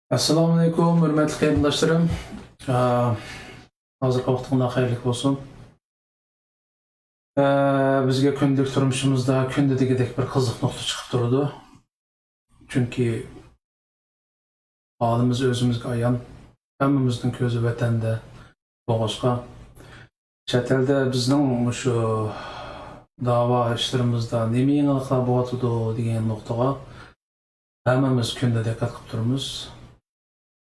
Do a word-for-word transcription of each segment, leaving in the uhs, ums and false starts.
ئەسسالامۇئەلەيكۇم، ھۆرمەتلىك قېرىنداشلىرىم. ئە، ھازىرقى ۋاقتىڭلار خەيرلىك بولسۇن. ئە، بىزگە كۈندىلىك تۇرمۇشىمىزدا كۈندە دېگۈدەك بىر قىزىق نۇقتا چىقىپ تۇرىدۇ. چۈنكى ھالىمىز ئۆزىمىزگە ئايان، ھەممىمىزنىڭ كۆزى ۋەتەندە بولغاچقا، چەت ئەلدە بىزنىڭ مۇشۇ داۋا ئىشلىرىمىزدا نېمە يېڭىلىقلار بولۇۋاتىدۇ دېگەن نۇقتىغا ھەممىمىز كۈندە دىققەت قىلىپ تۇرىمىز.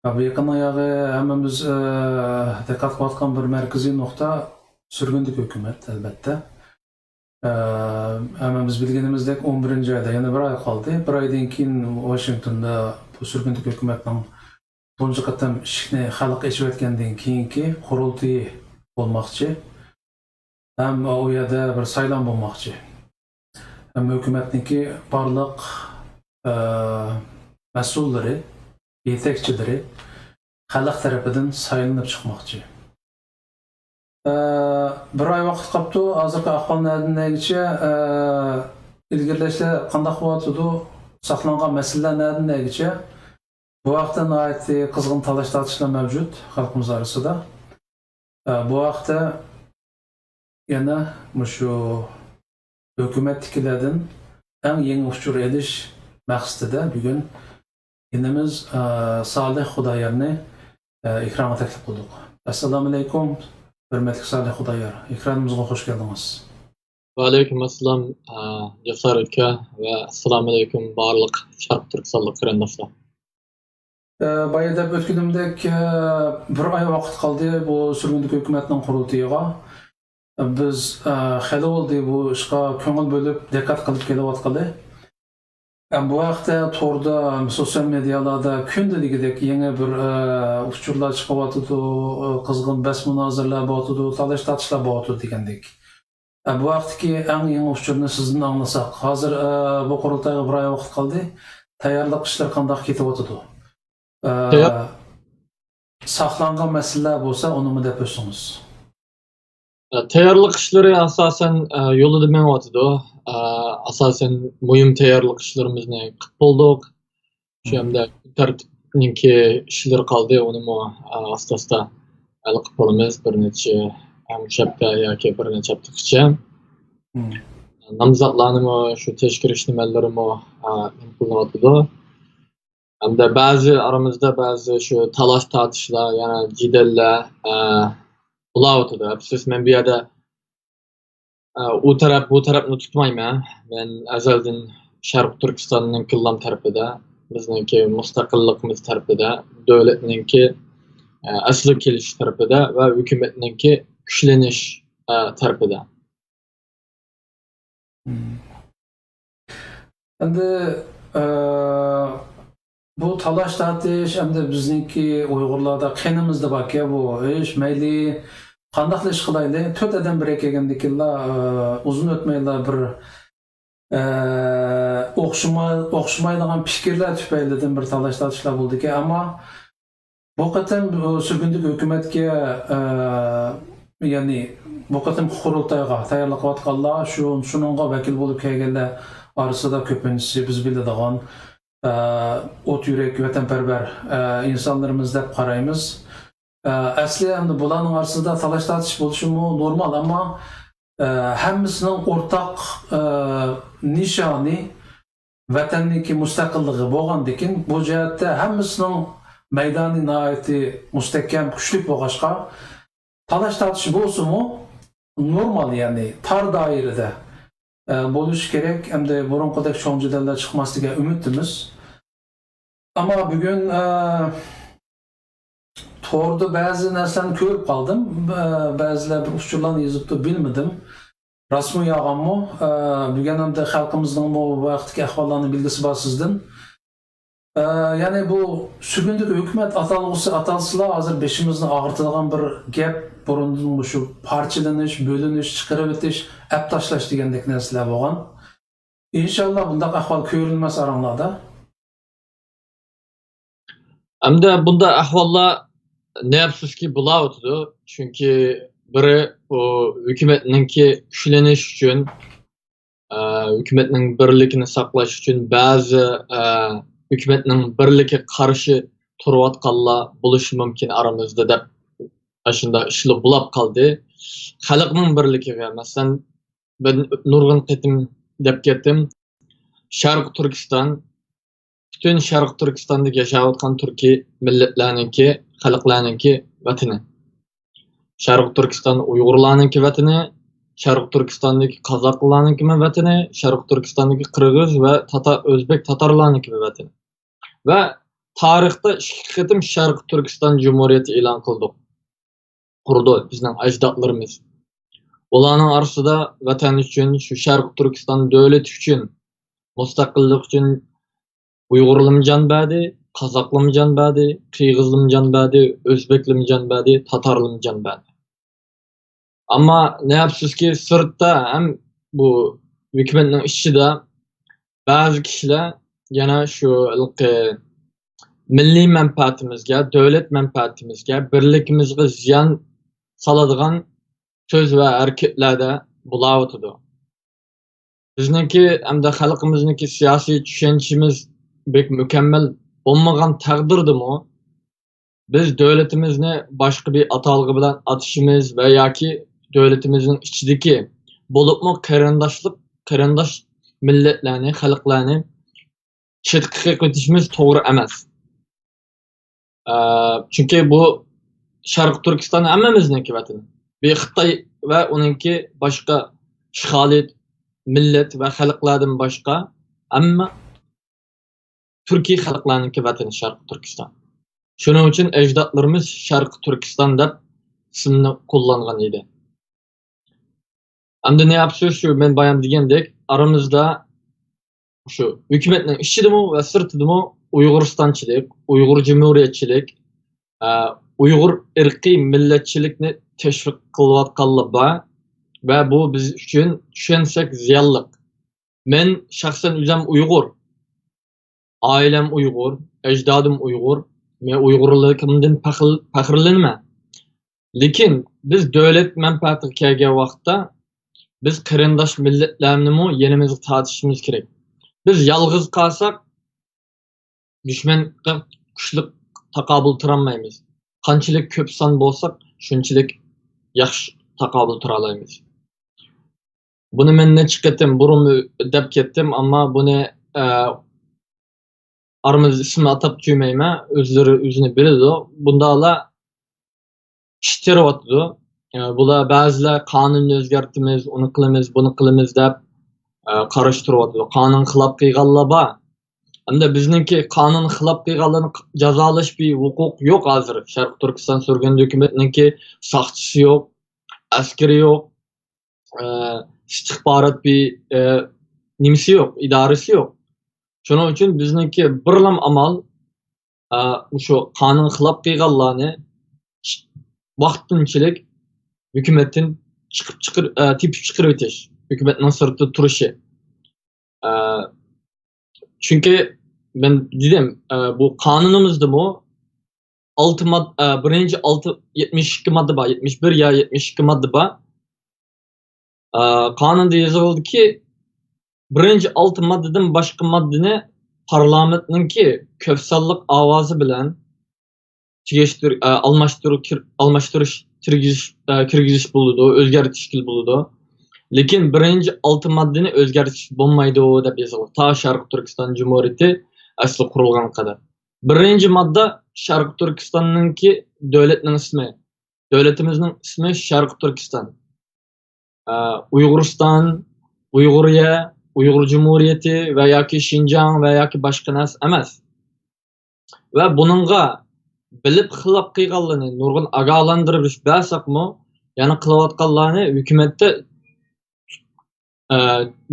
ھە، بۇ يېقىندا ياغى ھەممىمىز، ئە، دىققەت قىلىۋاتقان بىر مەركىزىي نۇقتا سۈرگۈندىكى ھۆكۈمەت، ئەلۋەتتە. ئە، ھەممىمىز بىلگىنىمىزدەك، ئون بىرىنچى ئايدا يەنە بىر ئاي قالدى. بىر ئايدىن كېيىن ۋاشىنگتوندا بۇ سۈرگۈندىكى ھۆكۈمەتنىڭ تۇنجى قېتىم ئىشىكنى خەلققە ئېچىۋەتكەندىن كېيىنكى قۇرۇلتىيى بولماقچى. ھەم ئۇ يەردە بىر سايلام بولماقچى. ھەم ھۆكۈمەتنىڭكى بارلىق، ئە، مەسئۇللىرى، يېتەكچىلىرى خەلق تەرىپىدىن سايلىنىپ چىقماقچى. ئە، بىر ئاي ۋاقىت قاپتۇ. ھازىرقى ئەھۋال نەدىن نەگىچە، ئە، ئىلگىرىلەشلەر قانداق بولۇۋاتىدۇ؟ ساقلانغان مەسىلىلەر نەدىن نەگىچە؟ بۇ ھەقتە ناھايىتى قىزغىن تالاش-تارتىشلار مەۋجۇت خەلقىمىز ئارىسىدا. ئە، بۇ ھەقتە يەنە مۇشۇ ھۆكۈمەتتىكىلەردىن ئەڭ يېڭى ئۇچۇر ئېلىش مەقسىتىدە بۈگۈن ئىنىمىز، ئە، سالىھ خۇدايارنى، ئە، ئېكرانغا تەكلىپ قىلدۇق. ئەسسالامۇئەلەيكۇم، ھۆرمەتلىك سالىھ خۇدايار، ئېكرانىمىزغا خوش كەلدىڭىز. ۋەئەلەيكۇم ئەسسالام، ئە، جاسار ئاكا ۋە ئەسسالامۇئەلەيكۇم بارلىق شەرقىي تۈركىستانلىق قېرىنداشلار. ئە، بايا دەپ ئۆتكىنىمدەك، ئە، بىر ئاي ۋاقىت قالدى بۇ سۈرگۈندىكى ھۆكۈمەتنىڭ قۇرۇلتىيىغا. بىز، ئە، خېلى بولدى بۇ ئىشقا كۆڭۈل بۆلۈپ، دىققەت قىلىپ كېلىۋاتقىلى. ئە، بۇ ھەقتە توردا، سوتسىيال مېدىيالاردا كۈندە دېگۈدەك يېڭى بىر، ئە، ئۇچۇرلار چىقىۋاتىدۇ، ئە، قىزغىن بەس-مۇنازىرىلەر بولۇۋاتىدۇ، تالاش-تارتىشلار بولۇۋاتىدۇ دېگەندەك. ئە، بۇ ھەقتىكى ئەڭ يېڭى ئۇچۇرنى سىزدىن ئاڭلىساق. ھازىر، ئە، بۇ قۇرۇلتايغا بىر ئاي ۋاقىت قالدى. تەييارلىق ئىشلىرى قانداق كېتىۋاتىدۇ؟ ئە، تەييار- ساقلانغان مەسىلىلەر بولسا، ئۇنىمۇ دەپ ئۆتسىڭىز. ئە، تەييارلىق ئىشلىرى ئاساسەن، ئە، يولىدا مېڭىۋاتىدۇ. ئە، ئاساسەن مۇھىم تەييارلىق ئىشلىرىمىزنى قىلىپ بولدۇق. شۇ ھەمدە تەرتىپنىڭكى ئىشلىرى قالدى، ئۇنىمۇ، ئە، ئاستا-ئاستا ھەل قىلىپ بولىمىز. بىر نەچچە، ئە، مۇشۇ ھەپتە ياكى بىر نەچچە ھەپتىگىچە. نامزاتلارنىمۇ شۇ تەشكىل ئىشلىمەلىرىمۇ، ئە، نېمە قىلىنىۋاتىدۇ. ھەمدە بەزى ئارىمىزدا بەزى شۇ تالاش-تارتىشلار، يەنە جېدەللەر، ئە، بولاۋاتىدۇ. ئەپسۇس، مەن بۇ يەردە، ئە، ئۇ تەرەپ، بۇ تەرەپنى تۇتمايمەن. مەن ئەزەلدىن شەرقىي تۈركىستاننىڭ كىللام تەرىپىدە، بىزنىڭكى مۇستەقىللىقىمىز تەرىپىدە، دۆلەتنىڭكى، ئە، ئەسلىگە كېلىش تەرىپىدە ۋە ھۆكۈمەتنىڭكى كۈچلىنىش، ئە، تەرىپىدە. ئەمدى، ئە، بۇ تالاش-تارتىش ئەمدى بىزنىڭكى ئۇيغۇرلاردا قېنىمىزدا باركەن بۇ ئىش. مەيلى قانداقلا ئىش قىلايلى، تۆت ئادەم بىرگە كەلگەندىكىنلا، ئە، ئۇزۇن ئۆتمەيلا بىر، ئە، ئوخشىماي-، ئوخشىمايدىغان پىكىرلەر تۈپەيلىدىن بىر تالاش-تارتىشلار بولىدىكەن. ئەمما بۇ قېتىم بۇ سۈرگۈندىكى ھۆكۈمەتكە، ئە، يەنى بۇ قېتىمقى قۇرۇلتايغا تەييارلىق قىلىۋاتقانلار، شۇ، شۇنىڭغا ۋەكىل بولۇپ كەلگەنلەر ئارىسىدا كۆپىنچىسى بىز بىلىدىغان، ئە، ئوت يۈرەك، ۋەتەنپەرۋەر، ئە، ئىنسانلىرىمىز دەپ قارايمىز. ئە، ئەسلى ئەمدى بۇلارنىڭ ئارىسىدا تالاش-تارتىش بولۇشىمۇ نورمال، ئەمما، ئە، ھەممىسىنىڭ ئورتاق، ئە، نىشانى ۋەتەننىڭكى مۇستەقىللىقى بولغاندىكىن، بۇ جەھەتتە ھەممىسىنىڭ مەيدانى ناھايىتى مۇستەھكەم، كۈچلۈك بولغاچقا، تالاش-تارتىش بولسىمۇ نورمال، يەنى تار دائىرىدە، ئە، بولۇشى كېرەك. ئەمدى بۇرۇنقىدەك چوڭ جېدەللەر چىقماس دېگەن ئۈمىدتىمىز. ئەمما بۈگۈن، ئە، توردا بەزى نەرسىلەرنى كۆرۈپ قالدىم. ئە، بەزىلەر بىر ئۇچۇرلارنى يېزىپتۇ، بىلمىدىم. راستمۇ يالغانمۇ؟ ئە، بۈگۈن ئەمدى خەلقىمىزنىڭمۇ بۇ ھەقتىكى ئەھۋاللارنى بىلگۈسى بار سىزدىن. ئە، يەنى بۇ سۈرگۈندىكى ھۆكۈمەت ئاتالغۇسى ئاتالسىلا، ھازىر بېشىمىزنى ئاغرىتىدىغان بىر گەپ، بۇرۇندىن مۇشۇ پارچىلىنىش، بۆلۈنۈش، چىقىرىۋېتىش، ئەپ تاشلاش دېگەندەك نەرسىلەر بولغان. ئىنشاللا بۇنداق ئەھۋال كۆرۈلمەس ئاراڭلاردا. ئەمدى بۇنداق ئەھۋاللار نەپسۇسكى بولاۋاتىدۇ. چۈنكى بىرى، بۇ ھۆكۈمەتنىڭكى كۈچلىنىش ئۈچۈن، ئە، ھۆكۈمەتنىڭ بىرلىكىنى ساقلاش ئۈچۈن بەزى، ئە، ھۆكۈمەتنىڭ بىرلىكىگە قارشى تۇرۇۋاتقانلار بولۇشى مۇمكىن ئارىمىزدا دەپ ئاشۇنداق ئىشلار بولاپ قالدى. خەلقنىڭ بىرلىكىگە، مەسىلەن، مەن نۇرغۇن قېتىم دەپ كەتتىم، شەرقىي تۈركىستان پۈتۈن شەرقىي تۈركىستاندىكى ياشاۋاتقان تۈركىي مىللەتلەرنىڭكى، خەلقلەرنىڭكى ۋەتىنى. شەرقىي تۈركىستان ئۇيغۇرلارنىڭكى ۋەتىنى، شەرقىي تۈركىستاندىكى قازاقلارنىڭكىمۇ ۋەتىنى، شەرقىي تۈركىستاندىكى قىرغىز ۋە تاتار، ئۆزبېك تاتارلارنىڭكىمۇ ۋەتىنى. ۋە تارىختا ئىككى قېتىم شەرقىي تۈركىستان جۇمھۇرىيىتى ئېلان قىلدۇق، قۇردى بىزنىڭ ئەجدادلىرىمىز. ئۇلارنىڭ ئارىسىدا ۋەتەن ئۈچۈن، شۇ شەرقىي تۈركىستان دۆلىتى ئۈچۈن، مۇستەقىللىق ئۈچۈن ئۇيغۇرلىمۇ جان بەردى، قازاقلىمۇ جان بەردى، قىرغىزلىمۇ جان بەردى، ئۆزبېكلىمۇ جان بەردى، تاتارلىمۇ جان بەردى. ئەمما نە ئەپسۇسكى، سىرتتا ھەم بۇ ھۆكۈمەتنىڭ ئىچىدە بەزى كىشىلەر يەنە شۇ ھېلىقى مىللىي مەنپەئەتىمىزگە، دۆلەت مەنپەئەتىمىزگە، بىرلىكىمىزگە زىيان سالىدىغان سۆز ۋە ھەرىكەتلەردە بولاۋاتىدۇ. بىزنىڭكى ھەمدە خەلقىمىزنىڭكى سىياسىي چۈشەنچىمىز بەك مۇكەممەل بولمىغان تەقدىردىمۇ، بىز دۆلىتىمىزنى باشقا بىر ئاتالغۇ بىلەن ئاتىشىمىز ۋە ياكى دۆلىتىمىزنىڭ ئىچىدىكى، بولۇپمۇ قېرىنداشلىق، قېرىنداش مىللەتلەرنى، خەلقلەرنى چەتكە قېقىۋېتىشىمىز توغرا ئەمەس. ئە، چۈنكى بۇ شەرقىي تۈركىستان ھەممىمىزنىڭكى ۋەتىنى. بىر خىتاي ۋە ئۇنىڭكى باشقا ئىشغالىي مىللەت ۋە خەلقلەردىن باشقا ھەممە تۈركىي خەلقلەرنىڭكى ۋەتىنى شەرقىي تۈركىستان. شۇنىڭ ئۈچۈن ئەجدادلىرىمىز شەرقىي تۈركىستان دەپ ئىسىمنى قوللانغان ئىدى. ئەمدى نە ئەپسۇس، شۇ مەن بايام دېگەندەك، ئارىمىزدا شۇ ھۆكۈمەتنىڭ ئىچىدىمۇ ۋە سىرتىدىمۇ ئۇيغۇرىستانچىلىق، ئۇيغۇر جۇمھۇرىيەتچىلىك، ئە، ئۇيغۇر ئىرقىي مىللەتچىلىكنى تەشۋىق قىلىۋاتقانلار بار ۋە بۇ بىز ئۈچۈن چۈشەنسەك زىيانلىق. مەن شەخسەن ئۆزۈم ئۇيغۇر. ئائىلەم ئۇيغۇر، ئەجدادىم ئۇيغۇر. مەن ئۇيغۇرلۇقۇمدىن پەخىر-، پەخىرلىنىمەن. لېكىن بىز دۆلەت مەنپەئەتىگە كەلگەن ۋاقىتتا، بىز قېرىنداش مىللەتلەرنىمۇ يېنىمىزغا تارتىشىمىز كېرەك. بىز يالغۇز قالساق، دۈشمەنگە كۈچلۈك تاقابىل تۇرالمايمىز. قانچىلىك كۆپ سان بولساق، شۇنچىلىك ياخشى تاقابىل تۇرالايمىز. بۇنى مەن نەچچە قېتىم بۇرۇن دەپ كەتتىم، ئەمما بۇنى، ئە، ئارىمىزدا ئىسمىنى ئاتاپ تۈگىمەيمەن، ئۆزلىرى ئۆزىنى بىلىدۇ. بۇنداقلار ئىش تېرىۋاتىدۇ. ئە، بۇلار بەزىلەر قانۇننى ئۆزگەرتىمىز، ئۇنى قىلىمىز، بۇنى قىلىمىز دەپ، ئە، قارشى تۇرۇۋاتىدۇ. قانۇن خىلاپ قىلغانلار بار. ئەمدى بىزنىڭكى قانۇن خىلاپ قىلغانلارنى جازالاش بىر ھوقۇق يوق ھازىر. شەرقىي تۈركىستان سۈرگۈندە ھۆكۈمەتنىڭكى ساقچىسى يوق، ئەسكىرى يوق، ئە، ئىستىخبارات بىر، ئە، نېمىسى يوق، ئىدارىسى يوق. شۇنىڭ ئۈچۈن بىزنىڭكى بىرلام ئامال، ئە، مۇشۇ قانۇن خىلاپ قىلغانلارنى ۋاقتىنچىلىك ھۆكۈمەتتىن چىقىپ چىقىر-، ئە، تېپىپ چىقىرىۋېتىش، ھۆكۈمەتنىڭ سىرتىدا تۇرۇشى. ئە، چۈنكى مەن دېدىم، ئە، بۇ قانۇنىمىزدىمۇ ئالتە ماد-، ئە، بىرىنچى ئالتە، يەتمىش ئىككى ماددا بار، يەتمىش بىر يا يەتمىش ئىككى ماددا بار. ئە، قانۇندا يېزىلدىكى، بىرىنچى ئالتە ماددىدىن باشقا ماددىنى پارلامېنتنىڭكى كۆپ سانلىق ئاۋازى بىلەن تېگىشتۈر-، ئە، ئالماشتۇر-، كىر-، ئالماشتۇرۇش، كىرگۈزۈش، ئە، كىرگۈزۈش بولىدۇ، ئۆزگەرتىشكىلى بولىدۇ. لېكىن بىرىنچى ئالتە ماددىنى ئۆزگەرتىش بولمايدۇ دەپ يېزىلغان، تا شەرقىي تۈركىستان جۇمھۇرىيىتى ئەسلى قۇرۇلغانغا قەدەر. بىرىنچى ماددا شەرقىي تۈركىستاننىڭكى دۆلەتنىڭ ئىسمى. دۆلىتىمىزنىڭ ئىسمى شەرقىي تۈركىستان. ئە، ئۇيغۇرىستان، ئۇيغۇرىيە، ئۇيغۇر جۇمھۇرىيىتى ۋە ياكى شىنجاڭ ۋە ياكى باشقا نەرسە ئەمەس. ۋە بۇنىڭغا بىلىپ خىلاپ قىلغانلىرىنى نۇرغۇن ئاگاھلاندۇرۇش بەرسەكمۇ، يەنە قىلىۋاتقانلارنى ھۆكۈمەتتە، ئە،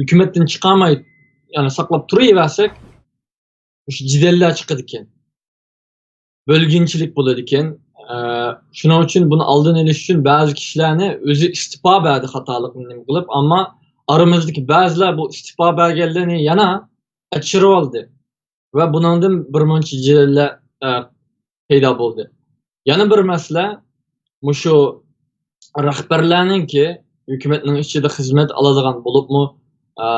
ھۆكۈمەتتىن چىقارماي، يەنە ساقلاپ تۇرۇۋەرسەك، مۇشۇ جېدەللەر چىقىدىكەن. بۆلگۈنچىلىك بولىدىكەن. ئە، شۇنىڭ ئۈچۈن بۇنى ئالدىنى ئېلىش ئۈچۈن بەزى كىشىلەرنى ئۆزى ئىستېپا بەردى خاتالىقنى نېمە قىلىپ، ئەمما ئارىمىزدىكى بەزىلەر بۇ ئىستېپا بەرگەنلەرنى يەنە ئەچىرىۋالدى. ۋە بۇنىڭدىن بىر مۇنچە جېدەللەر، ئە، پەيدا بولدى. يەنە بىر مەسىلە، مۇشۇ رەھبەرلەرنىڭكى، ھۆكۈمەتنىڭ ئىچىدە خىزمەت ئالىدىغان بولۇپمۇ، ئە،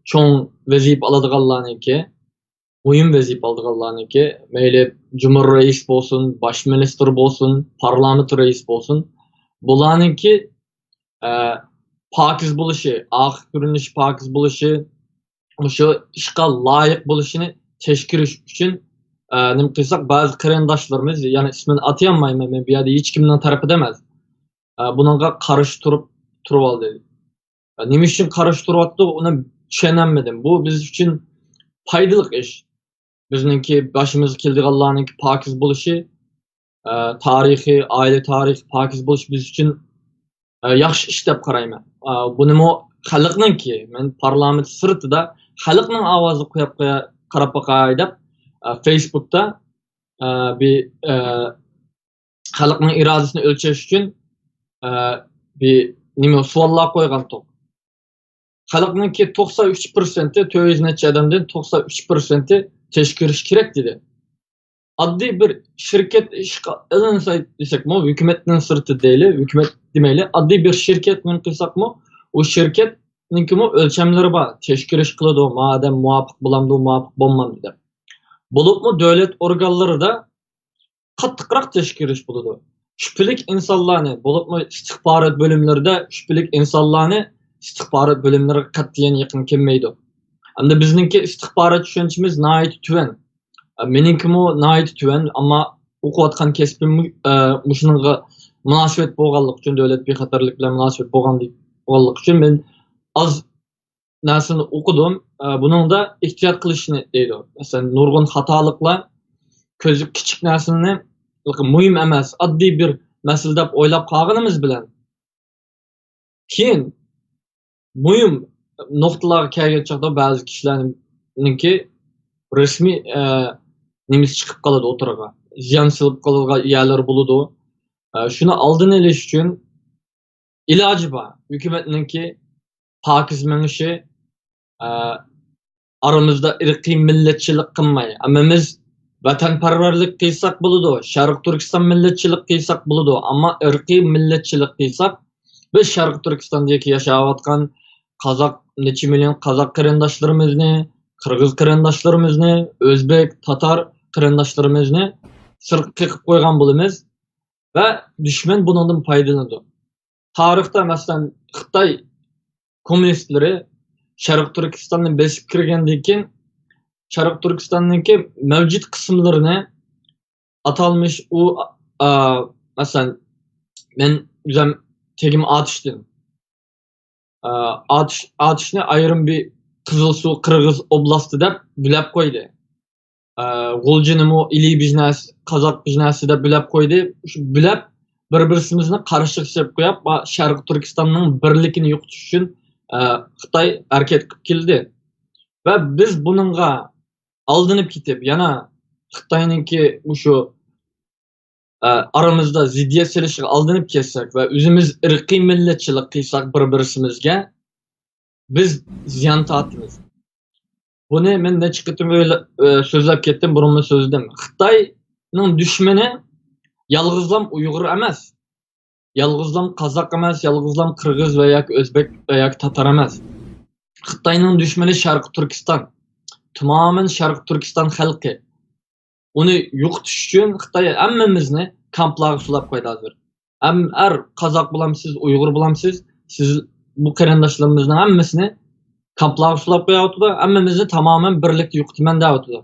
چوڭ ۋەزىپە ئالىدىغانلارنىڭكى مۇھىم ۋەزىپە ئالىدىغانلارنىڭكى، مەيلى جۇمھۇر رەئىس بولسۇن، باش مىنىستىر بولسۇن، پارلامېنت رەئىس بولسۇن، بۇلارنىڭكى، ئە، پاكىز بولۇشى، ئاخىر كۆرۈنۈشى پاكىز بولۇشى، مۇشۇ ئىشقا لايىق بولۇشىنى تەشكۈرلەش ئۈچۈن، ئە، نېمە قىلساق، بەزى قېرىنداشلىرىمىز، يەنى ئىسمىنى ئاتىيالمايمەن، مەن بۇ يەردە ھېچكىمنىڭ تەرىپىدە ئەمەس، ئە، بۇنىڭغا قارشى تۇرۇپ، تۇرۇۋالدى. نېمە ئۈچۈن قارشى تۇرۇۋاتىدۇ، ئۇنى چۈشەنەلمىدىم. بۇ بىز ئۈچۈن پايدىلىق ئىش. بىزنىڭكى باشىمىزغا كېلىدىغانلارنىڭكى پاكىز بولۇشى، ئە، تارىخى، ئائىلە تارىخى پاكىز بولۇشى بىز ئۈچۈن، ئە، ياخشى ئىش دەپ قارايمەن. ئە، بۇنىمۇ خەلقنىڭكى، مەن پارلامېنت سىرتىدا خەلقنىڭ ئاۋازىغا قويۇپ قويا-، قاراپ باقاي دەپ، ئە، فېيسبۇكتا، ئە، بىر، ئە، خەلقنىڭ ئىرادىسىنى ئۆلچەش ئۈچۈن، ئە، بىر نېمە سوئاللار قويغانتۇق. خەلقنىڭكى توقسان ئۈچ پىرسەنتى، تۆت يۈز نەچچە ئادەمدىن توقسان ئۈچ پىرسەنتى تەشكۈرلىشى كېرەك دېدى. ئاددىي بىر شىركەت ئىشقا ئېلىنسا دېسەكمۇ، ھۆكۈمەتنىڭ سىرتى دەيلى، ھۆكۈمەت دېمەيلى، ئاددىي بىر شىركەتنى قىلساقمۇ، ئۇ شىركەتنىڭكىمۇ ئۆلچەملىرى بار. تەشكۈرلىشىش قىلىدۇ، ما ئادەم مۇۋاپىق بولامدۇ، مۇۋاپىق بولمامدۇ دەپ. بولۇپمۇ دۆلەت ئورگانلىرىدا قاتتىقراق تەشكۈللىشىش بولىدۇ. شۈبھىلىك ئىنسانلارنى، بولۇپمۇ ئىستىخبارات بۆلۈملىرىدە شۈبھىلىك ئىنسانلارنى ئىستىخبارات بۆلۈملىرىگە قەتئىيەن يېقىن كەلمەيدۇ. ئەمدى بىزنىڭكى ئىستىخبارات چۈشەنچىمىز ناھايىتى تۆۋەن. مېنىڭكىمۇ ناھايىتى تۆۋەن، ئەمما ئوقۇۋاتقان كەسپىم، ئە، مۇشۇنىڭغا مۇناسىۋەت بولغانلىقى ئۈچۈن، دۆلەت بىخەتەرلىك بىلەن مۇناسىۋەت بولغان-، بولغانلىقى ئۈچۈن مەن ئاز نەرسىنى ئوقۇدۇم. ئە، بۇنىڭدا ئېھتىيات قىلىشنى دەيدۇ. مەسىلەن، نۇرغۇن خاتالىقلار، كۆزى كىچىك نەرسىنى، مۇھىم ئەمەس، ئاددىي بىر مەسىلە دەپ ئويلاپ قالغىنىمىز بىلەن، كېيىن مۇھىم نۇقتىلارغا كەلگەن چاغدا بەزى كىشىلەرنىڭكى رەسمىي، ئە، نېمىسى چىقىپ قالىدۇ ئوتتۇرىغا. زىيان سېلىپ قالىدىغان يەرلىرى بولىدۇ. ئە، شۇنى ئالدىنى ئېلىش ئۈچۈن ئىلاجى بار. ھۆكۈمەتنىڭكى پاكىز مېڭىشى، ئە، ئارىمىزدا ئىرقىي مىللەتچىلىك قىلماي، ھەممىمىز ۋەتەنپەرۋەرلىك قىلساق بولىدۇ، شەرقىي تۈركىستان مىللەتچىلىك قىلساق بولىدۇ، ئەمما ئىرقىي مىللەتچىلىك قىلساق، بىز شەرقىي تۈركىستاندىكى ياشاۋاتقان قازاق، نەچچە مىليون قازاق قېرىنداشلىرىمىزنى، قىرغىز قېرىنداشلىرىمىزنى، ئۆزبېك، تاتار قېرىنداشلىرىمىزنى سىرتقا قېقىپ قويغان بولىمىز ۋە دۈشمەن بۇنىڭدىن پايدىلىنىدۇ. تارىختا، مەسىلەن، خىتاي كوممۇنىستلىرى شەرقىي تۈركىستاننى بېسىپ كىرگەندىن كېيىن، شەرقىي تۈركىستاننىڭكى مەۋجۇت قىسىملىرىنى ئاتالمىش ئۇ، ئا، مەسىلەن، مەن ئۆزۈم تېگىم ئاتۇشتىن. ئا، ئاتۇش، ئاتۇشنى ئايرىم بىر قىزىلسۇ قىرغىز ئوبلاستى دەپ بۆلەپ قويدى. ئە، غۇلجىنىمۇ ئىلى بىژنەسى، قازاق بىژنەسى دەپ بۆلەپ قويدى. شۇ بۆلەپ، بىر-بىرسىمىزنى قارشى سېلىپ قويۇپ، شەرقىي تۈركىستاننىڭ بىرلىكىنى يوقىتىش ئۈچۈن، ئە، خىتاي ھەرىكەت قىلىپ كېلدى. ۋە بىز بۇنىڭغا ئالدىنىپ كېتىپ، يەنە خىتاينىڭكى مۇشۇ، ئە، ئارىمىزدا زىددىيەت سېلىشىغا ئالدىنىپ كەتسەك ۋە ئۆزىمىز ئىرقىي مىللەتچىلىك قىلساق بىر-بىرسىمىزگە، بىز زىيان تارتىمىز. بۇنى مەن نەچچە قېتىم ئۆيلە-، ئە، سۆزلەپ كەتتىم، بۇرۇنمۇ سۆزلىدىم. خىتاينىڭ دۈشمىنى يالغۇزلام ئۇيغۇر ئەمەس. يالغۇزلام قازاق ئەمەس، يالغۇزلام قىرغىز ۋە ياكى ئۆزبېك ۋە ياكى تاتار ئەمەس. خىتاينىڭ دۈشمىنى شەرقىي تۈركىستان. تامامەن شەرقىي تۈركىستان خەلقى. ئۇنى يوقىتىش ئۈچۈن خىتاي ھەممىمىزنى كامپلارغا سولاپ قويدى ھازىر. ھەم ھەر قازاق بولامسىز، ئۇيغۇر بولامسىز، سىز بۇ قېرىنداشلىرىمىزنىڭ ھەممىسىنى كامپلارغا سولاپ قويۇۋاتىدۇ، ھەممىمىزنى تامامەن بىرلىكتە يوقىتىمەن دەۋاتىدۇ.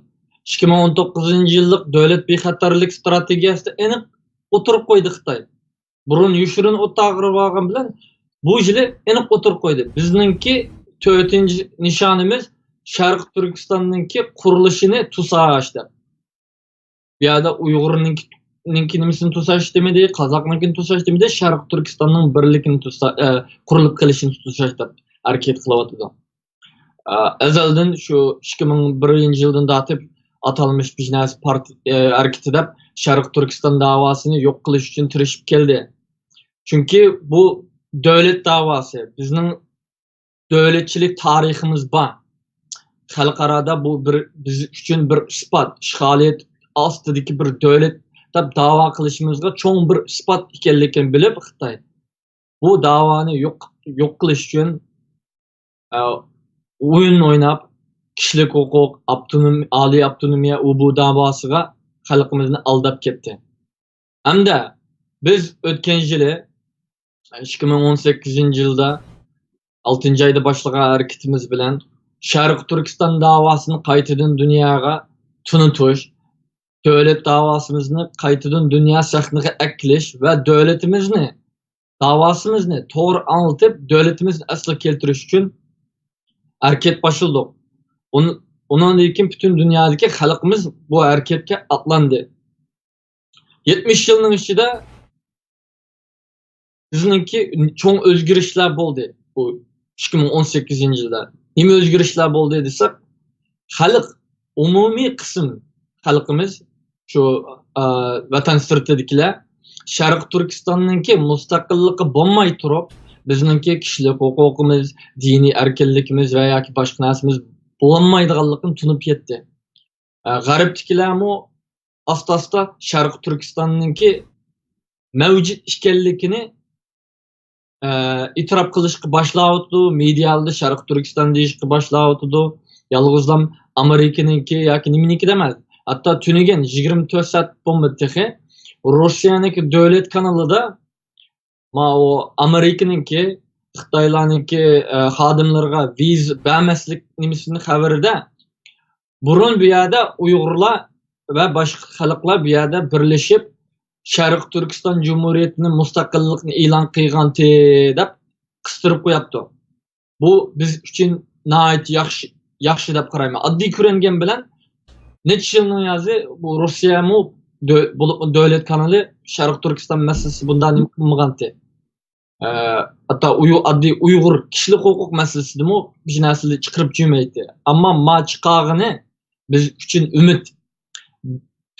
ئىككى مىڭ ئون توققۇزىنچى يىللىق دۆلەت بىخەتەرلىك ئىستراتېگىيەسىدە ئېنىق ئوتتۇرىغا قويدى خىتاي. بۇرۇن يوشۇرۇن ئوتتۇرىغا قويغان بىلەن بۇ يىلى ئېنىق ئوتتۇرىغا قويدى. بىزنىڭكى تۆتىنچى نىشانىمىز شەرقىي تۈركىستاننىڭكى قۇرۇلۇشىنى توساش دەپ. بۇ يەردە ئۇيغۇرنىڭكى، نىڭكى نېمىسىنى توساش دېمىدى، قازاقنىڭكىنى توساش دېمىدى، شەرقىي تۈركىستاننىڭ بىرلىكىنى توسا-، ئە، قۇرۇلۇپ قېلىشىنى توساش دەپ ھەرىكەت قىلىۋاتىدۇ. ئە، ئەزەلدىن شۇ ئىككى مىڭ بىرىنچى يىلدىن تارتىپ ئاتالمىش بىژنەس پارت-، ئە، ھەرىكىتى دەپ شەرقىي تۈركىستان داۋاسىنى يوق قىلىش ئۈچۈن تىرىشىپ كەلدى. چۈنكى بۇ دۆلەت داۋاسى، بىزنىڭ دۆلەتچىلىك تارىخىمىز بار. خەلقئارادا بۇ بىر، بىز ئۈچۈن بىر ئىسپات، ئىشغالىيەت ئاستىدىكى بىر دۆلەت دەپ داۋا قىلىشىمىزغا چوڭ بىر ئىسپات ئىكەنلىكىنى بىلىپ خىتاي بۇ داۋانى يوق، يوق قىلىش ئۈچۈن، ئە، ئويۇن ئويناپ، كىشىلىك ھوقۇق، ئاپتونوم-، ئالىي ئاپتونومىيە، ئۇ بۇ داۋاسىغا خەلقىمىزنى ئالداپ كەتتى. ھەمدە بىز ئۆتكەن يىلى، ئىككى مىڭ ئون سەككىزىنچى يىلدا ئالتىنچى ئايدا باشلىغان ھەرىكىتىمىز بىلەن شەرقىي تۈركىستان داۋاسىنى قايتىدىن دۇنياغا تونۇتۇش، دۆلەت داۋاسىمىزنى قايتىدىن دۇنيا سەھنىگە ئەكېلىش ۋە دۆلىتىمىزنى، داۋاسىمىزنى توغرا ئاڭلىتىپ، دۆلىتىمىزنى ئەسلىگە كەلتۈرۈش ئۈچۈن ھەرىكەت باشلىدۇق. ئۇن-، ئۇنىڭدىن كېيىن پۈتۈن دۇنيادىكى خەلقىمىز بۇ ھەرىكەتكە ئاتلاندى. يەتمىش يىلنىڭ ئىچىدە بىزنىڭكى چوڭ ئۆزگىرىشلەر بولدى. بۇ ئىككى مىڭ ئون سەككىزىنچى يىلدا نېمە ئۆزگىرىشلەر بولدى دېسەك، خەلق، ئومۇمىي قىسىم خەلقىمىز شۇ، ئا، ۋەتەن سىرتىدىكىلەر شەرقىي تۈركىستاننىڭكى مۇستەقىللىقى بولماي تۇرۇپ، بىزنىڭكى كىشىلىك ھوقۇقىمىز، دىنىي ئەركىنلىكىمىز ۋە ياكى باشقا نەرسىمىز بولالمايدىغانلىقىنى تونۇپ يەتتى. ئە، غەربتىكىلەرمۇ ئاستا-ئاستا شەرقىي تۈركىستاننىڭكى مەۋجۇت ئىكەنلىكىنى، ئە، ئېتىراپ قىلىشقا باشلاۋاتىدۇ، مېدىيالاردا شەرقىي تۈركىستان دېيىشقا باشلاۋاتىدۇ. يالغۇزلام ئامېرىكىنىڭكى ياكى نېمىنىڭكى دەمەس. ھەتتا تۈنۈگۈن يىگىرمە تۆت سائەت بولمىدى تېخى. روسىيەنىڭكى دۆلەت كانىلىدا ماۋۇ ئامېرىكىنىڭكى، خىتايلارنىڭكى، ئە، خادىملىرىغا ۋىزا بەرمەسلىك نېمىسىنى خەۋىرىدە، بۇرۇن بۇ يەردە ئۇيغۇرلار ۋە باشقا خەلقلەر بۇ يەردە بىرلىشىپ، شەرقىي تۈركىستان جۇمھۇرىيىتىنى مۇستەقىللىقنى ئېلان قىلغانتى دەپ قىستۇرۇپ قوياپتۇ. بۇ بىز ئۈچۈن ناھايىتى ياخشى، ياخشى دەپ قارايمەن. ئاددىي كۆرۈنگەن بىلەن نەچچە يىلنىڭ يازى بۇ روسىيەمۇ دۆ-، بولۇپمۇ دۆلەت كانىلى شەرقىي تۈركىستان مەسىلىسى بۇنداق نېمە قىلمىغانتى. ئە، ھەتتا ئۇيغۇر، ئاددىي ئۇيغۇر كىشىلىك ھوقۇق مەسىلىسىدىمۇ بىر نەرسىلەر چىقىرىپ جۈمەيتتى. ئەمما ما چىقارغىنى بىز ئۈچۈن ئۈمىد.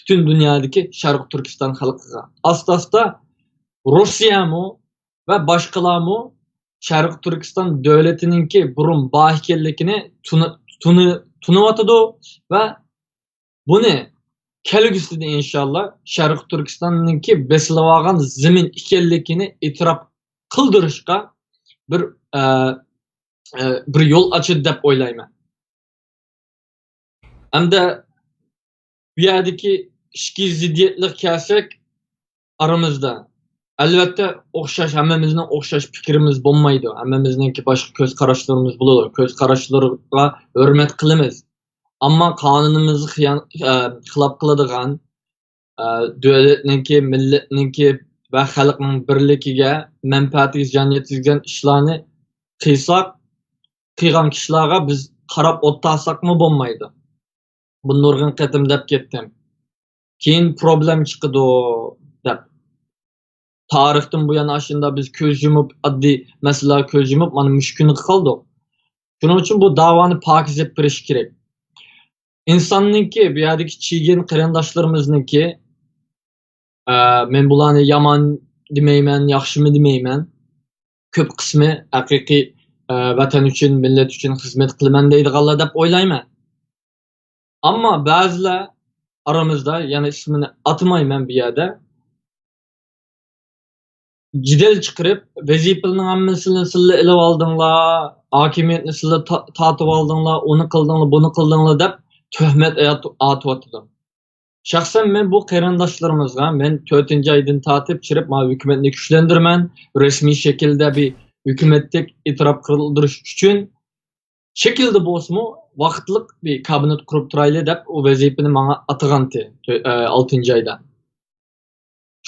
پۈتۈن دۇنيادىكى شەرقىي تۈركىستان خەلقىگە. ئاستا-ئاستا روسىيەمۇ ۋە باشقىلارمۇ شەرقىي تۈركىستان دۆلىتىنىڭكى بۇرۇن بار ئىكەنلىكىنى تونۇ-، تونۇ-، تونۇۋاتىدۇ ۋە بۇنى كەلگۈسىدە ئىنشاللا شەرقىي تۈركىستاننىڭكى بېسىلىۋالغان زېمىن ئىكەنلىكىنى ئېتىراپ قىلدۇرۇشقا بىر، ئە، ئە، بىر يول ئاچىدۇ دەپ ئويلايمەن. ئەمدى بۇ يەردىكى ئىچكى زىددىيەتلىك كەلسەك، ئارىمىزدا، ئەلۋەتتە، ئوخشاش، ھەممىمىزنىڭ ئوخشاش پىكرىمىز بولمايدۇ. ھەممىمىزنىڭكى باشقا كۆز قاراشلىرىمىز بولىدۇ. كۆز قاراشلىرىغا ھۆرمەت قىلىمىز. ئەمما قانۇنىمىزغا خىيان-، ئە، خىلاپ قىلىدىغان، ئە، دۆلەتنىڭكى، مىللەتنىڭكى ۋە خەلقنىڭ بىرلىكىگە، مەنپەئەتىگە زىيان يەتكۈزگەن ئىشلارنى قىلساق، قىلغان كىشىلەرگە بىز قاراپ ئولتۇرساقمۇ بولمايدۇ. بۇ نۇرغۇن قېتىم دەپ كەتتىم. كېيىن پروبلېم چىقىدۇ دەپ. تارىختىن بۇيان ئاشۇنداق بىز كۆز يۇمۇپ، ئاددىي مەسىلىلەرگە كۆز يۇمۇپ، مانا مۇشۇ كۈنگە قالدۇق. شۇنىڭ ئۈچۈن بۇ داۋانى پاكىز ئېلىپ بېرىش كېرەك. ئىنساننىڭكى، بۇ يەردىكى چىگىن قېرىنداشلىرىمىزنىڭكى، ئە، مەن بۇلارنى يامان دېمەيمەن، ياخشىمۇ دېمەيمەن. كۆپ قىسمى ھەقىقىي، ئە، ۋەتەن ئۈچۈن، مىللەت ئۈچۈن خىزمەت قىلىمەن دەيدىغانلار دەپ ئويلايمەن. ئەمما بەزىلەر ئارىمىزدا، يەنە ئىسمىنى ئاتىمايمەن بۇ يەردە، جېدەل چىقىرىپ، ۋەزىپىنىڭ ھەممىسىنى سىلەر ئېلىۋالدىڭلار، ھاكىمىيەتنى سىلەر تا-، تارتىۋالدىڭلار، ئۇنى قىلدىڭلار، بۇنى قىلدىڭلار دەپ تۆھمەت ئات-، ئاتىۋاتىدۇ. شەخسەن مەن بۇ قېرىنداشلىرىمىزغا، مەن تۆتىنچى ئايدىن تارتىپ چىرىپ، مانا ھۆكۈمەتنى كۈچلەندۈرىمەن، رەسمىي شەكىلدە بىر ھۆكۈمەتتەك ئېتىراپ قىلدۇرۇش ئۈچۈن شەكىلدە بولسىمۇ ۋاقىتلىق بىر كابىنېت قۇرۇپ تۇرايلى دەپ ئۇ ۋەزىپىنى ماڭا ئاتىغانتى، ئە، ئالتىنچى ئايدا.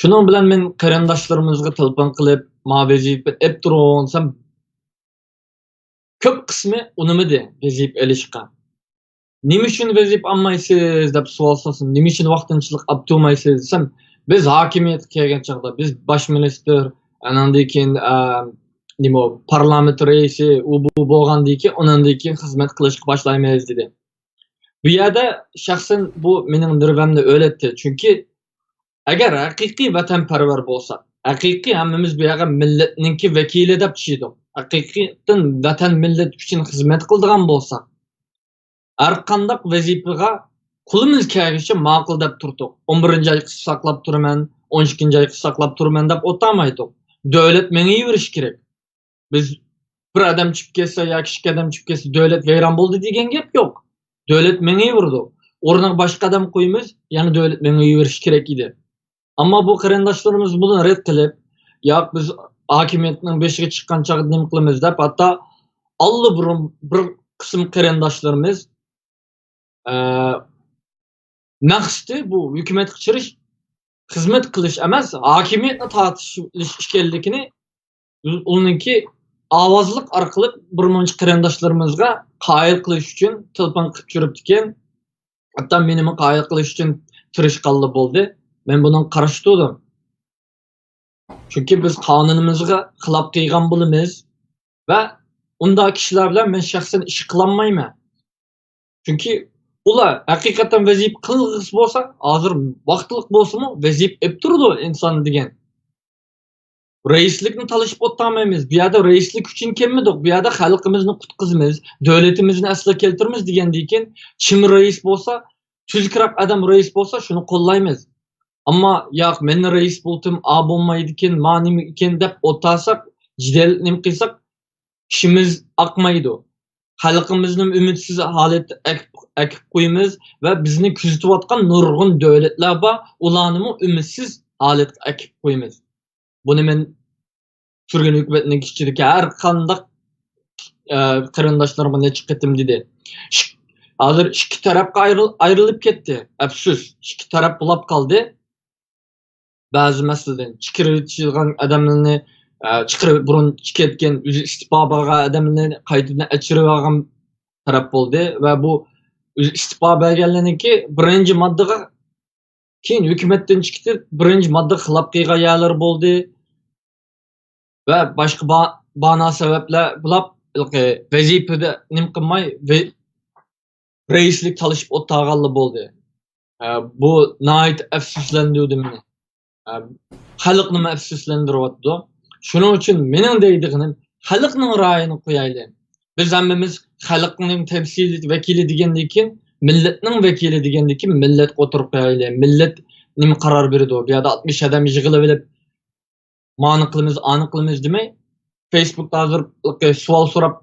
شۇنىڭ بىلەن مەن قېرىنداشلىرىمىزغا تېلېفون قىلىپ، ما ۋەزىپە ئېلىپ تۇرۇڭ دېسەم، كۆپ قىسمى ئۇنىمىدى ۋەزىپە ئېلىشقا. نېمە ئۈچۈن ۋەزىپە ئالمايسىز دەپ سوئال سورىسام، نېمە ئۈچۈن ۋاقتىنچىلىق ئاپ تۇرمايسىز دېسەم، بىز ھاكىمىيەتكە كەلگەن چاغدا بىز باش مىنىستىر، ئاناندىن كېيىن، ئە، نېمە، پارلامېنت رەئىسى، ئۇ بۇ بولغاندىن كېيىن، ئۇنىڭدىن كېيىن خىزمەت قىلىشقا باشلايمىز دېدى. بۇ يەردە شەخسەن بۇ مېنىڭ نېرۋامنى ئۆرلەتتى. چۈنكى ئەگەر ھەقىقىي ۋەتەنپەرۋەر بولساق، ھەقىقىي ھەممىمىز بۇ يەرگە مىللەتنىڭكى ۋەكىلى دەپ چىقتۇق، ھەقىقىيەتتىن ۋەتەن مىللەت ئۈچۈن خىزمەت قىلىدىغان بولساق، ھەرقانداق ۋەزىپىگە قولىمىز كەلگىچە ماقۇل دەپ تۇردۇق. ئون بىرىنچى ئايغىچە ساقلاپ تۇرىمەن، ئون ئىككىنچى ئايغىچە ساقلاپ تۇرىمەن دەپ ئولتۇرمايدۇق. دۆلەت مېڭىۋېرىشى كېرەك. بىز بىر ئادەم چۈشۈپ كەتسە ياكى ئىككى ئادەم چۈشۈپ كەتسە دۆلەت ۋەيران بولدى دېگەن گەپ يوق. دۆلەت مېڭىۋېرىدۇ. ئورنىغا باشقا ئادەم قويىمىز، يەنە دۆلەت مېڭىۋېرىشى كېرەك ئىدى. ئەمما بۇ قېرىنداشلىرىمىز بۇنى رەت قىلىپ، ياق، بىز ھاكىمىيەتنىڭ بېشىغا چىققان چاغدا نېمە قىلىمىز دەپ، ھەتتا ئاللىبۇرۇن بىر قىسىم قېرىنداشلىرىمىز، ئە، مەقسىتى بۇ ھۆكۈمەتكە چىرىش، خىزمەت قىلىش ئەمەس، ھاكىمىيەتنى تارتىش ئىكەنلىكىنى، ئۇنىڭكى ئاۋازلىق ئارقىلىق بىر مۇنچە قېرىنداشلىرىمىزغا قايىل قىلىش ئۈچۈن تېلېفون قىلىپ يۈرۈپتىكەن. ھەتتا مېنىمۇ قايىل قىلىش ئۈچۈن تىرىشقانلا بولدى. مەن بۇنىڭغا قارشى تۇردۇم. چۈنكى بىز قانۇنىمىزغا خىلاپ قىلغان بولىمىز ۋە ئۇنداق كىشىلەر بىلەن مەن شەخسەن ئىش قىلالمايمەن. چۈنكى ئۇلار ھەقىقەتەن ۋەزىپە قىلغۇسى بولسا، ھازىر ۋاقىتلىق بولسىمۇ ۋەزىپە ئېلىپ تۇرىدۇ ئىنسان دېگەن. رەئىسلىكنى تالىشىپ ئولتۇرمايمىز. بۇ يەردە رەئىسلىك ئۈچۈن كەلمىدۇق. بۇ يەردە خەلقىمىزنى قۇتقۇزىمىز، دۆلىتىمىزنى ئەسلىگە كەلتۈرىمىز دېگەندىكىن، كىم رەئىس بولسا، تۈزۈكرەك ئادەم رەئىس بولسا، شۇنى قوللايمىز. ئەمما ياق، مەن رەئىس بولدۇم، ئا بولمايدىكەن، ما نېمە ئىكەن دەپ ئولتۇرساق، جېدەل نېمە قىلساق، ئىشىمىز ئاقمايدۇ. خەلقىمىزنى ئۈمىدسىز ھالەتتە ئەكىپ، ئەكىپ قويىمىز ۋە بىزنى كۆزىتىۋاتقان نۇرغۇن دۆلەتلەر بار، ئۇلارنىمۇ ئۈمىدسىز ھالەتكە ئەكىپ قويىمىز. بۇنى مەن تۈرگەن ھۆكۈمەتنىڭ ئىچىدىكى ھەر قانداق، ئە، قېرىنداشلىرىمغا نەچچە قېتىم دېدى. ئىك-، ھازىر ئىككى تەرەپكە ئايرىل-، ئايرىلىپ كەتتى. ئەپسۇس، ئىككى تەرەپ بولاپ قالدى. بەزى مەسىلىدىن چىقىرىۋېتىشىدىغان ئادەملەرنى، ئە، چىقىرىپ، بۇرۇن چىقىۋەتكەن، ئۆزى ئىستېپا بەرگەن ئادەملەرنى قايتىدىن ئەچىرىۋالغان تەرەپ بولدى ۋە بۇ ئۆزى ئىستېپا بەرگەنلەرنىڭكى بىرىنچى ماددىغا، كېيىن ھۆكۈمەتتىن چىقىپ، بىرىنچى ماددىغا خىلاپ قىلغان يەرلىرى بولدى ۋە باشقا با-، بانا سەۋەبلەر بولاپ، ھېلىقى ۋەزىپىدە نېمە قىلماي، ۋە-، رەئىسلىك تالىشىپ ئولتۇرغانلا بولدى. ئە، بۇ ناھايىتى ئەپسۇسلاندۇردى مېنى. ئە، خەلقنىمۇ ئەپسۇسلاندۇرۇۋاتىدۇ. شۇنىڭ ئۈچۈن مېنىڭ دەيدىغىنىم، خەلقنىڭ رايىنى قويايلى. بىز ھەممىمىز خەلقنىڭ تەمسىلىي ۋەكىلى دېگەندىن كېيىن، مىللەتنىڭ ۋەكىلى دېگەندىن كېيىن، مىللەتكە ئوتتۇرىغا قويايلى. مىللەت نېمە قارار بېرىدۇ؟ بۇ يەردە ئاتمىش ئادەم يىغىلىۋېلىپ، مانى قىلىمىز، ئانى قىلىمىز دېمەي، فېيسبۇكتا ھازىر سوئال سوراپ،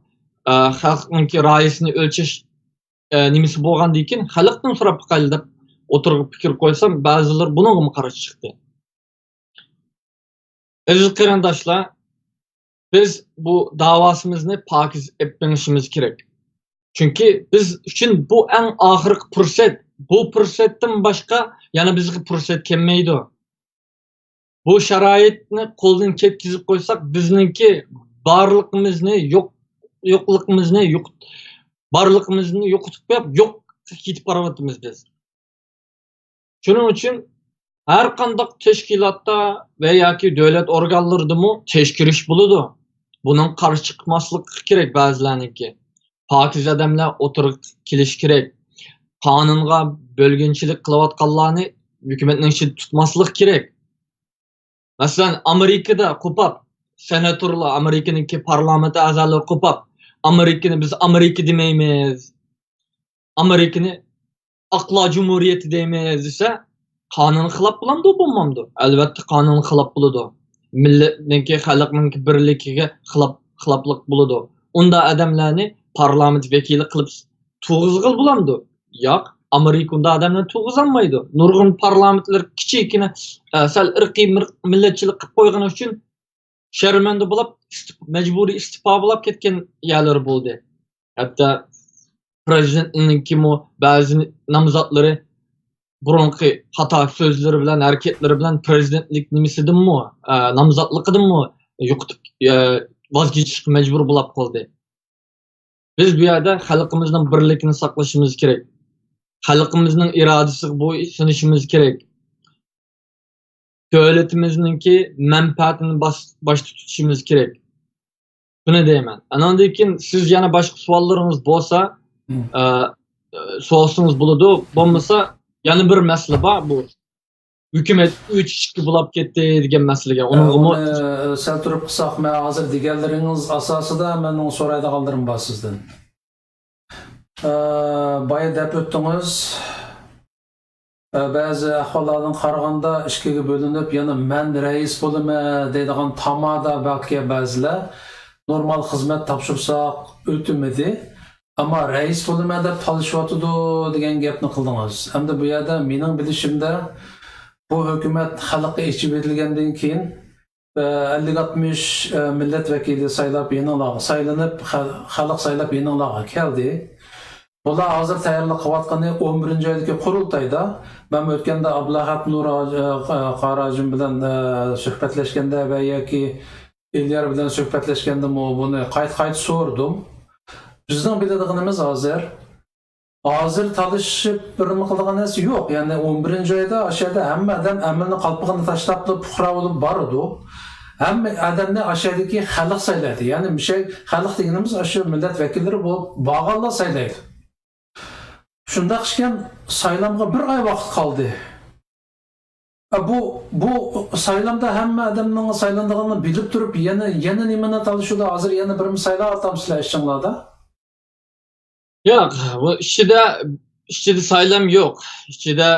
ئە، خەلقنىڭكى رايىسىنى ئۆلچەش، ئە، نېمىسى بولغاندىن كېيىن، خەلقتىن سوراپ باقايلى دەپ ئوتتۇرىغا پىكىر قويسام، بەزىلەر بۇنىڭغىمۇ قارشى چىقتى. ئەزىز قېرىنداشلار، بىز بۇ داۋاسىمىزنى پاكىز ئېلىپ مېڭىشىمىز كېرەك. چۈنكى بىز ئۈچۈن بۇ ئەڭ ئاخىرقى پۇرسەت. بۇ پۇرسەتتىن باشقا يەنە بىزگە پۇرسەت كەلمەيدۇ. بۇ شارائىتنى قولدىن كەتكۈزۈپ قويساق، بىزنىڭكى بارلىقىمىزنى يوق، يوقلۇقىمىزنى يوق-، بارلىقىمىزنى يوقىتىپ قويۇپ، يوققا كېتىپ بارىۋاتىمىز بىز. شۇنىڭ ئۈچۈن ھەر قانداق تەشكىلاتتا ۋە ياكى دۆلەت ئورگانلىرىدىمۇ تەكشۈرۈش بولىدۇ. بۇنىڭغا قارشى چىقماسلىق كېرەك بەزىلەرنىڭكى. پاكىز ئادەملەر ئوتتۇرىغا كېلىشى كېرەك. قانۇنغا بۆلگۈنچىلىك قىلىۋاتقانلارنى ھۆكۈمەتنىڭ ئىچىدە تۇتماسلىق كېرەك. مەسىلەن، ئامېرىكىدا قوپاپ، سېناتورلار، ئامېرىكىنىڭكى پارلامېنت ئەزالىرى قوپاپ، ئامېرىكىنى بىز ئامېرىكا دېمەيمىز، ئامېرىكىنى ئاقلار جۇمھۇرىيىتى دەيمىز دېسە، قانۇنغا خىلاپ بولامدۇ، بولمامدۇ؟ ئەلۋەتتە، قانۇنغا خىلاپ بولىدۇ. مىللەتنىڭكى، خەلقنىڭكى بىرلىكىگە خىلاپ، خىلاپلىق بولىدۇ. ئۇنداق ئادەملەرنى پارلامېنت ۋەكىلى قىلىپ تۇرغۇزغىلى بولامدۇ؟ ياق، ئامېرىكا ئۇنداق ئادەملەرنى تۇرغۇزالمايدۇ. نۇرغۇن پارلامېنتلار كىچىككىنە، ئە، سەل ئىرقىي مىر-، مىللەتچىلىك قىلىپ قويغىنى ئۈچۈن شەرمەندە بولۇپ، ئىستىپ-، مەجبۇرىي ئىستېپا بولاپ كەتكەن يەرلىرى بولدى. ھەتتا پىرېزىدېنتنىڭكىمۇ بەزى نامزاتلىرى بۇرۇنقى خاتا سۆزلىرى بىلەن، ھەرىكەتلىرى بىلەن پىرېزىدېنتلىك نېمىسىدىنمۇ، ئە، نامزاتلىقىدىنمۇ يوقىتىپ، ئە، ۋاز كېچىشكە مەجبۇر بولاپ قالدى. بىز بۇ يەردە خەلقىمىزنىڭ بىرلىكىنى ساقلىشىمىز كېرەك. خەلقىمىزنىڭ ئىرادىسىگە بويسۇنۇشىمىز كېرەك. دۆلىتىمىزنىڭكى مەنپەئەتىنى باش-، باشتا تۇتۇشىمىز كېرەك. بۇنى دەيمەن. ئاناندىن كېيىن سىز يەنە باشقا سوئاللىرىڭىز بولسا، مم. ئە، ئە، سورىسىڭىز بولىدۇ. بولمىسا، يەنە بىر مەسىلە بار. بۇ ھۆكۈمەت ئۈچ ئىككى بولاپ كەتتى دېگەن مەسىلىگە. ئۇنىڭغىمۇ ئۇنى سەل تۇرۇپ قىلساق، مەن ھازىر دېگەنلىرىڭىز ئاساسىدا مەننىڭ سورايدىغانلىرىم بار سىزدىن. ئە، بايا دەپ ئۆتتىڭىز، ئە، بەزى ئەھۋاللاردىن قارىغاندا، ئىككىگە بۆلۈنۈپ، يەنە مەن رەئىس بولىمەن دەيدىغان تامادا باركەن بەزىلەر. نورمال خىزمەت تاپشۇرساق ئۆتمىدى. ئەمما رەئىس بولىمەن دەپ تالىشىۋاتىدۇ دېگەن گەپنى قىلدىڭىز. ئەمدى بۇ يەردە مېنىڭ بىلىشىمدە بۇ ھۆكۈمەت خەلققە ئېچىۋېتىلگەندىن كېيىن، ئەللىك ئاتمىش مىللەت ۋەكىلى سايلاپ يېنىڭلارغا سايلىنىپ، خە-، خەلق سايلاپ يېنىڭلارغا كەلدى. بۇلار ھازىر تەييارلىق قىلىۋاتقىنى ئون بىرىنچى ئايدىكى قۇرۇلتايدا. مەن ئۆتكەندە ئابلاھەت نۇر ھاج-، قارى ھاجىم بىلەن سۆھبەتلەشكەندە ۋە ياكى ئېليار بىلەن سۆھبەتلەشكەندىمۇ بۇنى قايتا-قايتا سورىدىم. بىزنىڭ بىلىدىغىنىمىز ھازىر، ھازىر تالىشىپ بىر نېمە قىلىدىغان نەرسە يوق. يەنى ئون بىرىنچى ئايدا ئاشۇ يەردە ھەممە ئادەم ئەمەلنى قالپىقىنى تاشلاپلا پۇقرا بولۇپ بارىدۇ. ھەممە ئادەمنى ئاشۇ يەردىكى خەلق سايلايدۇ. يەنى مۇشۇ خەلق دېگىنىمىز ئاشۇ مىللەت ۋەكىللىرى بولۇپ بارغانلار سايلايدۇ. شۇنداق ئىكەن، سايلامغا بىر ئاي ۋاقىت قالدى. ئە، بۇ، بۇ سايلامدا ھەممە ئادەمنىڭ سايلىنىدىغانلىقىنى بىلىپ تۇرۇپ، يەنە، يەنە نېمىنى تالىشىدۇ؟ ھازىر يەنە بىر سايلاۋاتامسىلەر ئىچىڭلاردا؟ ياق، بۇ ئىچىدە، ئىچىدە سايلام يوق. ئىچىدە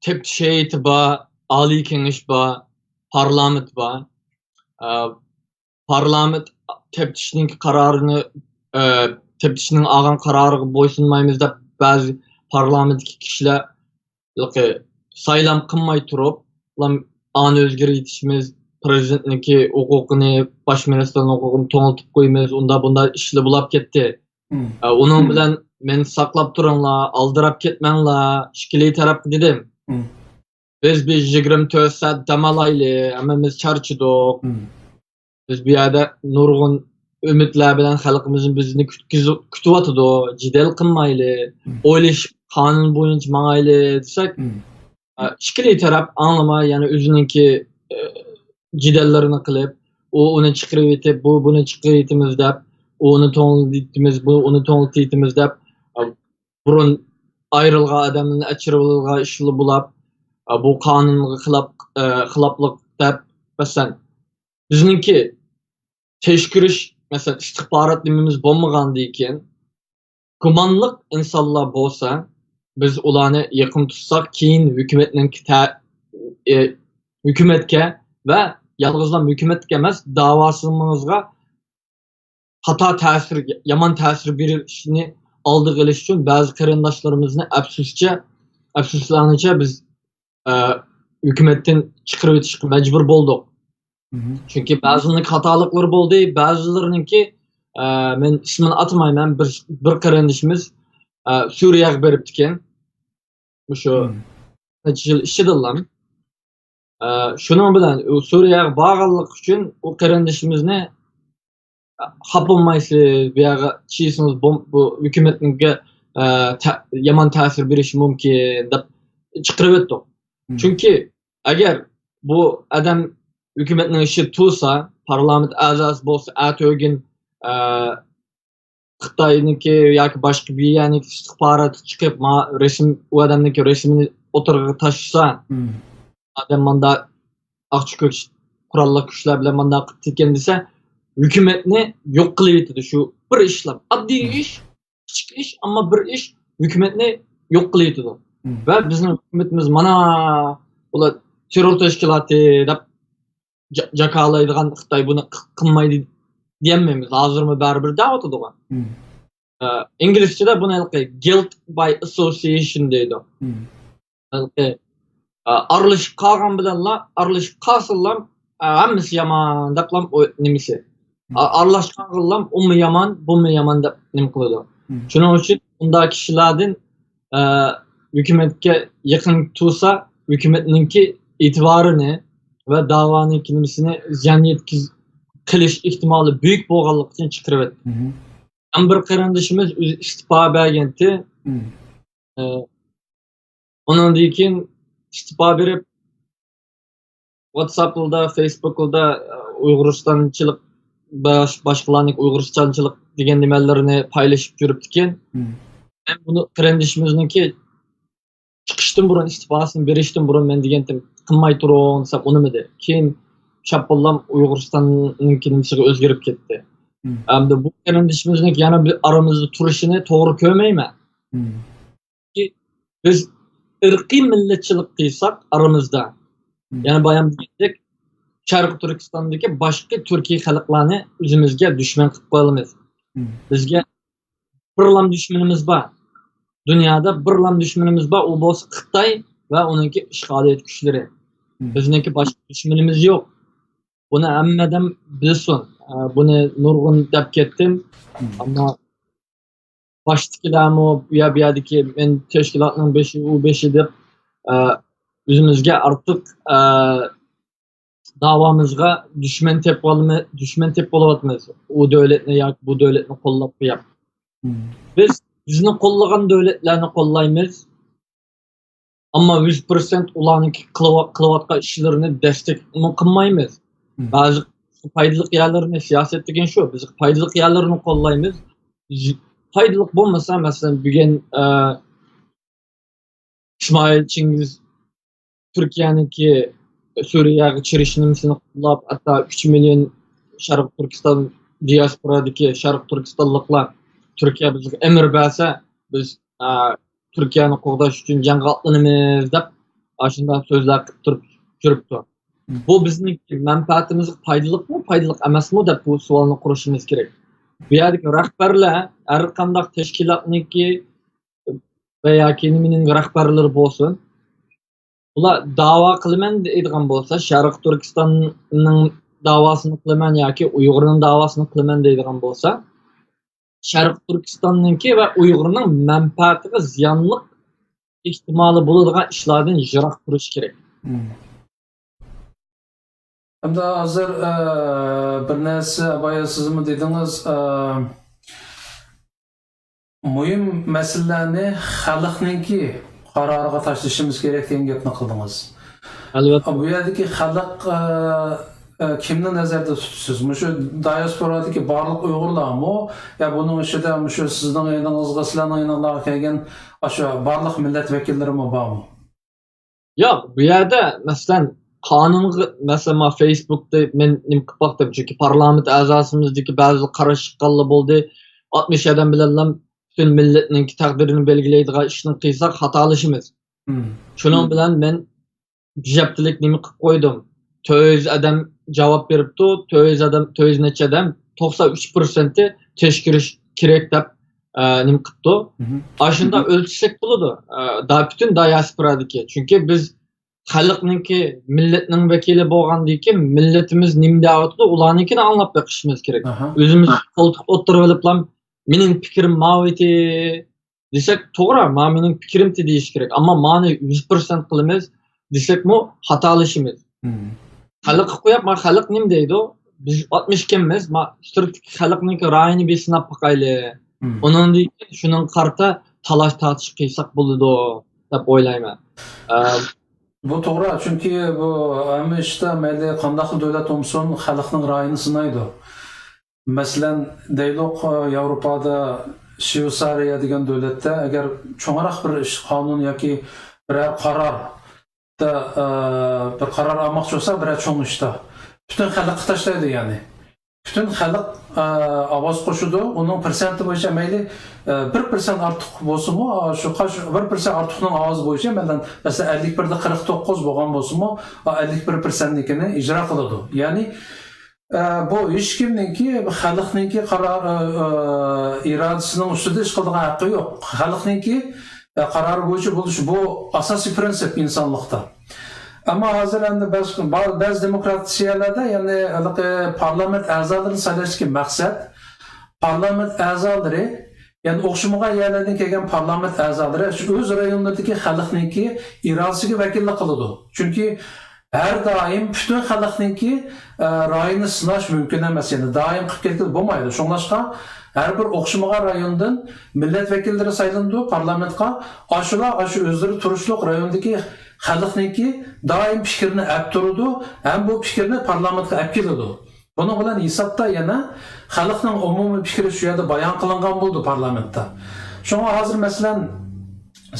تەپتىش ھەيئىتى بار، ئالىي كېڭەش بار، پارلامېنت بار. ئە، پارلامېنت تەپتىشنىڭ قارارىنى، ئە، تەپتىشنىڭ ئالغان قارارىغا بويسۇنمايمىز دەپ، بەزى پارلامېنتتىكى كىشىلەر سايلام قىلماي تۇرۇپ، ئانى ئۆزگىرتىشىمىز، پىرېزىدېنتنىڭكى ھوقۇقىنى، باش مىنىستىرنىڭ ھوقۇقىنى توڭلىتىپ قويىمىز، ئۇنداق بۇنداق ئىشلار بولاپ كەتتى. ئە، ئۇنىڭ بىلەن مېنى ساقلاپ تۇرۇڭلار، ئالدىراپ كەتمەڭلار، ئىككىلى تەرەپكە دېدىم. بىز بىر يىگىرمە تۆت سائەت دەم ئالايلى، ھەممىمىز چارچىدۇق. بىز بۇ يەردە نۇرغۇن ئۈمىدلەر بىلەن خەلقىمىزنى بىزنى كۈتكۈزۈپ، كۈتۈۋاتىدۇ. جېدەل قىلمايلى، ئويلىشىپ، قانۇن بويىچە ماڭايلى دېسەك، ئىككىلى تەرەپ ئاڭلىماي، يەنە ئۆزىنىڭكى، ئە، جېدەللىرىنى قىلىپ، ئۇ ئۇنى چىقىرىۋېتىپ، بۇ بۇنى چىقىرىۋېتىمىز دەپ، ئۇنى توڭلىتىمىز، بۇ ئۇنى توڭلىتىمىز دەپ، ئە، بۇرۇن ئايرىلغان ئادەملەرنى ئەچىرىۋالغان ئىشلار بولاپ، ئە، بۇ قانۇنغا خىلاپ، ئە، خىلاپلىق دەپ، مەسىلەن، بىزنىڭكى تەكشۈرۈش، مەسىلەن، ئىستىخبارات نېمىمىز بولمىغاندىكىن، گۇمانلىق ئىنسانلار بولسا، بىز ئۇلارنى يېقىن تۇتساق، كېيىن ھۆكۈمەتنىڭكى تە-، ئى، ھۆكۈمەتكە ۋە يالغۇزلا ھۆكۈمەتكە ئەمەس، داۋاسىمىزغا خاتا تەسىر، يامان تەسىر بېرىشنى ئالدىغا ئېلىش ئۈچۈن بەزى قېرىنداشلىرىمىزنى ئەپسۇسچە، ئەپسۇسلارنىڭچە بىز، ئە، ھۆكۈمەتتىن چىقىرىۋېتىشكە مەجبۇر بولدۇق. چۈنكى بەزىلىرىنىڭ خاتالىقلىرى بولدى، بەزىلىرىنىڭكى، ئە، مەن ئىسمىنى ئاتىمايمەن، بىر، بىر قېرىندىشىمىز، ئە، سۈرىيەگە بېرىپتىكەن. مۇشۇ نەچچە يىل ئىچىدىلا. ئە، شۇنىڭ بىلەن ئۇ سۈرىيەگە بارغانلىقى ئۈچۈن ئۇ قېرىندىشىمىزنى، ئە، خاپا بولمايسىز، بۇ يەرگە چىقسىڭىز بوم-، بۇ ھۆكۈمەتنىڭكى، ئە، تە-، يامان تەسىر بېرىشى مۇمكىن دەپ چىقىرىۋەتتۇق. چۈنكى ئەگەر بۇ ئادەم ھۆكۈمەتنىڭ ئىچىدە تۇرسا، پارلامېنت ئەزاسى بولسا، ئەتىگۈن، ئە، خىتاينىڭكى ياكى باشقا بىر يەرنىڭكى ئىستىخباراتى چىقىپ، ما-، رەسىم، ئۇ ئادەمنىڭكى رەسىمىنى ئوتتۇرىغا تاشلىسا، ئادەم ماندا ئاقچى كۈچ، قوراللىق كۈچلەر بىلەن مانداق قىلىپتىكەن دېسە، ھۆكۈمەتنى يوق قىلىۋېتىدۇ. شۇ بىر ئىشلار، ئاددىي ئىش، كىچىك ئىش، ئەمما بىر ئىش ھۆكۈمەتنى يوق قىلىۋېتىدۇ. ۋە بىزنىڭ ھۆكۈمىتىمىز مانا ئۇلار تېررور تەشكىلاتى دەپ جا-، جاكارلايدىغان، خىتاي بۇنى ق-، قىلمايدۇ دېيەلمەيمىز. ھازىرمۇ بەرىبىر دەۋاتىدىغۇ. ئە، ئىنگلىزچىدە بۇنى ھېلىقى guilt by association دەيدۇ. ھېلىقى، ئە، ئارىلىشىپ قالغان بىلەنلا، ئارىلىشىپ قالسىلا، ئە، ھەممىسى يامان دەپلا ئو-، نېمىسى. ئا-، ئارىلاشقانغىلا ئۇمۇ يامان، بۇمۇ يامان دەپ نېمە قىلىدۇ. شۇنىڭ ئۈچۈن ئۇنداق كىشىلەردىن، ئە، ھۆكۈمەتكە يېقىن تۇرسا، ھۆكۈمەتنىڭكى ئېتىبارىنى ۋە داۋانىڭكى نېمىسىنى زىيان يەتكۈز-، قىلىش ئېھتىمالى بۈيۈك بولغانلىقى ئۈچۈن چىقىرىۋەتتى. يەنە بىر قېرىندىشىمىز ئۆزى ئىستېپا بەرگەنتى. ئە، ئۇنىڭدىن كېيىن ئىستېپا بېرىپ، ۋاتساپلىدا، فېيسبۇكلىدا، ئە، ئۇيغۇرىستانچىلىق، باش-، باشقىلارنىڭ ئۇيغۇرىستانچىلىق دېگەن نېمىلىرىنى پايلىشىپ يۈرۈپتىكەن. مەن بۇنى قېرىندىشىمىزنىڭكى چىقىشتىن بۇرۇن، ئىستېپاسىنى بېرىشتىن بۇرۇن مەن دېگەنتىم، قىلماي تۇرۇڭ دېسەم، ئۇنىمىدى. كېيىن شاپپىلام ئۇيغۇرىستاننىڭكى نېمىسىگە ئۆزگىرىپ كەتتى. ئەمدى بۇ قېرىندىشىمىزنىڭ يەنە بىر ئارىمىزدا تۇرۇشىنى توغرا كۆرمەيمەن. بىز ئىرقىي مىللەتچىلىك قىلساق ئارىمىزدا، يەنە بايام دېگەندەك، شەرقىي تۈركىستاندىكى باشقا تۈركىي خەلقلەرنى ئۆزىمىزگە دۈشمەن قىلىپ قويالمايمىز. بىزگە بىرلام دۈشمىنىمىز بار. دۇنيادا بىرلام دۈشمىنىمىز بار، ئۇ بولسا خىتاي ۋە ئۇنىڭكى ئىشغالىيەت كۈچلىرى. بىزنىڭكى باشقا دۈشمىنىمىز يوق. بۇنى ھەممە ئادەم بىلسۇن. ئە، بۇنى نۇرغۇن دەپ كەتتىم. ئەمما باشتىكىلەرمۇ بۇ يەر، بۇ يەردىكى مەن تەشكىلاتنىڭ بېشى، ئۇ بېشى دەپ، ئە، ئۆزىمىزگە ئارتۇق، ئە، داۋامىزغا دۈشمەن تېپىۋالمى-، دۈشمەن تېپىپ بولۇۋاتىمىز. ئۇ دۆلەتنى ياكى بۇ دۆلەتنى قوللاپ قويۇپ. بىز بىزنى قوللىغان دۆلەتلەرنى قوللايمىز. ئەمما يۈز پىرسەنت ئۇلارنىڭكى قىلىۋا-، قىلىۋاتقان ئىشلىرىنى دەستەكمۇ قىلمايمىز. بەزى پايدىلىق يەرلىرىنى، سىياسەت دېگەن شۇ، بىز پايدىلىق يەرلىرىنى قوللايمىز. پايدىلىق بولمىسا، مەسىلەن، بۈگۈن، ئە، ئىسمائىل چىڭگىز تۈركىيەنىڭكى سۈرىيەگە كىرىش نېمىسىنى قوللاپ، ھەتتا ئۈچ مىليون شەرقىي تۈركىستان دىياسپورادىكى شەرقىي تۈركىستانلىقلار تۈركىيە بىزگە ئەمىر بەرسە، بىز، ئا، تۈركىيەنى قوغداش ئۈچۈن جەڭگە ئاتلىنىمىز دەپ، ئاشۇنداق سۆزلەر قىلىپ تۇرۇپ يۈرۈپتۇ. بۇ بىزنىڭ مەنپەئەتىمىزگە پايدىلىقمۇ، پايدىلىق ئەمەسمۇ دەپ بۇ سوئالنى قويۇشىمىز كېرەك. بۇ يەردىكى رەھبەرلەر، ھەر قانداق تەشكىلاتنىڭكى ۋە ياكى نېمىنىڭ رەھبەرلىرى بولسۇن، ئۇلار داۋا قىلىمەن دەيدىغان بولسا، شەرقىي تۈركىستاننىڭ داۋاسىنى قىلىمەن ياكى ئۇيغۇرنىڭ داۋاسىنى قىلىمەن دەيدىغان بولسا، شەرقىي تۈركىستاننىڭكى ۋە ئۇيغۇرنىڭ مەنپەئەتىگە زىيانلىق ئېھتىمالى بولىدىغان ئىشلاردىن يىراق تۇرۇش كېرەك. ھەمدە ھازىر، ئە، بىر نەرسە، ئابايا، سىزمۇ دېدىڭىز، ئە، مۇھىم مەسىلىلەرنى خەلقنىڭكى قارارىغا تاشلىشىمىز كېرەك دېگەن گەپنى قىلدىڭىز. ئەلۋەتتە. بۇ يەردىكى خەلق، ئە، ئە، كىمنى نەزەردە تۇتىسىز؟ مۇشۇ دىياسپورادىكى بارلىق ئۇيغۇرلارمۇ؟ يا بۇنىڭ ئىچىدە مۇشۇ سىزنىڭ يېنىڭىزغا، سىلەرنىڭ يېنىڭلارغا كەلگەن ئاشۇ بارلىق مىللەت ۋەكىللىرىمۇ بارمۇ؟ ياق، بۇ يەردە، مەسىلەن، قانۇنغا، مەسىلەن، مانا فېيسبۇكتا مەن نېمە قىلىپ باقتىم، چۈنكى پارلامېنت ئەزاسىمىزدىكى بەزىلەر قارشى چىققانلار بولدى. ئاتمىش ئادەم بىلەنلا پۈتۈن مىللەتنىڭكى تەقدىرىنى بەلگىلەيدىغان ئىشنى قىلساق خاتالىشىمىز. شۇنىڭ بىلەن مەن بىر ھەپتىلىك نېمە قىلىپ قويدۇم. تۆت يۈز ئادەم جاۋاب بېرىپتۇ، تۆت يۈز ئادەم، تۆت يۈز نەچچە ئادەم، توقسان ئۈچ پىرسەنتى تەشكىرىش كېرەك دەپ، ئە، نېمە قىپتۇ. ئاشۇنداق ئۆلچىسەك بولىدۇ. ئە، دا-، پۈتۈن دىياسپورادىكى. چۈنكى بىز خەلقنىڭكى، مىللەتنىڭ ۋەكىلى بولغاندىن كېيىن، مىللىتىمىز نېمە دەۋاتىدۇ، ئۇلارنىڭكىنى ئاڭلاپ بېقىشىمىز كېرەك. ئۆزىمىز قولتۇق ئوتتۇرىغا ئېلىپلا، مېنىڭ پىكرىم ماۋىتى دېسەك، توغرا، ما مېنىڭ پىكرىمتى دېيىش كېرەك. ئەمما مانى يۈز پىرسەنت قىلىمىز دېسەكمۇ خاتالىشىمىز. خەلققە قويۇپ، ما خەلق نېمە دەيدۇ؟ بىز ئاتمىش ئىكەنمىز، ما سىرتتىكى خەلقنىڭكى رايىنى بىر سىناپ باقايلى. ئۇنىڭدىن كېيىن شۇنىڭغا قارىتا تالاش تارتىش قىلساق بولىدۇ، دەپ ئويلايمەن. ئە، بۇ توغرا، چۈنكى بۇ ھەممە ئىشتا مەيلى قانداقلا دۆلەت بولمىسۇن، خەلقنىڭ رايىنى سىنايدۇ. مەسىلەن، دەيلۇق، ياۋروپادا شۋېتسارىيە دېگەن دۆلەتتە ئەگەر چوڭراق بىر ئىش، قانۇن ياكى بىرەر قاراردا، ئە، بىر قارار ئالماقچى بولسا، بىرەر چوڭ ئىشتا، پۈتۈن خەلققە تاشلايدۇ، يەنى. پۈتۈن خەلق، ئە، ئاۋاز قوشىدۇ. ئۇنىڭ پىرسەنتى بويىچە مەيلى، ئە، بىر پىرسەنت ئارتۇق بولسىمۇ، شۇ قاش-، بىر پىرسەنت ئارتۇقنىڭ ئاۋازى بويىچە، مەسىلەن، مەسىلەن، ئەللىك بىردە قىرىق توققۇز بولغان بولسىمۇ، ئەللىك بىر پىرسەنتنىڭكىنى ئىجرا قىلىدۇ. يەنى، ئە، بۇ ھېچكىمنىڭكى، خەلقنىڭكى قارار، ئە، ئە، ئىرادىسىنىڭ ئۈستىدە ئىش قىلىدىغان ھەققى يوق. خەلقنىڭكى، ئە، قارارى بويىچە بولۇش، بۇ ئاساسىي پىرىنسىپ ئىنسانلىقتا. ئەمما ھازىر ئەمدى بەز-، بەزى دېموكراتىيەلەردە، يەنى ھېلىقى پارلامېنت ئەزالىرىنى سايلاشتىكى مەقسەت، پارلامېنت ئەزالىرى، يەنى ئوخشىمىغان يەرلەردىن كەلگەن پارلامېنت ئەزالىرى شۇ ئۆز رايونلىرىدىكى خەلقنىڭكى ئىرادىسىگە ۋەكىللىك قىلىدۇ. چۈنكى ھەر دائىم پۈتۈن خەلقنىڭكى، ئە، رايىنى سىناش مۇمكىن ئەمەس، يەنى دائىم قىلىپ كەتكىلى بولمايدۇ. شۇڭلاشقا ھەر بىر ئوخشىمىغان رايوندىن مىللەت ۋەكىللىرى سايلىنىدۇ پارلامېنتقا. ئاشۇلار ئاشۇ ئۆزلىرى تۇرۇشلۇق رايوندىكى خەلقنىڭكى دائىم پىكرىنى ئەپ تۇرىدۇ ھەم بۇ پىكىرنى پارلامېنتقا ئەپ كېلىدۇ. بۇنىڭ بىلەن ھېسابتا يەنە خەلقنىڭ ئومۇمىي پىكرى شۇ يەردە بايان قىلىنغان بولىدۇ پارلامېنتتا. شۇڭا ھازىر، مەسىلەن،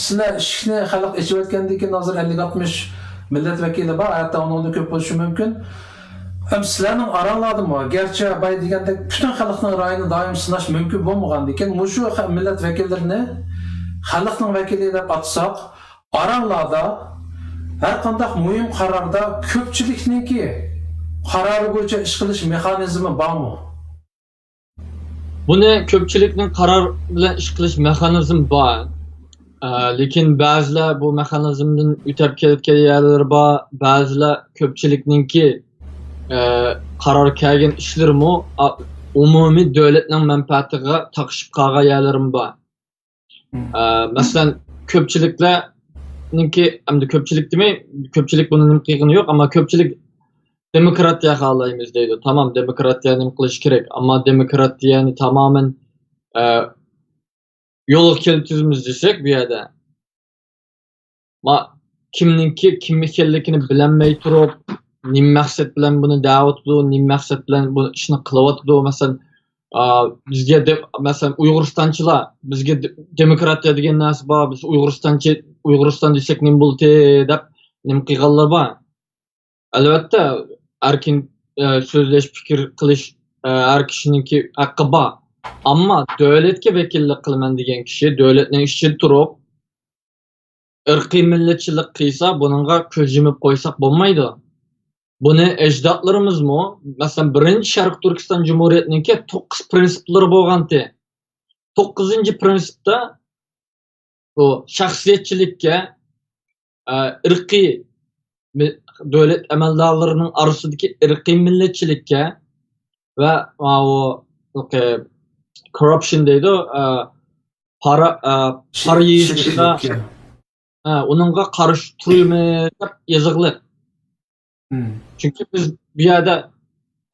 سىلەر ئىشىكنى خەلق ئېچىۋەتكەندىن كېيىن، ھازىر ئەللىك ئاتمىش مىللەت ۋەكىلى بار، ھەتتا ئۇنىڭدىن كۆپ بولۇشى مۇمكىن. ئەمما سىلەرنىڭ ئاراڭلاردىمۇ، گەرچە بايا دېگەندەك پۈتۈن خەلقنىڭ رايىنى دائىم سىناش مۇمكىن بولمىغاندىكىن، مۇشۇ خە-، مىللەت ۋەكىللىرىنى خەلقنىڭ ۋەكىلى دەپ ئاتىساق، ئاراڭلاردا ھەر قانداق مۇھىم قاراردا كۆپچىلىكنىڭكى قارارى بويىچە ئىش قىلىش مېخانىزمى بارمۇ؟ بۇنى كۆپچىلىكنىڭ قارار بىلەن ئىش قىلىش مېخانىزمى بار. ئە، لېكىن بەزىلەر بۇ مېخانىزمدىن ئۆتۈپ كېتىۋاتقان يەرلىرى بار، بەزىلەر كۆپچىلىكنىڭكى، ئە، قارار كەلگەن ئىشلىرىمۇ، ئا، ئومۇمىي دۆلەتنىڭ مەنپەئەتىگە تاقىشىپ قالغان يەرلىرىمۇ بار. مم. ئە، مەسىلەن، كۆپچىلىكلەرنىڭكى، ئەمدى كۆپچىلىك دېمەي، كۆپچىلىك بۇنى نېمە قىلغىنى يوق، ئەمما كۆپچىلىك دېموكراتىيە خالايمىز دەيدۇ. تامام، دېموكراتىيە نېمە قىلىش كېرەك، ئەمما دېموكراتىيەنى تامامەن، ئە، يولغا كېلتۈرىمىز دېسەك بۇ يەردە، ما، كىمنىڭكى كىم ئىكەنلىكىنى بىلەلمەي تۇرۇپ، نېمە مەقسەت بىلەن بۇنى دەۋاتىدۇ، نېمە مەقسەت بىلەن بۇ ئىشنى قىلىۋاتىدۇ. مەسىلەن، ئا، بىزگە دە-، مەسىلەن، ئۇيغۇرىستانچىلار، بىزگە دې-، دېموكراتىيە دېگەن نەرسە بار، بىز ئۇيغۇرىستانچى، ئۇيغۇرىستان دېسەك نېمە بولدى دەپ نېمە قىلغانلار بار. ئەلۋەتتە، ئەركىن، ئە، سۆزلەش، پىكىر قىلىش، ئە، ھەر كىشىنىڭكى ھەققى بار. ئەمما دۆلەتكە ۋەكىللىك قىلىمەن دېگەن كىشى دۆلەتنىڭ ئىچىدە تۇرۇپ، ئىرقىي مىللەتچىلىك قىلسا، بۇنىڭغا كۆز يۇمۇپ قويساق بولمايدۇ. بۇنى ئەجدادلىرىمىزمۇ، مەسىلەن، بىرىنچى شەرقىي تۈركىستان جۇمھۇرىيىتىنىڭكى توققۇز پىرىنسىپلىرى بولغانتى. توققۇزىنچى پىرىنسىپتا بۇ شەخسىيەتچىلىككە، ئە، ئىرقىي مىل-، دۆلەت ئەمەلدارلىرىنىڭ ئارىسىدىكى ئىرقىي مىللەتچىلىككە ۋە ماۋۇ، كوررۇپشن دەيدۇ، ئە، پارا، ئە، پارا يېيىشكە، ھە، ئۇنىڭغا قارشى تۇرىمىز دەپ يېزىقلىق. مم. چۈنكى بىز بۇ يەردە،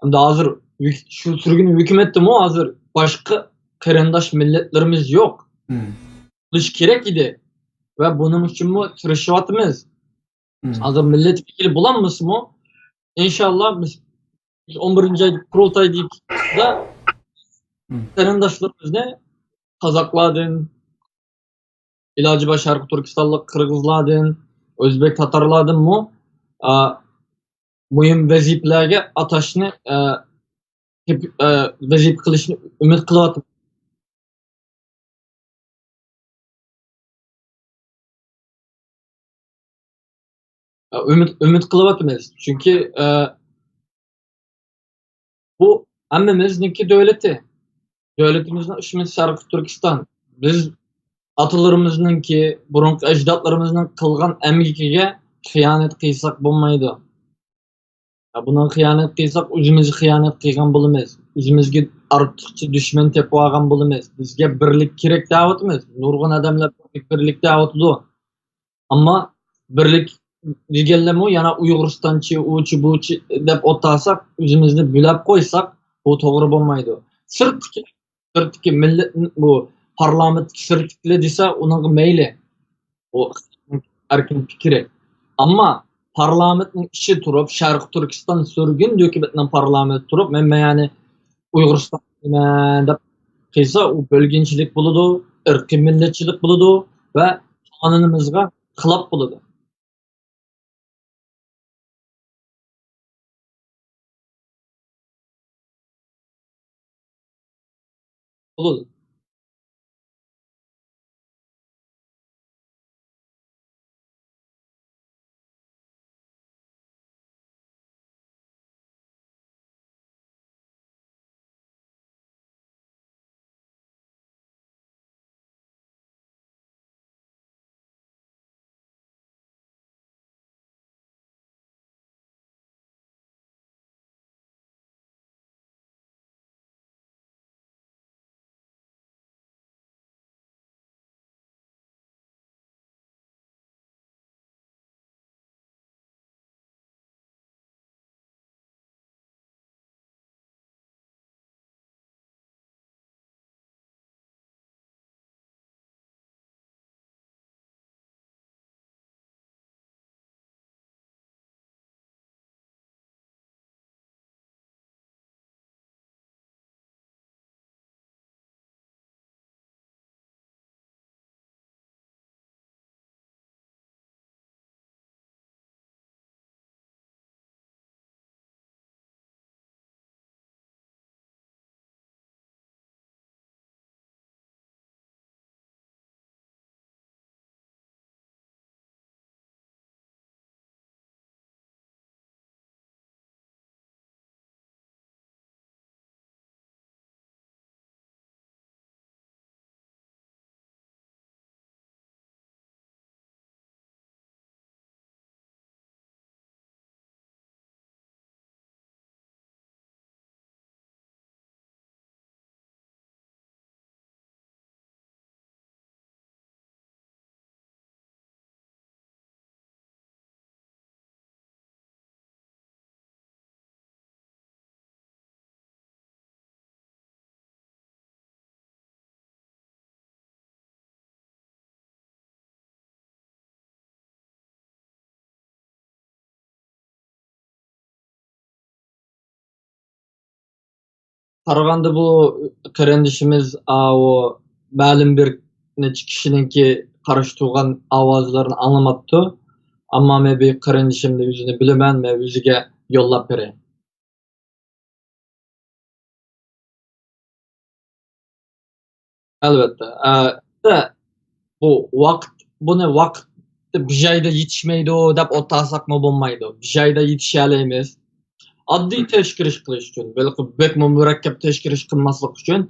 ئەمدى ھازىر ھۆك-، شۇ سۈرگۈن ھۆكۈمەتتىمۇ ھازىر باشقا قېرىنداش مىللەتلىرىمىز يوق. مم. بولۇش كېرەك ئىدى. ۋە بۇنىڭ ئۈچۈنمۇ تىرىشىۋاتىمىز. مم. ھازىر مىللەت ۋەكىلى بولالمىسىمۇ، ئىنشاللا بىز، بىز ئون بىرىنچى ئايدا قۇرۇلتايدا مم. قېرىنداشلىرىمىزنى قازاقلاردىن، ئىلاجى بار شەرقىي تۈركىستانلىق قىرغىزلاردىن، ئۆزبېك تاتارلاردىنمۇ، ئا، مۇھىم ۋەزىپىلەرگە ئاتاشنى، ئا، تېپىپ، ئا، ۋەزىپە قىلىشنى ئۈمىد قىلىۋاتىمىز. ئا، ئۈمىد، ئۈمىد قىلىۋاتىمىز. چۈنكى، ئا، بۇ ھەممىمىزنىڭكى دۆلىتى. دۆلىتىمىزنىڭ ئىسمى شەرقىي تۈركىستان. بىز ئاتىلىرىمىزنىڭكى، بۇرۇنقى ئەجدادلىرىمىزنىڭ قىلغان ئەمگىكىگە خىيانەت قىلساق بولمايدۇ. يا بۇنىڭغا خىيانەت قىلساق، ئۆزىمىزگە خىيانەت قىلغان بولىمىز. ئۆزىمىزگە ئارتۇقچە دۈشمەن تېپىۋالغان بولىمىز. بىزگە بىرلىك كېرەك دەۋاتىمىز. نۇرغۇن ئادەملەر بىرلىك، بىرلىك دەۋاتىدۇ. ئەمما بىرلىك دېگەنلەرمۇ يەنە ئۇيغۇرىستانچى، ئۇچى، بۇچى دەپ ئولتۇرساق، ئۆزىمىزنى بۆلەپ قويساق، بۇ توغرا بولمايدۇ. سىرتتىكى، سىرتتىكى مىللەت، بۇ پارلامېنتتىكى سىرتتىكىلەر دېسە، ئۇنىڭغا مەيلى. ئۇ ئەركىن پىكرى. ئەمما پارلامېنتنىڭ ئىچىدە تۇرۇپ، شەرقىي تۈركىستان سۈرگۈن ھۆكۈمىتىنىڭ پارلامېنتى تۇرۇپ، مەن، مەن يەنى ئۇيغۇرىستان دېمەن دەپ قىلسا، ئۇ بۆلگۈنچىلىك بولىدۇ، ئىرقىي مىللەتچىلىك بولىدۇ ۋە قانۇنىمىزغا خىلاپ بولىدۇ. بولىدۇ. قارىغاندا بۇ قېرىندىشىمىز، ئاۋۇ مەلۇم بىر نەچچە كىشىنىڭكى قارشى تۇرغان ئاۋازلىرىنى ئاڭلىماپتۇ. ئەمما مەن بىر قېرىندىشىمنى ئۆزىنى بىلىمەن، مەن ئۆزىگە يوللاپ بېرەي. ئەلۋەتتە. ئە، بۇ ۋاقىت، بۇنى ۋاقىت بىر جايدا يېتىشمەيدۇ دەپ ئوتتۇرىغا ساقمۇ بولمايدۇ. بىر جايدا يېتىشەلەيمىز. ئاددىي تەشكىللىك قىلىش ئۈچۈن، بەلكى بەكمۇ مۇرەككەپ تەشكىللىك قىلماسلىق ئۈچۈن،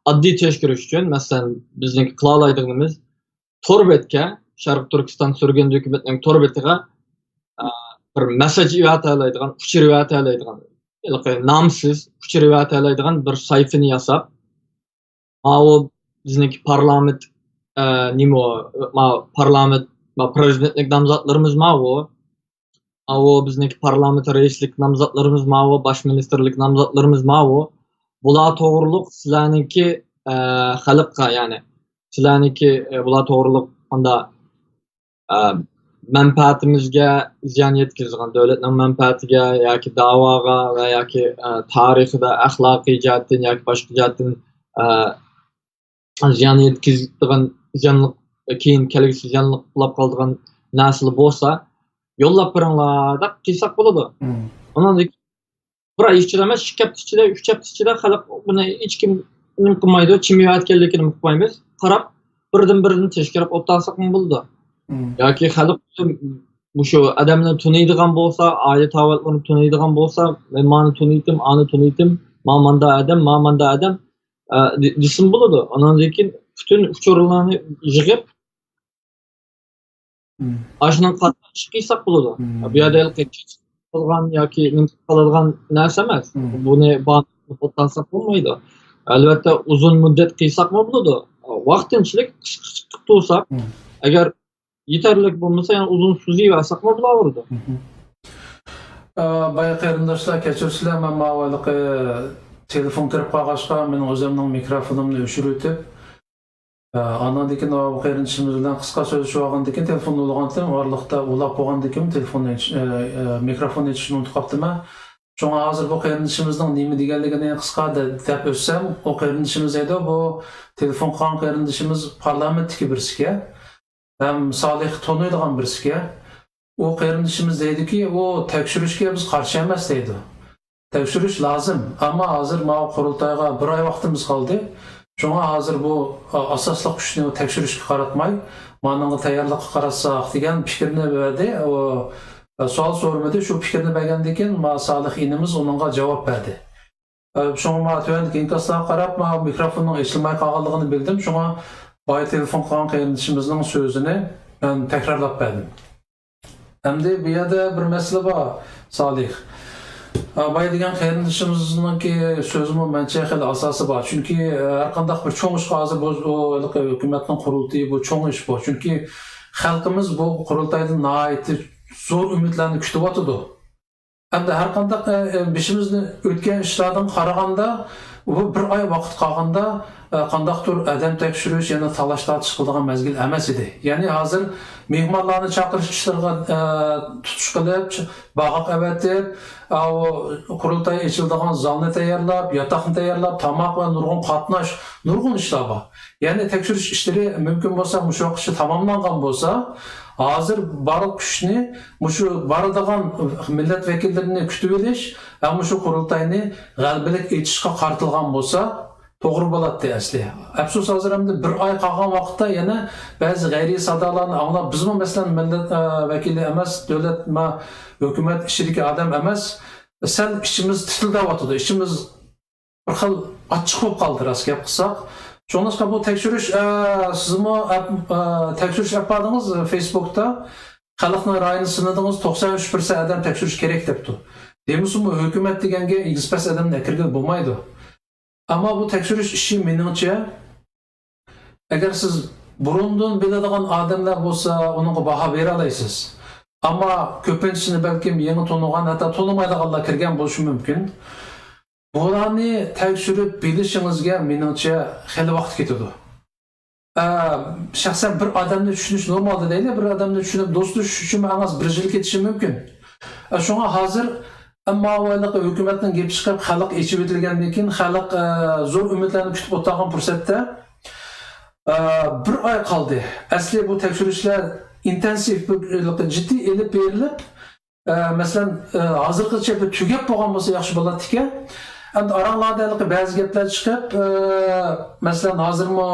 ئاددىي تەشكىللىك ئۈچۈن، مەسىلەن، بىزنىڭ قىلالايدىغىنىمىز تور بەتكە، شەرقىي تۈركىستان سۈرگۈندە ھۆكۈمەتنىڭ تور بېتىغا، ئە، بىر مەسساژ ئېۋەتەلەيدىغان، ئۇچۇر ئېۋەتەلەيدىغان، ھېلىقى نامسىز ئۇچۇر ئېۋەتەلەيدىغان بىر سەھىپىنى ياساپ، ماۋۇ بىزنىڭكى پارلامېنت، ئە، نېمە ئۇ، ماۋۇ پارلامېنت، ماۋۇ پرېزىدېنتلىك نامزاتلىرىمىز ماۋۇ. ماۋۇ بىزنىڭكى پارلامېنت رەئىسلىك نامزاتلىرىمىز ماۋۇ، باش مىنىستىرلىك نامزاتلىرىمىز ماۋۇ. بۇلار توغرۇلۇق سىلەرنىڭكى، ئە، خەلققە، يەنى سىلەرنىڭكى، ئە، بۇلار توغرۇلۇق ئاندا، ئە، مەنپەئەتىمىزگە زىيان يەتكۈزىدىغان، دۆلەتنىڭ مەنپەئەتىگە ياكى داۋاغا ۋە ياكى، ئە، تارىخىدا ئەخلاقىي جەھەتتىن ياكى باشقا جەھەتتىن، ئە، زىيان يەتكۈزىدىغان، زىيانلىق، كېيىن كەلگۈسى زىيانلىق بولاپ قالىدىغان نەرسىلەر بولسا، يوللاپ بېرىڭلار دەپ قىلساق بولىدۇ. مم. ئۇنىڭدىن بىر ئاي ئىچىدە ئەمەس، ئىككى ھەپتە ئىچىدە، ئۈچ ھەپتە ئىچىدە خەلق بۇنى ھېچكىم نېمە قىلمايدۇ، چىم يەۋەتكەنلىكىنى قىلمايمىز. قاراپ، بىردىن-بىردىن تەشكىللەپ ئولتۇرساقمۇ بولىدۇ. مم. ياكى خەلق مۇشۇ ئادەمنى تونۇيدىغان بولسا، ئائىلە تاۋابىئاتلىرىنى تونۇيدىغان بولسا، مەن مانى تونۇيتتىم، ئانى تونۇيتتىم، ما ماندا ئادەم، ما ماندا ئادەم، ئە، دې-، دېسىمۇ بولىدۇ. ئاندىن كېيىن پۈتۈن ئۇچۇرلارنى يىغىپ، مم. ئاشۇنىڭ قاتنىشى قىلساق بولىدۇ. مم. بۇ يەردە ھېلىقى قىلغان ياكى نېمە قىلىدىغان نەرسە ئەمەس. مم. بۇنى بانىپ ئولتۇرساق بولمايدۇ. ئەلۋەتتە، ئۇزۇن مۇددەت قىلساقمۇ بولىدۇ. ۋاقتىنچىلىك قىسقا قىلىپ تۇرساق، مم. ئەگەر يېتەرلىك بولمىسا، يەنە ئۇزۇن سوزۇۋەرسەكمۇ بولاۋېرىدۇ. مم. ئە، بايا قېرىنداشلار، كەچۈرسىلەر، مەن ماۋۇ ھېلىقى تېلېفون كىرىپ قالغاچقا، مېنىڭ ئۆزۈمنىڭ مىكروفونۇمنى ئۆچۈرۈۋېتىپ، ئاندىن كېيىن ئۇ قېرىندىشىمىز بىلەن قىسقا سۆزلىشىۋالغاندىن كېيىن، تېلېفوننى ئۇلىغاندىن كېيىن، ئارىلىقتا ئۇلاپ بولغاندىن كېيىن تېلېفوننى ئېچىش، ئە، ئە، مىكروفوننى ئېچىشنى ئۇنتۇپ قاپتىمەن. شۇڭا ھازىر بۇ قېرىندىشىمىزنىڭ نېمە دېگەنلىكىنى قىسقا دە-، دەپ ئۆتسەم، ئۇ قېرىندىشىمىز دەيدۇ، بۇ تېلېفون قىلغان قېرىندىشىمىز پارلامېنتتىكى بىرسىكەن ھەم سالىھنى تونۇيدىغان بىرسىكەن. ئۇ قېرىندىشىمىز دەيدۇكى، ئۇ تەكشۈرۈشكە بىز قارشى ئەمەس دەيدۇ. تەكشۈرۈش لازىم، ئەمما ھازىر ماۋۇ قۇرۇلتايغا بىر ئاي ۋاقتىمىز قالدى. شۇڭا ھازىر بۇ، ئا، ئاساسلىق كۈچنى تەكشۈرۈشكە قاراتماي، مانىڭغا تەييارلىققا قاراتساق دېگەن پىكىرنى بەردى. ئۇ، ئا، سوئال سورىمىدى. شۇ پىكىرنى بەرگەندىن كېيىن، ما سالىھ ئىنىمىز ئۇنىڭغا جاۋاب بەردى. ئا، شۇڭا ما تۆۋەندىكى ئىنكاسلارغا قاراپ، ما مىكروفوننىڭ ئېچىلماي قالغانلىقىنى بىلدىم. شۇڭا بايا تېلېفون قىلغان قېرىندىشىمىزنىڭ سۆزىنى مەن تەكرارلاپ بەردىم. ئەمدى بۇ يەردە بىر مەسىلە بار، سالىھ. ئا، بايا دېگەن قېرىندىشىمىزنىڭكى سۆزىمۇ مەنچە خېلى ئاساسى بار. چۈنكى، ئە، ھەر قانداق بىر چوڭ ئىشقا ھازىر بۇ، بۇ ھېلىقى ھۆكۈمەتنىڭ قۇرۇلتىيى بۇ چوڭ ئىش بۇ. چۈنكى خەلقىمىز بۇ قۇرۇلتايدىن ناھايىتى زور ئۈمىدلەرنى كۈتۈۋاتىدۇ. ئەمدى ھەر قانداق، ئە، ئە، بېشىمىزدىن ئۆتكەن ئىشلاردىن قارىغاندا، بۇ بىر ئاي ۋاقىت قالغاندا، ئە، قانداقتۇر ئادەم تەكشۈرۈش، يەنە تالاش-تارتىش قىلىدىغان مەزگىل ئەمەس ئىدى. يەنى ھازىر مېھمانلارنى چاقىرىش ئىشلىرىغا، ئە، تۇتۇش قىلىپ، باغاق ئەۋەتىپ، ئاۋۇ قۇرۇلتاي ئېچىلىدىغان زالنى تەييارلاپ، ياتاقنى تەييارلاپ، تاماق ۋە نۇرغۇن قاتناش، نۇرغۇن ئىشلار بار. يەنى تەكشۈرۈش ئىشلىرى مۇمكىن بولسا مۇشۇ ۋاقىتقىچە تاماملانغان بولسا، ھازىر بارلىق كۈچنى مۇشۇ بارىدىغان مىللەت ۋەكىللىرىنى كۈتۈۋېلىش ھەم مۇشۇ قۇرۇلتاينى غەلىبىلىك ئېچىشقا قارىتىلغان بولسا توغرا بولاتتى ئەسلى. ئەپسۇس، ھازىر ئەمدى بىر ئاي قالغان ۋاقىتتا يەنە بەزى غەيرىي سادالارنى ئاڭلاپ، بىزمۇ مەسىلەن مىللەت، ئە، ۋەكىلى ئەمەس، دۆلەت، ما، ھۆكۈمەت ئىچىدىكى ئادەم ئەمەس، سەل ئىچىمىز تىتىلداۋاتىدۇ، ئىچىمىز بىر خىل ئاچچىق بولۇپ قالدى، راست گەپ قىلساق. شۇڭلاشقا بۇ تەكشۈرۈش، ئە، سىزمۇ ئەپ-، ئە، تەكشۈرۈش ئەپ باردىڭىز، فېيسبۇكتا خەلقنىڭ رايىنى سىنىدىڭىز، توقسان ئۈچ پىرسەنت ئادەم تەكشۈرۈش كېرەك دەپتۇ. دېمىسىمۇ ھۆكۈمەت دېگەنگە ئېگىز-پەس ئادەمنى ئەكىرگىلى بولمايدۇ. ئەمما بۇ تەكشۈرۈش ئىشى مېنىڭچە، ئەگەر سىز بۇرۇندىن بىلىدىغان ئادەملەر بولسا، ئۇنىڭغا باھا بېرەلەيسىز. ئەمما كۆپىنچىسىنى بەلكىم يېڭى تونۇغان، ھەتتا تونۇمايدىغانلار كىرگەن بولۇشى مۇمكىن. بۇلارنى تەكشۈرۈپ بىلىشىڭىزگە، مېنىڭچە، خېلى ۋاقىت كېتىدۇ. ئە، شەخسەن بىر ئادەمنى چۈشىنىش نورمال دەيلى، بىر ئادەمنى چۈشىنىپ دوستلىشىش ئۈچۈن ئەڭ ئاز بىر يىل كېتىشى مۇمكىن. ئە، شۇڭا ھازىر ئەمما ھېلىقى ھۆكۈمەتنىڭ گېپى چىقىپ، خەلق ئېچىۋېتىلگەندىن كېيىن، خەلق، ئە، زور ئۈمىدلەرنى كۈتۈپ ئولتۇرغان پۇرسەتتە، ئە، بىر ئاي قالدى. ئەسلى بۇ تەكشۈرۈشلەر ئىنتېنسىپ، بىر، ھېلىقى جىددىي ئېلىپ بېرىلىپ، ئە، مەسىلەن، ئە، ھازىرغىچە بىر تۈگەپ بولغان بولسا ياخشى بولاتتىكەن. ئەمدى ئاراڭلاردا ھېلىقى بەزى گەپلەر چىقىپ، ئە، مەسىلەن، ھازىرمۇ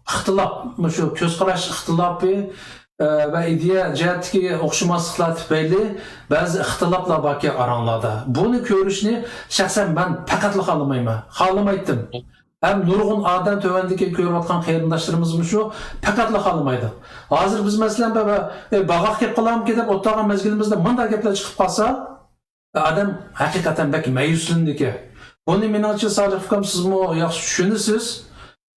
ئىختىلاپ، مۇشۇ كۆز قاراش ئىختىلاپى، ئە، ۋە ئىدىيە جەھەتتىكى ئوخشىماسلىقلار تۈپەيلى بەزى ئىختىلاپلار باركەن ئاراڭلاردا. بۇنى كۆرۈشنى شەخسەن مەن پەقەتلا خالىمايمەن. خالىمايتتىم. ھەم نۇرغۇن ئادەم تۆۋەندىكى كۆرۈۋاتقان قېرىنداشلىرىمىزمۇ شۇ پەقەتلا خالىمايدۇ. ھازىر بىز، مەسىلەن، بە-، بە-، ئە، باغاق كەپ قالامىكىن دەپ ئولتۇرغان مەزگىلىمىزدە مۇنداق گەپلەر چىقىپ قالسا، ئادەم ھەقىقەتەن بەك مەيۈسلىنىدىكەن. بۇنى مېنىڭچە، سالىھ ئۇكام، سىزمۇ ياخشى چۈشىنىسىز.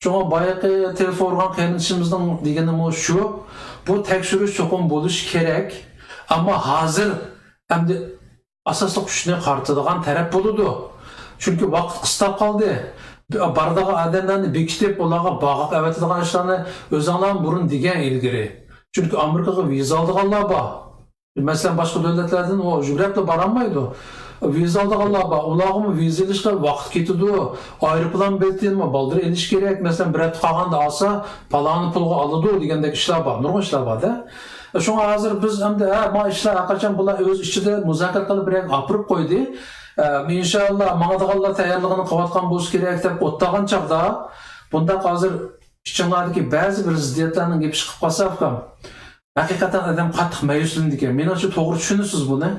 شۇڭا بايىقى تېلېفون ئۇرغان قېرىندىشىمىزنىڭ دېگىنىمۇ شۇ، بۇ تەكشۈرۈش چوقۇم بولۇشى كېرەك. ئەمما ھازىر ئەمدى ئاساسلىق كۈچنى قارىتىدىغان تەرەپ بولىدۇ. چۈنكى ۋاقىت قىستاپ قالدى. بارىدىغان ئادەملەرنى بېكىتىپ، ئۇلارغا باغاق ئەۋەتىدىغان ئىشلارنى ئۆزۈڭلارمۇ بۇرۇن دېگەن ئىلگىرى. چۈنكى ئامېرىكىغا ۋىزا ئالىدىغانلار بار. مەسىلەن، باشقا دۆلەتلەردىن ئۇ يۈگرەپلا بارالمايدۇ. ۋىزا ئالىدىغانلار بار، ئۇلارغىمۇ ۋىزا ئېلىشقا ۋاقىت كېتىدۇ. ئايروپىلان بېلىتىنىمۇ بالدۇر ئېلىش كېرەك. مەسىلەن، بىر ھەپتە قالغاندا ئالسا، پالانى پۇلغا ئالىدۇ دېگەندەك ئىشلار بار، نۇرغۇن ئىشلار بار-دە. شۇڭا ھازىر بىز ئەمدى، ھە، ما ئىشلار ھەرقاچان بۇلار ئۆز ئىچىدە مۇزاكىرە قىلىپ بىر يەرگە ئاپىرىپ قويدى. ئە، ئىنشاللا ماڭىدىغانلار تەييارلىقىنى قىلىۋاتقان بولسا كېرەك دەپ ئولتۇرغان چاغدا، بۇنداق ھازىر ئىچىڭلاردىكى بەزى بىر زىددىيەتلەرنىڭ گېپى چىقىپ قالسا، ئۇكام، ھەقىقەتەن ئادەم قاتتىق مەيۈسلىنىدىكەن. مېنىڭچە توغرا چۈشىنىسىز بۇنى.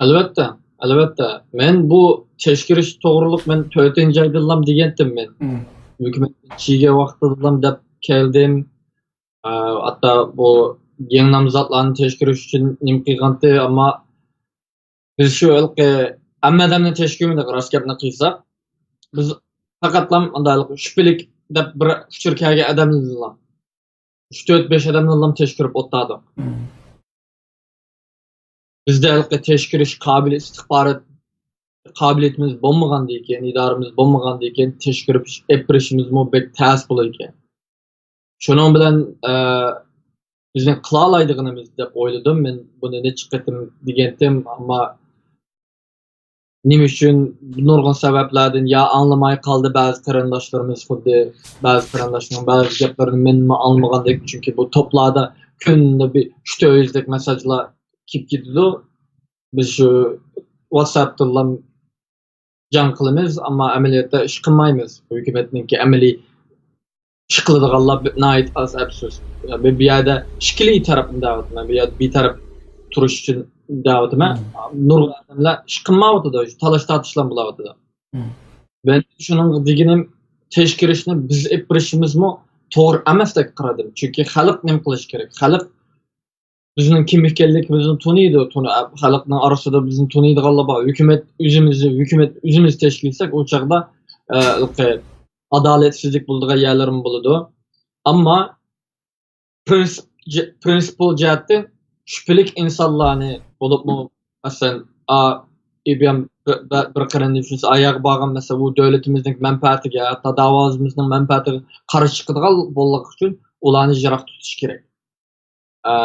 ئەلۋەتتە، ئەلۋەتتە. مەن بۇ تەكشۈرۈش توغرۇلۇق مەن تۆتىنچى ئايدىنلام دېگەنتىم مەن. مم. ھۆكۈمەت چىگە ۋاقتىدىلام دەپ كەلدىم. ئە، ھەتتا بۇ يېڭى نامزاتلارنى تەكشۈرۈش ئۈچۈن نېمە قىلغانتى، ئەمما بىز شۇ ھېلىقى ھەممە ئادەمنى تەكشۈرمىدۇق، راست گەپنى قىلساق. بىز پەقەتلا مۇنداق شۈبھىلىك دەپ بىر ئۇچۇر كەلگەن ئادەمنىلا، ئۈچ، تۆت، بەش ئادەمنىلا تەكشۈرۈپ ئولتۇردۇق. مم. بىزدە ھېلىقى تەكشۈرۈش قابىل ئىستىخبارات قابىلىيىتىمىز بولمىغاندىكىن، ئىدارىمىز بولمىغاندىكىن، تەكشۈرۈپ ئېلىپ بېرىشىمىزمۇ بەك تەس بولىدىكەن. شۇنىڭ بىلەن، ئە، بىزنىڭ قىلالايدىغىنىمىز دەپ ئويلىدىم. مەن بۇنى نەچچە قېتىم دېگەنتىم، ئەمما نېمە ئۈچۈن نۇرغۇن سەۋەبلەردىن يا ئاڭلىماي قالدى بەزى قېرىنداشلىرىمىز، خۇددى بەزى قېرىنداشنىڭ بەزى گەپلىرىنى مەنمۇ ئاڭلىمىغاندەك، چۈنكى بۇ توپلاردا كۈندە بىر ئۈچ تۆت يۈزدەك مېسساژلار كېلىپ كېتىدۇ. بىز شۇ ۋاتساپتىنلا جەڭ قىلىمىز، ئەمما ئەمەلىيەتتە ئىش قىلمايمىز. ھۆكۈمەتنىڭكى ئەمەلىي ئىش قىلىدىغانلار بە-، ناھايىتى ئاز، ئەپسۇس. بۇ، بۇ يەردە ئىككىلى تەرەپنى دەۋاتىمەن. بۇ يەردە بىتەرەپ تۇرۇش ئۈچۈن دەۋاتىمەن. مم. نۇرغۇن ئادەملەر ئىش قىلمايۋاتىدۇ، شۇ تالاش تارتىشلار بولاۋاتىدۇ. مم. مەن شۇنىڭغا دېگىنىم، تەكشۈرۈشنى بىز ئېلىپ بېرىشىمىزمۇ توغرا ئەمەستەك قارىدىم. چۈنكى خەلق نېمە قىلىشى كېرەك؟ خەلق بىزنىڭ كىم ئىكەنلىكىمىزنى تونۇيدۇ، تونۇ-، خەلقنىڭ ئارىسىدا بىزنى تونۇيدىغانلار بار. ھۆكۈمەت ئۆزىمىزنى، ھۆكۈمەت ئۆزىمىز تەشكىل ئەتسەك، ئۇ چاغدا، ئە، ئادالەتسىزلىك بولىدىغان يەرلىرىمۇ بولىدۇ. ئەمما پرىنسىپ جە-، پرىنسىپال جەھەتتىن شۈبھىلىك ئىنسانلارنى، بولۇپمۇ، مەسىلەن، ئا، ئىبيام بىر، بىر، بىر قېرىندىشىمىز ئاياغ بارغان، مەسىلەن، ئۇ دۆلىتىمىزنىڭ مەنپەئەتىگە، ھەتتا داۋامىزنىڭ مەنپەئەتىگە قارشى چىقىدىغان بولغانلىقى ئۈچۈن ئۇلارنى يىراق تۇتۇش كېرەك. ئە،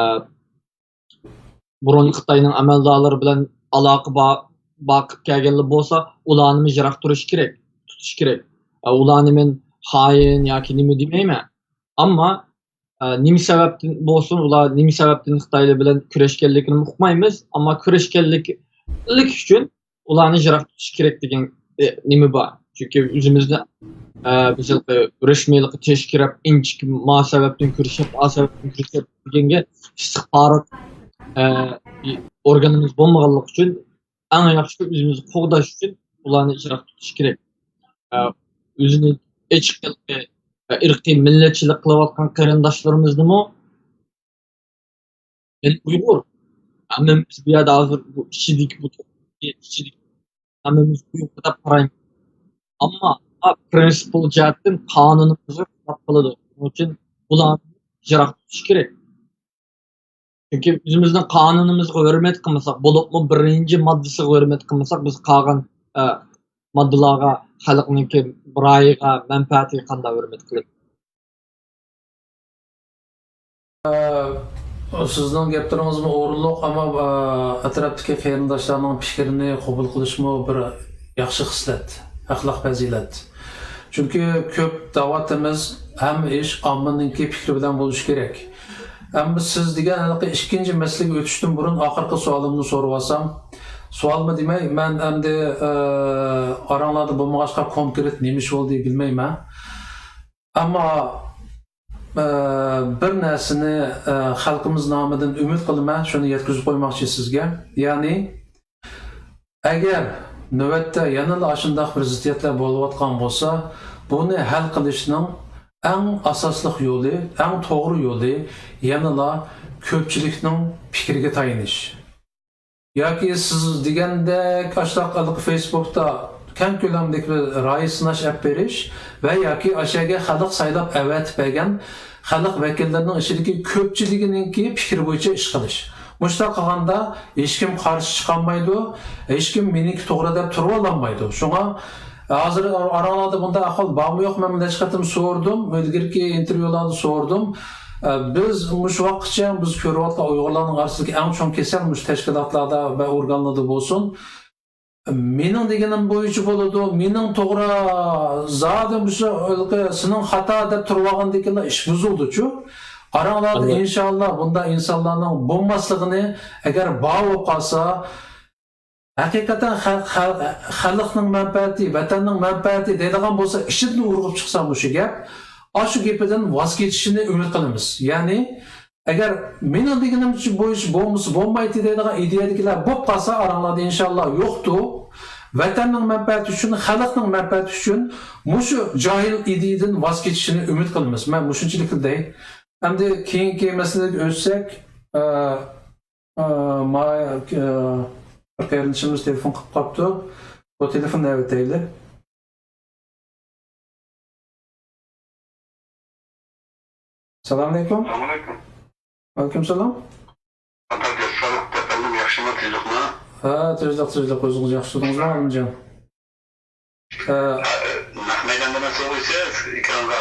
بۇرۇن خىتاينىڭ ئەمەلدارلىرى بىلەن ئالاقە با-، باقىپ كەلگەنلەر بولسا، ئۇلارنىمۇ يىراق تۇرۇش كېرەك، تۇتۇش كېرەك. ئە، ئۇلارنى مەن خائىن ياكى نېمە دېمەيمەن. ئەمما، ئە، نېمە سەۋەبتىن بولسۇن، ئۇلار نېمە سەۋەبتىن خىتايلار بىلەن كۈرەشكەنلىكىنى ئۇقمايمىز. ئەمما كۈرەشكەنلىك، لىك ئۈچۈن ئۇلارنى يىراق تۇتۇش كېرەك دېگەن، ئە، نېمە بار. چۈنكى ئۆزىمىزنى، ئە، بىز ھېلىقى رەسمىيلىققا تەشكىلەپ، ئىنچىكە ما سەۋەبتىن كۈرىشىپ، ئا سەۋەبتىن كۈرىشىپ دېگەنگە ئىستىخبارات، ئە، ئورگىنىمىز بولمىغانلىقى ئۈچۈن ئەڭ ياخشىسى ئۆزىمىزنى قوغداش ئۈچۈن ئۇلارنى يىراق تۇتۇش كېرەك. ئە، ئۆزىنى ئېچىق ھېلىقى، ئە، ئىرقىي مىللەتچىلىك قىلىۋاتقان قېرىنداشلىرىمىزنىمۇ مەن ئۇيغۇر. ھەممىمىز بۇ يەردە ھازىر بۇ ئىچىدىكى بۇ، ئىچىدىكى ھەممىمىز ئۇيغۇر دەپ قارايمىز. ئەمما پرىنسىپال جەھەتتىن قانۇنىمىزغا خىلاپ قىلىدۇ. شۇنىڭ ئۈچۈن بۇلارنى يىراق تۇتۇش كېرەك. چۈنكى ئۆزىمىزنىڭ قانۇنىمىزغا ھۆرمەت قىلمىساق، بولۇپمۇ بىرىنچى ماددىسىغا ھۆرمەت قىلمىساق، بىز قالغان، ئە، ماددىلارغا، خەلقنىڭكى رايىغا، مەنپەئەتىگە قانداق ھۆرمەت قىلىپ؟ سىزنىڭ گەپلىرىڭىزمۇ ئورۇنلۇق، ئەمما، ئە، ئەتراپتىكى قېرىنداشلارنىڭ پىكرىنى قوبۇل قىلىشمۇ بىر ياخشى خىسلەت، ئەخلاق پەزىلەت. چۈنكى كۆپ دەۋاتىمىز، ھەممە ئىش ئاممىنىڭكى پىكرى بىلەن بولۇشى كېرەك. ئەمما سىز دېگەن ھېلىقى ئىككىنچى مەسىلىگە ئۆتۈشتىن بۇرۇن ئاخىرقى سوئالىمنى سورىۋالسام، سوئالمۇ دېمەي، مەن ئەمدى، ئە، ئاراڭلاردا بولمىغاچقا كونكرېت نېمە ئىش بولدى بىلمەيمەن. ئەمما، ئە، بىر نەرسىنى، ئە، خەلقىمىز نامىدىن ئۈمىد قىلىمەن، شۇنى يەتكۈزۈپ قويماقچى سىزگە. يەنى، ئەگەر نۆۋەتتە يەنىلا ئاشۇنداق بىر زىددىيەتلەر بولۇۋاتقان بولسا، بۇنى ھەل قىلىشنىڭ ئەڭ ئاساسلىق يولى، ئەڭ توغرا يولى يەنىلا كۆپچىلىكنىڭ پىكرىگە تايىنىش. ياكى سىز دېگەندەك ئاشۇنداق ھېلىقى فېيسبۇكتا كەڭ كۆلەملىك بىر رايى سىناش ئەپ بېرىش ۋە ياكى ئاشۇ يەرگە خەلق سايلاپ ئەۋەتىپ بەرگەن خەلق ۋەكىللىرىنىڭ ئىچىدىكى كۆپچىلىكىنىڭكى پىكرى بويىچە ئىش قىلىش. مۇشۇنداق قىلغاندا ھېچكىم قارشى چىقالمايدۇ، ھېچكىم مېنىڭكى توغرا دەپ تۇرۇۋالالمايدۇ. شۇڭا ھازىر ئاراڭلاردا بۇنداق ئەھۋال بارمۇ يوقمۇ؟ مەن نەچچە قېتىم سورىدىم، ئىلگىرىكى ئىنتېرۋيۇلاردا سورىدىم. ئە، بىز مۇشۇ ۋاقىتقىچە بىز كۆرۈۋاتقان ئۇيغۇرلارنىڭ ئارىسىدىكى ئەڭ چوڭ كېسەل مۇشۇ تەشكىلاتلاردا ۋە ئورگانلاردا بولسۇن. مېنىڭ دېگىنىم بويىچە بولىدۇ، مېنىڭ توغرا، زادى مۇشۇ ھېلىقى سېنىڭ خاتا دەپ تۇرۇۋالغاندىكىنلا ئىش بۇزۇلدىچۇ. ئاراڭلاردا ئىنشاللا بۇنداق ئىنسانلارنىڭ بولماسلىقىنى، ئەگەر بار بولۇپ قالسا، ھەقىقەتەن خەل-، خەل-، خەلقنىڭ مەنپەئەتى، ۋەتەننىڭ مەنپەئەتى دەيدىغان بولسا، ئىچىدىن ئۇرغۇپ چىقسا مۇشۇ گەپ، ئاشۇ گېپىدىن ۋاز كېچىشىنى ئۈمىد قىلىمىز. يەنى، ئەگەر مېنىڭ دېگىنىمچە بويىچە بولمىسا بولمايتتى دەيدىغان ئىدىيەدىكىلەر بولۇپ قالسا، ئاراڭلاردا ئىنشاللا يوقتۇ. ۋەتەننىڭ مەنپەئەتى ئۈچۈن، خەلقنىڭ مەنپەئەتى ئۈچۈن مۇشۇ جاھىل ئىدىيەدىن ۋاز كېچىشىنى ئۈمىد قىلىمىز. مەن مۇشۇنچىلىكلا دەي. ئەمدى كېيىنكى مەسىلىگە ئۆتسەك، ئە، ئە، ما-، ئە، بىر قېرىندىشىمىز تېلېفون قىلىپ قاپتۇ. بۇ تېلېفوننى ئەۋېتەيلى. سالام ئەلەيكۇم. سالام ئەلەيكۇم. ۋەئەلەيكۇم سالام. ئاتا، جەسسالىق ئەپەندىم، ياخشىمۇ، تىنچلىقمۇ؟ ھە، تىنچلىق، تىنچلىق. ئۆزىڭىز ياخشى تۇردىڭىزمۇ، ئالىمجان؟ ھە. ھە، نەق مەيداندا مەن سورىسىز، ئېكرانغا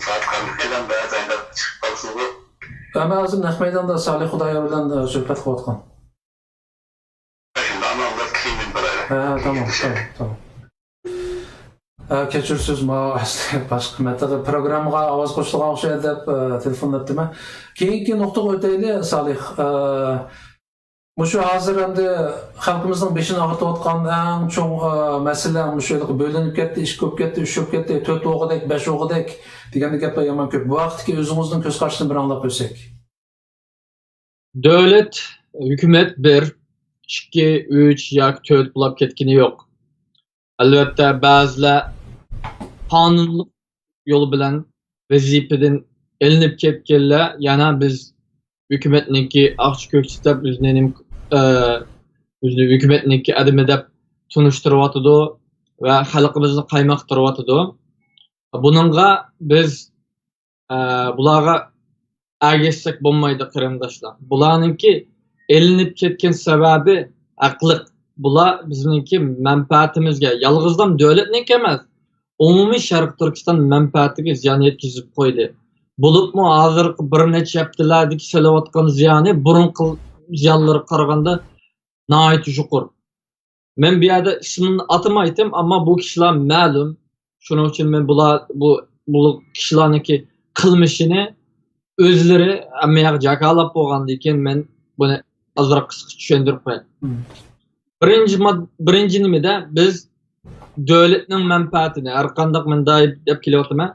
سائەت قالمىغان، بەزى ئايدا چىقىپ قالىسىزغۇ. ھە، مەن ھازىر نەق مەيداندا سالىھ خۇدايار بىلەن، ئە، سۆھبەت قىلىۋاتقان. شۇنداقمۇ؟ ئۇنداق كېيىن بىر ھە، تامام، تامام، تامام. ئە، كەچۈرسىز، ماۋۇ ئەسلى باشقا مەتەقى پروگراممىغا ئاۋاز قوشۇلغان ئوخشايدۇ دەپ، ئە، تېلېفونلاپتىمەن. كېيىنكى نۇقتىغا ئۆتەيلى، سالىھ. ئە، مۇشۇ ھازىر ئەمدى خەلقىمىزنىڭ بېشىنى ئاغرىتىۋاتقان ئەڭ چوڭ، ئە، مەسىلە مۇشۇ ھېلىقى بۆلۈنۈپ كەتتى، ئىككى بولۇپ كەتتى، ئۈچ بولۇپ كەتتى، تۆت بولغۇدەك، بەش بولغۇدەك دېگەندەك گەپلەر يامان كۆپ. بۇ ھەقتىكى ئۆزىڭىزنىڭ كۆز قارىشىنى بىر ئاڭلاپ ئۆتسەك. دۆلەت، ھۆكۈمەت بىر، ئىككى، ئۈچ ياكى تۆت بولاپ كەتكىنى يوق. ئەلۋەتتە، بەزىلەر قانۇنلۇق يول بىلەن ۋەزىپىدىن ئېلىنىپ كەتكەنلەر يەنە بىز ھۆكۈمەتنىڭكى ئاقچى كۆكچى دەپ ئۆزىنى نېمە، ئە، ئۆزىنى ھۆكۈمەتنىڭكى ئادىمى دەپ تونۇشتۇرۇۋاتىدۇ ۋە خەلقىمىزنى قايماقتۇرۇۋاتىدۇ. بۇنىڭغا بىز ئە، بۇلارغا ئەگەشسەك بولمايدۇ، قېرىنداشلار. بۇلارنىڭكى ئېلىنىپ كەتكەن سەۋەبى ھەقلىق. بۇلار بىزنىڭكى مەنپەئەتىمىزگە، يالغۇزلا دۆلەتنىڭكى ئەمەس، ئومۇمىي شەرقىي تۈركىستان مەنپەئەتىگە زىيان يەتكۈزۈپ قويدى. بولۇپمۇ ھازىرقى بىر نەچچە ھەپتىلەردىكى سېلىۋاتقان زىيانى بۇرۇنقى زىيانلىرىغا قارىغاندا ناھايىتى يۇقىرى. مەن بۇ يەردە ئىسمىنى ئاتىمايتتىم، ئەمما بۇ كىشىلەر مەلۇم. شۇنىڭ ئۈچۈن مەن بۇلار، بۇ، بۇ كىشىلەرنىڭكى قىلمىشىنى ئۆزلىرى ھەممە ياققا جاكارلاپ بولغاندىن كېيىن، مەن بۇنى ئازراق قىسقىچە چۈشەندۈرۈپ قوياي. مم. بىرىنچى ماد-، بىرىنچى نېمىدە بىز دۆلەتنىڭ مەنپەئەتىنى، ھەر قانداق، مەن دائىم دەپ كېلىۋاتىمەن،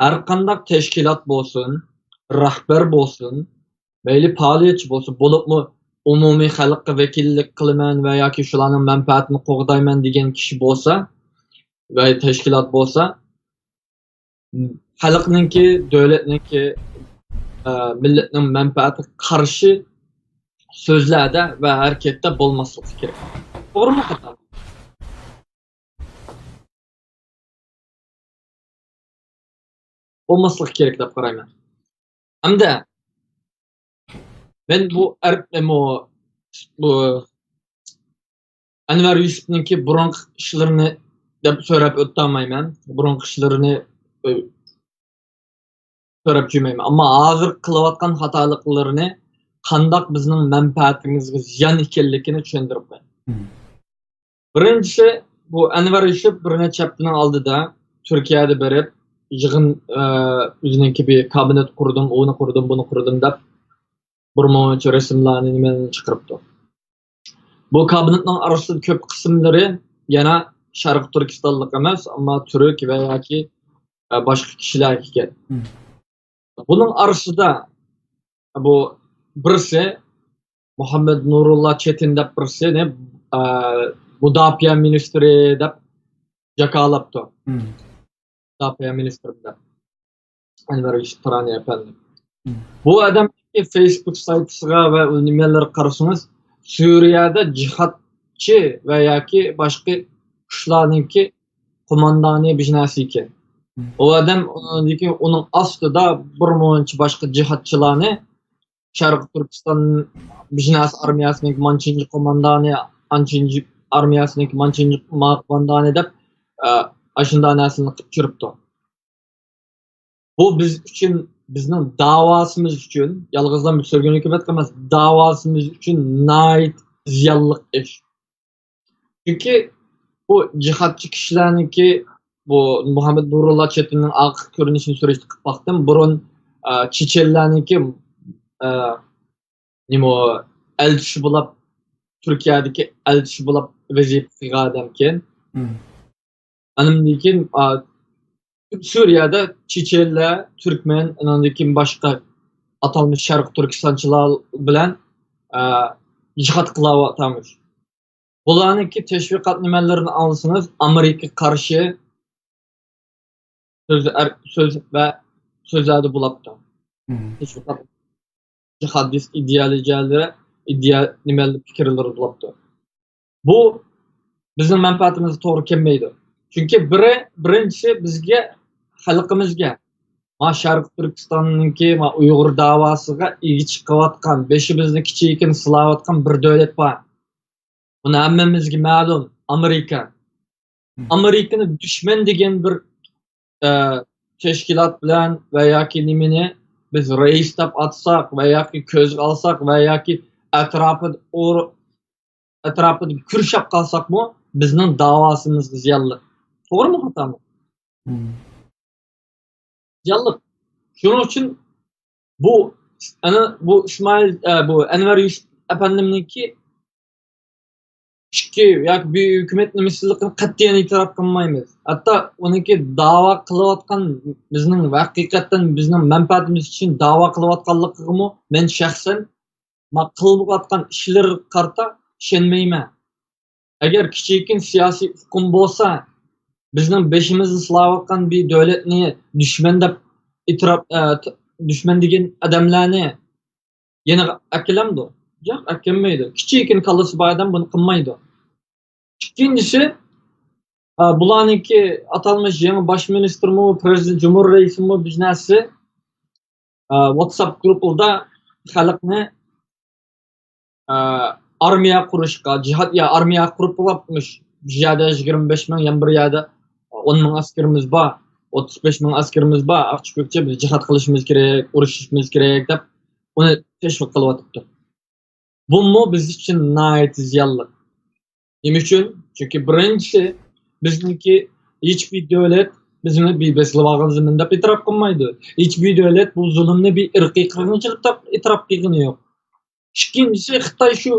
ھەر قانداق تەشكىلات بولسۇن، رەھبەر بولسۇن، مەيلى پائالىيەتچى بولسۇن، بولۇپمۇ ئومۇمىي خەلققە ۋەكىللىك قىلىمەن ۋە ياكى شۇلارنىڭ مەنپەئەتىنى قوغدايمەن دېگەن كىشى بولسا ۋە تەشكىلات بولسا، خەلقنىڭكى، دۆلەتنىڭكى، ئە، مىللەتنىڭ مەنپەئەتىگە قارشى سۆزلەردە ۋە ھەرىكەتتە بولماسلىقى كېرەك. توغرىمۇ خاتا؟ بولماسلىقى كېرەك دەپ قارايمەن. ھەمدە مەن بۇ ئەر-، بۇ، بۇ ئەنۋەر يۈسۈپنىڭكى بۇرۇنقى ئىشلىرىنى دەپ سۆرەپ ئۆتەلمەيمەن. بۇرۇنقى ئىشلىرىنى، ئۆ، سۆرەپ جۈمەيمەن. ئەمما ھازىر قىلىۋاتقان خاتالىقلىرىنى قانداق بىزنىڭ مەنپەئەتىمىزگە زىيان ئىكەنلىكىنى چۈشەندۈرۈپ بەردى. بىرىنچىسى، بۇ ئەنۋەر يۈسۈپ بىر نەچچە ھەپتىنىڭ ئالدىدا تۈركىيەدە بېرىپ، يىغىن، ئە، ئۆزىنىڭكى بىر كابىنېت قۇردۇم، ئۇنى قۇردۇم، بۇنى قۇردۇم دەپ، بىر مۇنچە رەسىملەرنى، نېمىلەرنى چىقىرىپتۇ. بۇ كابىنېتنىڭ ئارىسىدا كۆپ قىسىملىرى يەنە شەرقىي تۈركىستانلىق ئەمەس، ئەمما تۈرك ۋە ياكى، ئە، باشقا كىشىلەر ئىكەن. بۇنىڭ ئارىسىدا بۇ بىرسى، مۇھەممەد نۇرۇللا چېتىن دەپ بىرسىنى، ئە، مۇداپىئە مىنىستىرى دەپ جاكارلاپتۇ. مۇداپىئە مىنىستىرى دەپ. ئەنۋەر يۈسۈپ تۇرانى ئەپەندى. بۇ ئادەمنىڭكى فېيسبۇك سايتىسىغا ۋە نېمىلەرگە قارىسىڭىز، سۈرىيەدە جىھادچى ۋە ياكى باشقا كۈچلەرنىڭكى قوماندانى بىر نەرسە ئىكەن. ئۇ ئادەم ئۇنىڭدىكى، ئۇنىڭ ئاستىدا بىر مۇنچە باشقا جىھادچىلارنى، شەرقىي تۈركىستان بىر نەرسە ئارمىيەسىنىڭكى مانچىنچى قوماندانى، ئانچىنچى ئارمىيەسىنىڭكى مانچىنچى قوماندانى دەپ، ئە، ئاشۇنداق نەرسىلەرنى قىلىپ يۈرۈپتۇ. بۇ بىز ئۈچۈن، بىزنىڭ داۋاسىمىز ئۈچۈن، يالغۇزلا سۈرگۈن ھۆكۈمەتكە ئەمەس، داۋاسىمىز ئۈچۈن ناھايىتى زىيانلىق ئىش. چۈنكى بۇ جىھادچى كىشىلەرنىڭكى، بۇ مۇھەممەد نۇرۇللا چېتىننىڭ ئارقا كۆرۈنۈشىنى سۈرەتكە قىلىپ باقتىم. بۇرۇن، ئە، چېچەنلەرنىڭكى، ئە، نېمە، ئەلچىسى بولاپ، تۈركىيەدىكى ئەلچىسى بولاپ ۋەزىپە قىلغان ئادەمكەن. ئاندىن كېيىن، ئا، سۈرىيەدە چېچەنلەر، تۈركمەن، ئاندىن كېيىن باشقا ئاتالمىش شەرقىي تۈركىستانچىلار بىلەن، ئا، جىھاد قىلاۋاتامىش. بۇلارنىڭكى تەشۋىقات نېمىلىرىنى ئاڭلىسىڭىز، ئامېرىكا قارشى سۆز، سۆز ۋە سۆزلەردە بولاپتۇ. تەشۋىقات، جىھادىست ئىدېئولوگىيەلىرى، ئىدېئە نېمىلەر، پىكىرلىرى بولاپتۇ. بۇ بىزنىڭ مەنپەئەتىمىزگە توغرا كەلمەيدۇ. چۈنكى بىرى، بىرىنچىسى، بىزگە، خەلقىمىزگە، ما شەرقىي تۈركىستاننىڭكى، ما ئۇيغۇر داۋاسىغا ئىگە چىقىۋاتقان، بېشىمىزنى كىچىككىنە سىلاۋاتقان بىر دۆلەت بار. بۇنى ھەممىمىزگە مەلۇم، ئامېرىكا. ئامېرىكىنى دۈشمەن دېگەن بىر، ئە، تەشكىلات بىلەن ۋە ياكى نېمىنى بىز رەئىس دەپ ئاتىساق ۋە ياكى كۆزگە ئالساق ۋە ياكى ئەتراپىدا ئۇر-، ئەتراپىدا كۈرىشىپ قالساقمۇ، بىزنىڭ داۋاسىمىزغا زىيانلىق. توغرىمۇ، خاتامۇ؟ زىيانلىق. شۇنىڭ ئۈچۈن بۇ، ئەنە بۇ ئىسمائىل، ئە، بۇ ئەنۋەر يۈسۈپ ئەپەندىمنىڭكى ئىككى ياكى بىر ھۆكۈمەت نېمىسىلىكىنى قەتئىيەن ئېتىراپ قىلمايمىز. ھەتتا ئۇنىڭكى داۋا قىلىۋاتقان، بىزنىڭ ھەقىقەتەن بىزنىڭ مەنپەئەتىمىز ئۈچۈن داۋا قىلىۋاتقانلىقىغىمۇ مەن شەخسەن، ما قىلىۋاتقان ئىشلىرىغا قارىتا ئىشەنمەيمەن. ئەگەر كىچىككىنە سىياسىي ئۇقۇم بولسا، بىزنىڭ بېشىمىزدا سىلاۋاتقان بىر دۆلەتنى دۈشمەن دەپ ئېتىراپ، ئە، ت-، دۈشمەن دېگەن ئادەملەرنى يەنە ئەكېلەمدۇ؟ ياق، ئەكەلمەيدۇ. كىچىككىنە كاللىسى بار ئادەم بۇنى قىلمايدۇ. ئىككىنچىسى، ئە، بۇلارنىڭكى ئاتالمىش يېڭى باش مىنىستىرمۇ، پرېزىدېنت، جۇمھۇر رەئىسىمۇ بىر نەرسە، ئە، ۋاتساپ گۇرۇپپىلاردا خەلقنى، ئە، ئارمىيە قۇرۇشقا، جىھاد، يا ئارمىيە قۇرۇپ بولۇپمىش. بىر يەردە يىگىرمە بەش مىڭ، يەنە بىر يەردە ئون مىڭ ئەسكىرىمىز بار، ئوتتۇز بەش مىڭ ئەسكىرىمىز بار، ئاقچى كۆكچى بىز جىھاد قىلىشىمىز كېرەك، ئۇرۇشۇشىمىز كېرەك دەپ ئۇنى تەشۋىق قىلىۋاتىپتۇ. بۇمۇ بىز ئۈچۈن ناھايىتى زىيانلىق. نېمە ئۈچۈن؟ چۈنكى بىرىنچىسى، بىزنىڭكى ھېچبىر دۆلەت بىزنى بىر بېسىلىۋالغان زېمىن دەپ ئېتىراپ قىلمايدۇ. ھېچبىر دۆلەت بۇ زۇلۇمنى بىر ئىرقىي قىرغىنچىلىق دەپ ئېتىراپ قىلغىنى يوق. ئىككىنچىسى، خىتاي شۇ،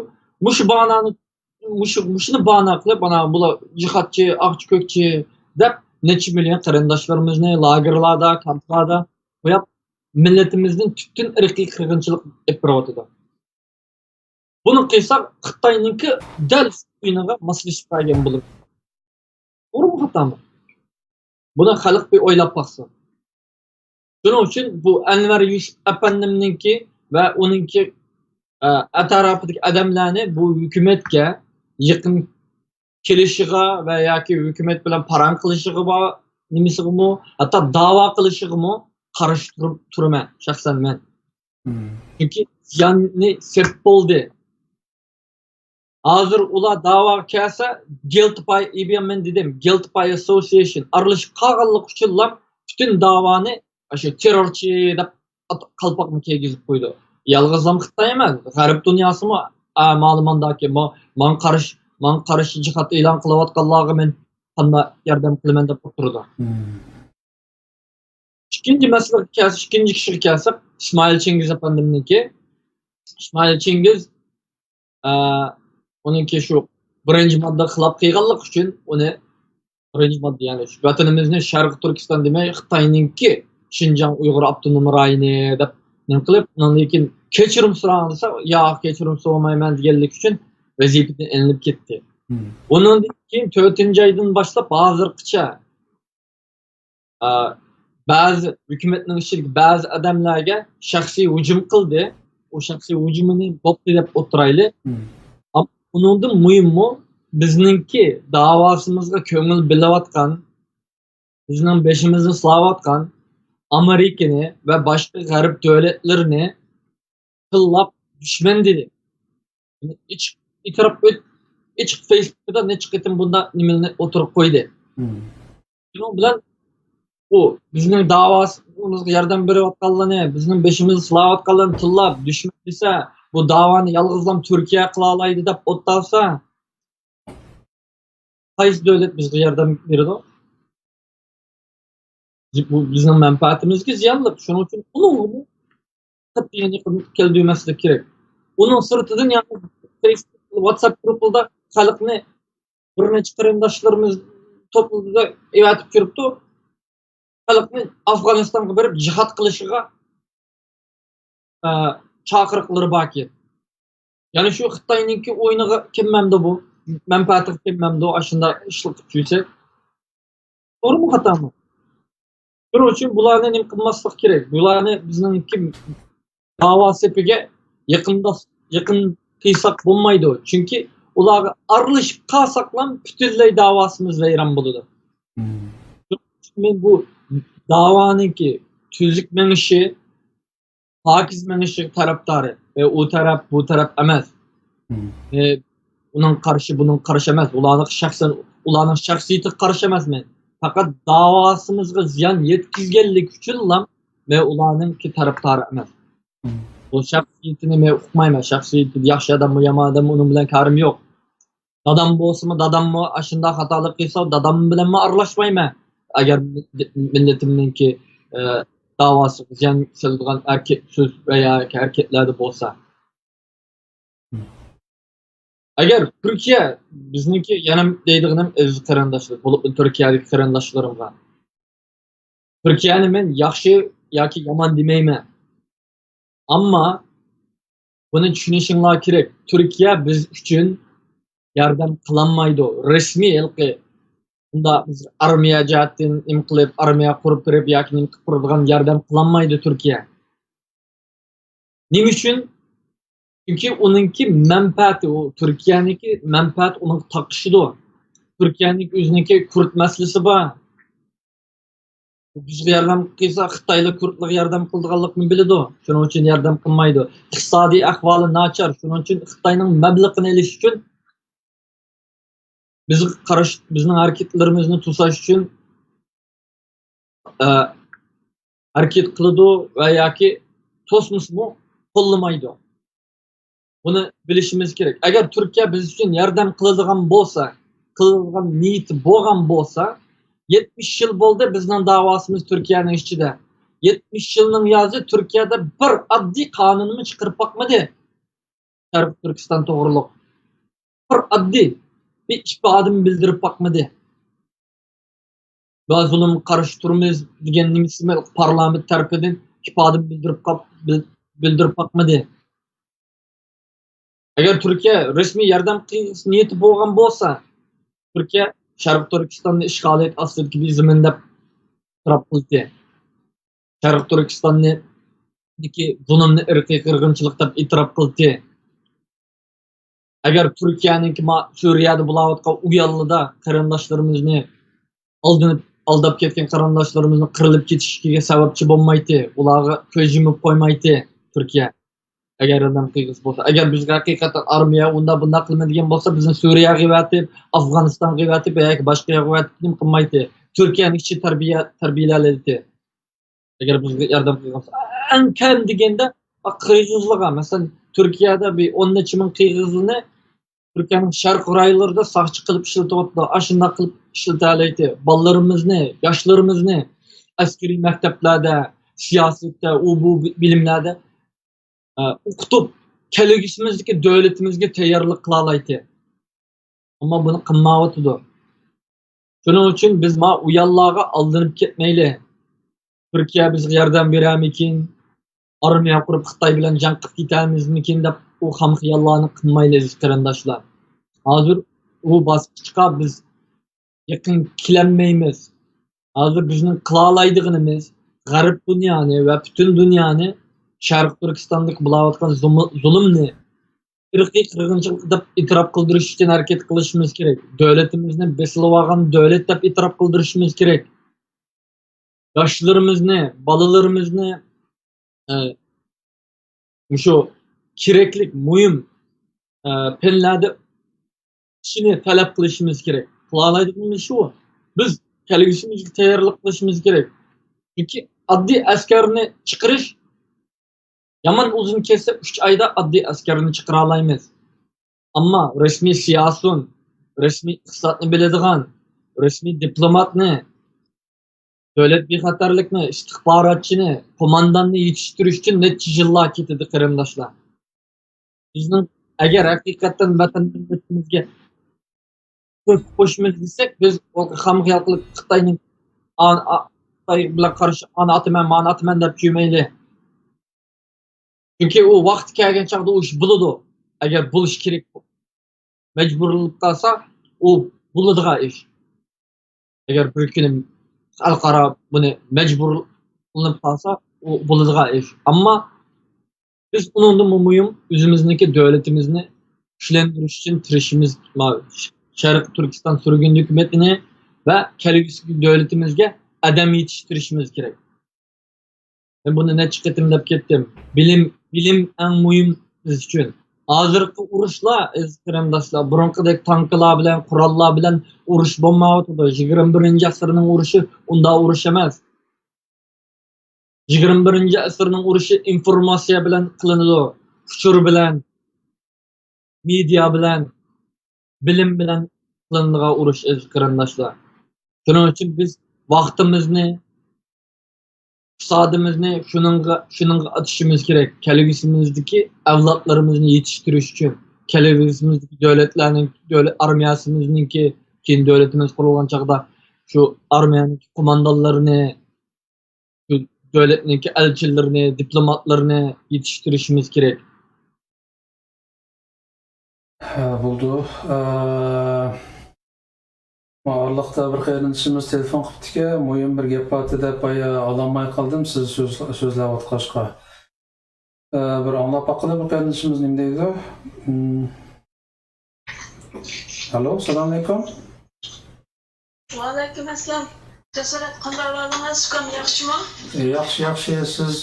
مۇشۇ بانانى، مۇشۇ، مۇشۇنى بانا قىلىپ، ئانا، بۇلار جىھادچى، ئاقچى، كۆكچى دەپ نەچچە مىليون قېرىنداشلىرىمىزنى لاگېرلاردا، كامپلاردا قويۇپ، مىللىتىمىزنى تۈپتىن ئىرقىي قىرغىنچىلىق ئېلىپ بېرىۋاتىدۇ. بۇنى قىلساق، خىتاينىڭكى دەل ئويۇنىغا ماسلىشىپ قالغان بولىدۇ. توغرىمۇ، خاتامۇ؟ بۇنى خەلق بىر ئويلاپ باقسۇن. شۇنىڭ ئۈچۈن بۇ ئەنۋەر يۈسۈپ ئەپەندىمنىڭكى ۋە ئۇنىڭكى، ئە، ئەتراپىدىكى ئادەملەرنى بۇ ھۆكۈمەتكە يېقىن كېلىشىغا ۋە ياكى ھۆكۈمەت بىلەن پاراڭ قىلىشىغا، نېمىسىغىمۇ، ھەتتا داۋا قىلىشىغىمۇ قارشى تۇرۇپ، تۇرىمەن شەخسەن مەن. چۈنكى زىياننى سەپ بولدى. ھازىر ئۇلار داۋاغا كەلسە، گىلتى پاي، ئىبن مەن دېدىم، گىلتى پاي ئەسوسىيېشن ئارىلىشىپ قالغانلىقى ئۈچۈنلا پۈتۈن داۋانى شۇ تېررورچى دەپ ئات-، قالپاقنى كىيگۈزۈپ قويدى. يالغۇزلام خىتاي ئەمەس، غەرب دۇنياسىمۇ، ئە، مانا مانداكى، ما-، ماڭا قارشى، ماڭا قارشى جىھاد ئېلان قىلىۋاتقانلارغا مەن قانداق ياردەم قىلىمەن دەپ ئولتۇرىدۇ. ئىككىنچى مەسىلىگە كەلسەك، ئىككىنچى كىشىگە كەلسەك، ئىسمائىل چىڭگىز ئەپەندىمنىڭكى. ئىسمائىل چىڭگىز، ئە، ئۇنىڭكى شۇ بىرىنچى ماددىغا خىلاپ قىلغانلىقى ئۈچۈن ئۇنى، بىرىنچى ماددا، يەنى شۇ ۋەتىنىمىزنى شەرقىي تۈركىستان دېمەي، خىتاينىڭكى شىنجاڭ ئۇيغۇر ئاپتونوم رايونى دەپ نېمە قىلىپ، ئۇنىڭدىن كېيىن كەچۈرۈم سوراڭ دېسە، ياق، كەچۈرۈم سورىمايمەن دېگەنلىكى ئۈچۈن ۋەزىپىدىن ئېلىنىپ كەتتى. ئۇنىڭدىن كېيىن تۆتىنچى ئايدىن باشلاپ ھازىرغىچە، ئا، بەزى ھۆكۈمەتنىڭ ئىچىدىكى بەزى ئادەملەرگە شەخسىي ھۇجۇم قىلدى. ئۇ شەخسىي ھۇجۇمىنى بوپتۇ دەپ ئولتۇرايلى. ئەمما ئۇنىڭدىن مۇھىممۇ، بىزنىڭكى داۋاسىمىزغا كۆڭۈل بۆلۈۋاتقان، بىزنىڭ بېشىمىزنى سىلاۋاتقان ئامېرىكىنى ۋە باشقا غەرب دۆلەتلىرىنى تىللاپ دۈشمەن دېدى. ئېچىق ئېتىراپ ئۆت-، ئېچىق فېيسبۇكىدا نەچچە قېتىم بۇنداق نېمىلەرنى ئوتتۇرىغا قويدى. شۇنىڭ بىلەن ئۇ بىزنىڭ داۋاسىمىزغا ياردەم بېرىۋاتقانلارنى، بىزنىڭ بېشىمىزنى سىلاۋاتقانلارنى تىللاپ، دۈشمەن دېسە، بۇ داۋانى يالغۇزلام تۈركىيە قىلالايدۇ دەپ ئولتۇرسا، قايسى دۆلەت بىزگە ياردەم بېرىدۇ؟ بۇ بىزنىڭ مەنپەئەتىمىزگە زىيانلىق. شۇنىڭ ئۈچۈن ئۇنىڭغىمۇ قەتئىي يېقىن كەلدۈرمەسلىك كېرەك. ئۇنىڭ سىرتىدىن يەنە فېيسبۇك، ۋاتساپ گۇرۇپپىلىرىدا خەلقنى بىر نەچچە قېرىنداشلىرىمىز توپلىدى، ئەۋەتىپ كىرىپتۇ. خەلقنى ئافغانىستانغا بېرىپ جىھاد قىلىشىغا، ئە، چاقىرىقلىرى باركەن. يەنى شۇ خىتاينىڭكى ئويۇنىغا كەلمەمدۇ بۇ؟ مەنپەئەتىگە كەلمەمدۇ ئاشۇنداق ئىشلار قىلىپ يۈرسەك؟ توغرىمۇ، خاتامۇ؟ شۇنىڭ ئۈچۈن بۇلارنى نېمە قىلماسلىق كېرەك؟ بۇلارنى بىزنىڭكى داۋا سېپىگە يېقىنداش-، يېقىن قىلساق بولمايدۇ. چۈنكى ئۇلارغا ئارىلىشىپ قالساقلا پۈتۈنلەي داۋاسىمىز ۋەيران بولىدۇ. شۇنىڭ ئۈچۈن مەن بۇ داۋانىڭكى تۈزۈك مېڭىشى، پاكىز مېڭىشىغا تەرەپدارى. ئە، ئۇ تەرەپ، بۇ تەرەپ ئەمەس. ئە، ئۇنىڭ قارشى، بۇنىڭ قارشى ئەمەس. ئۇلارنىڭ شەخسەن، ئۇلارنىڭ شەخسىيىتىگە قارشى ئەمەس مەن. پەقەت داۋاسىمىزغا زىيان يەتكۈزگەنلىكى ئۈچۈنلا مەن ئۇلارنىڭكى تەرەپدارى ئەمەس. بۇ شەخسىيىتىنى مەن ئۇقمايمەن. شەخسىيىتى ياخشى ئادەممۇ، يامان ئادەممۇ، ئۇنىڭ بىلەن كارىم يوق. دادام بولسىمۇ، داداممۇ ئاشۇنداق خاتالىق قىلسا، دادام بىلەنمۇ ئارىلاشمايمەن. ئەگەر مىللىتىمنىڭكى، ئە، داۋاسىغا زىيان سېلىدىغان ھەرىكەت، سۆز ۋە ياكى ھەرىكەتلەردە بولسا. ئەگەر تۈركىيە، بىزنىڭكى، يەنە دەيدىغىنىم ئەزىز قېرىنداشلار، بولۇپمۇ تۈركىيەدىكى قېرىنداشلىرىمغا، تۈركىيەنى مەن ياخشى ياكى يامان دېمەيمەن. ئەمما بۇنى چۈشىنىشىڭلار كېرەك. تۈركىيە بىز ئۈچۈن ياردەم قىلالمايدۇ. رەسمىي ھېلىقى بۇنداق بىز ئارمىيە جەھەتتىن نېمە قىلىپ، ئارمىيە قۇرۇپ بېرىپ ياكى نېمە قىلىپ بېرىدىغان ياردەم قىلالمايدۇ تۈركىيە. نېمە ئۈچۈن؟ چۈنكى ئۇنىڭكى مەنپەئەتى، ئۇ تۈركىيەنىڭكى مەنپەئەتى ئۇنىڭغا تاقىشىدۇ. تۈركىيەنىڭ ئۆزىنىڭكى كۇرد مەسىلىسى بار. بىزگە ياردەم قىلسا، خىتايلار كۇردلارغا ياردەم قىلىدىغانلىقىنى بىلىدۇ. شۇنىڭ ئۈچۈن ياردەم قىلمايدۇ. ئىقتىسادىي ئەھۋالى ناچار. شۇنىڭ ئۈچۈن خىتاينىڭ مەبلىغىنى ئېلىش ئۈچۈن بىزگە قارشى، بىزنىڭ ھەرىكەتلىرىمىزنى توساش ئۈچۈن، ئە، ھەرىكەت قىلىدۇ ۋە ياكى توسمىسىمۇ قوللىمايدۇ. بۇنى بىلىشىمىز كېرەك. ئەگەر تۈركىيە بىز ئۈچۈن ياردەم قىلىدىغان بولسا، قىلىدىغان نىيىتى بولغان بولسا، يەتمىش يىل بولدى بىزنىڭ داۋاسىمىز تۈركىيەنىڭ ئىچىدە. يەتمىش يىلنىڭ يازى تۈركىيەدە بىر ئاددىي قانۇنمۇ چىقىرىپ باقمىدى. شەرقىي تۈركىستان توغرۇلۇق بىر ئاددىي بىر ئىپادىمۇ بىلدۈرۈپ باقمىدى. ۋە زۇلۇمغا قارشى تۇرىمىز دېگەن نېمىسىمۇ پارلامېنت تەرىپىدىن ئىپادە بىلدۈرۈپ قاپ-، بىل-، بىلدۈرۈپ باقمىدى. ئەگەر تۈركىيە رەسمىي ياردەم قىلىش نىيىتى بولغان بولسا، تۈركىيە شەرقىي تۈركىستاننى ئىشغالىيەت ئاستىدىكى بىر زېمىن دەپ ئېتىراپ قىلدى. شەرقىي تۈركىستاننىڭكى زۇلۇمنى ئىرقىي قىرغىنچىلىق دەپ ئېتىراپ قىلدى. ئەگەر تۈركىيەنىڭكى ما-، سۈرىيەدە بولاۋاتقان ئۇياللىدا قېرىنداشلىرىمىزنى ئالدىنىپ، ئالداپ كەتكەن قېرىنداشلىرىمىزنىڭ قىرىلىپ كېتىشىگە سەۋەبچى بولمايتتى، ئۇلارغا كۆز يۇمۇپ قويمايتتى تۈركىيە. ئەگەر ياردەم قىلغۇسى بولسا، ئەگەر بىزگە ھەقىقەتەن ئارمىيە ئۇنداق بۇنداق قىلىمەن دېگەن بولسا، بىزنى سۈرىيەگە ئەۋەتىپ، ئافغانىستانغا ئەۋەتىپ ياكى باشقا يەرگە ئەۋەتىپ نېمە قىلمايتتى. تۈركىيەنىڭ ئىچى تەربىيە، تەربىيەلەيتتى. ئەگەر بىزگە ياردەم قىلغان بولسا، ئەڭ كەم دېگەندە قىرغىزلارغا، مەسىلەن، تۈركىيەدە بىر ئون نەچچە مىڭ قىرغىزلىنى تۈركىيەنىڭ شەرق رايونلىرىدا ساقچى قىلىپ ئىشلىتىۋاتىدۇ. ئاشۇنداق قىلىپ ئىشلىتەلەيتتى. بالىلىرىمىزنى، ياشلىرىمىزنى ئەسكىرىي مەكتەپلەردە، سىياسەتتە، ئۇ بۇ بىلىملەردە، ئە، ئوقۇتۇپ، كەلگۈسىمىزدىكى دۆلىتىمىزگە تەييارلىق قىلالايتتى. ئەمما بۇنى قىلمايۋاتىدۇ. شۇنىڭ ئۈچۈن بىز ما ئۇيانلارغا ئالدىنىپ كەتمەيلى. تۈركىيە بىزگە ياردەم بېرەرمىكىن؟ ئارمىيە قۇرۇپ خىتاي بىلەن جەڭ قىلىپ كېتەرمىزمىكىن دەپ ئۇ خام خىياللارنى قىلمايلى ئەزىز قېرىنداشلار. ھازىر ئۇ باسقۇچقا بىز يېقىن كېلەلمەيمىز. ھازىر بىزنىڭ قىلالايدىغىنىمىز غەرب دۇنيانى ۋە پۈتۈن دۇنيانى شەرقىي تۈركىستاندىكى بولاۋاتقان زۇمۇ-، زۇلۇمنى ئىرقىي قىرغىنچىلىق دەپ ئېتىراپ قىلدۇرۇش ئۈچۈن ھەرىكەت قىلىشىمىز كېرەك. دۆلىتىمىزنى بېسىلىۋالغان دۆلەت دەپ ئېتىراپ قىلدۇرۇشىمىز كېرەك. ياشلىرىمىزنى، بالىلىرىمىزنى، ئە، مۇشۇ كېرەكلىك، مۇھىم، ئە، پەنلەردە ئىشىنى تەلەپ قىلىشىمىز كېرەك. قىلالايدىغىنىمىز شۇ. بىز كەلگۈسىمىزگە تەييارلىق قىلىشىمىز كېرەك. چۈنكى ئاددىي ئەسكەرنى چىقىرىش يامان ئۇزۇن كەتسە، ئۈچ ئايدا ئاددىي ئەسكەرنى چىقىرالايمىز. ئەمما رەسمىي سىياسىيون، رەسمىي ئىقتىسادنى بىلىدىغان، رەسمىي دىپلوماتنى، دۆلەت بىخەتەرلىكنى، ئىستىخباراتچىنى، قومانداننى يېتىشتۈرۈش ئۈچۈن نەچچە يىللار كېتىدۇ، قېرىنداشلار. بىزنىڭ ئەگەر ھەقىقەتەن ۋەتەن مىللىتىمىزگە تۆھپە قوشىمىز دېسەك، بىز خام خىيال قىلىپ خىتاينىڭ ئان-، ئا-، خىتاي بىلەن قارشى ئانى ئاتىمەن، مانى ئاتىمەن دەپ يۈرمەيلى. چۈنكى ئۇ ۋاقتى كەلگەن چاغدا ئۇ ئىش بولىدۇ. ئەگەر بولۇش كېرەك، مەجبۇرلىنىپ قالسا، ئۇ بولىدىغان ئىش. ئەگەر بىر كۈنى خەلقئارا بۇنى مەجبۇرلىنىپ قالسا، ئۇ بولىدىغان ئىش. ئەمما بىز ئۇنىڭدىنمۇ مۇھىم ئۆزىمىزنىڭكى دۆلىتىمىزنى كۈچلەندۈرۈش ئۈچۈن تىرىشىمىز، ما-، شەرقىي تۈركىستان سۈرگۈن ھۆكۈمىتىنى ۋە كەلگۈسىدىكى دۆلىتىمىزگە ئادەم يېتىشتۈرۈشىمىز كېرەك. مەن بۇنى نەچچە قېتىم دەپ كەتتىم. بىلىم، بىلىم ئەڭ مۇھىم بىز ئۈچۈن. ھازىرقى ئۇرۇشلار، ئەزىز قېرىنداشلار، بۇرۇنقىدەك تانكىلار بىلەن، قوراللار بىلەن ئۇرۇش بولمايۋاتىدۇ. يىگىرمە بىرىنچى ئەسىرنىڭ ئۇرۇشى ئۇنداق ئۇرۇش ئەمەس. يىگىرمە بىرىنچى ئەسىرنىڭ ئۇرۇشى ئىنفورماتسىيە بىلەن قىلىنىدۇ، ئۇچۇر بىلەن، مېدىيا بىلەن، بىلىم بىلەن قىلىنىدىغان ئۇرۇش، ئەزىز قېرىنداشلار. شۇنىڭ ئۈچۈن بىز ۋاقتىمىزنى، ئىقتىسادىمىزنى شۇنىڭغا، شۇنىڭغا ئاتىشىمىز كېرەك. كەلگۈسىمىزدىكى ئەۋلادلىرىمىزنى يېتىشتۈرۈش ئۈچۈن، كەلگۈسىمىزدىكى دۆلەتلەرنىڭ، دۆلەت ئارمىيەسىمىزنىڭكى، كېيىن دۆلىتىمىز قۇرۇلغان چاغدا شۇ ئارمىيەنىڭكى قوماندانلىرىنى، شۇ دۆلەتنىڭكى ئەلچىلىرىنى، دىپلوماتلىرىنى يېتىشتۈرۈشىمىز كېرەك. ھە، بولدى. ئە، ئارىلىقتا بىر قېرىندىشىمىز تېلېفون قىپتىكەن، مۇھىم بىر گەپ بارتى دەپ بايا ئالالماي قالدىم، سىز سۆز-، سۆزلەۋاتقاچقا. ئە، بىر ئاڭلاپ باققىلى، بۇ قېرىندىشىمىز نېمە دەيدۇ؟ مم. ئالو، سالام ئەلەيكۇم. ۋەئەلەيكۇم ئەسسالام. جاسارەت، قانداق ئەھۋالىڭىز؟ ئۇكام، ياخشىمۇ؟ ئە، ياخشى، ياخشى. سىز،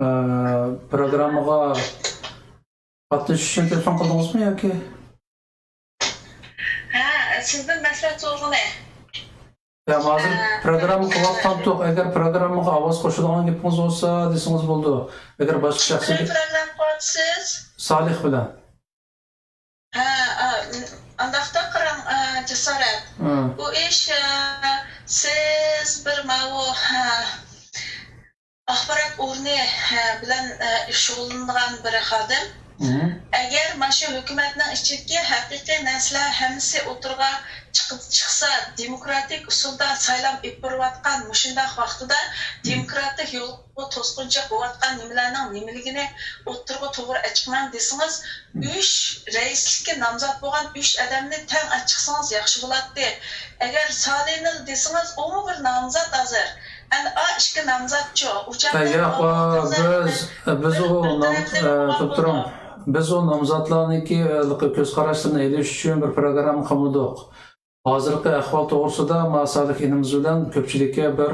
ئە، پروگراممىغا قاتنىشىش ئۈچۈن تېلېفون قىلدىڭىزمۇ ياكى؟ ھە، سىزدىن مەسلىھەت سورىغىلى. يا، ھازىر ھە، پروگرامما قىلىۋاتقانتۇق. ئەگەر پروگراممىغا ئاۋاز قوشىدىغان گېپىڭىز بولسا دېسىڭىز بولىدۇ. ئەگەر باشقا شەخسىي كىم گېپ-، پروگرامما قىلىۋاتىسىز؟ سالىھ بىلەن. ھە، ئا، ئانداقتا قاراڭ، ئا، جاسارەت. ھە. بۇ ئىش، ئا، سىز بىر ماۋۇ، ھە، ئاخبارات ئورنى، ھە، بىلەن، ئە، شۇغۇللىنىدىغان بىر خادىم. مم. ئەگەر مانا شۇ ھۆكۈمەتنىڭ ئىچىدىكى ھەقىقىي نەرسىلەر ھەممىسى ئوتتۇرىغا چىقىپ، چىقسا، دېموكراتىك ئۇسۇلدا سايلام ئېلىپ بېرىۋاتقان مۇشۇنداق ۋاقتىدا، مم، دېموكراتىك يولغا توسقۇنچىلىق بولۇۋاتقان نېمىلەرنىڭ نېمىلىكىنى ئوتتۇرىغا توغرا ئەچىقماڭ دېسىڭىز، مم، ئۈچ رەئىسلىككە نامزات بولغان ئۈچ ئادەمنى تەڭ ئەچىقسىڭىز ياخشى بولاتتى. ئەگەر سالىنىل دېسىڭىز، ئۇمۇ بىر نامزات ھازىر. ئەنە ئا ئىككى نامزاتچۇ، ئۇ چاغدا ياق، ئا، بىز، بىز ئۇ نام-، ئە، تۇرۇپ تۇرۇڭ. بىز ئۇ نامزاتلارنىڭكى، ئە، كۆز قاراشلىرىنى ئېلىش ئۈچۈن بىر پروگرامما قىلمىدۇق. ھازىرقى ئەھۋال توغرىسىدا ما سالىھ ئىنىمىز بىلەن كۆپچىلىككە بىر،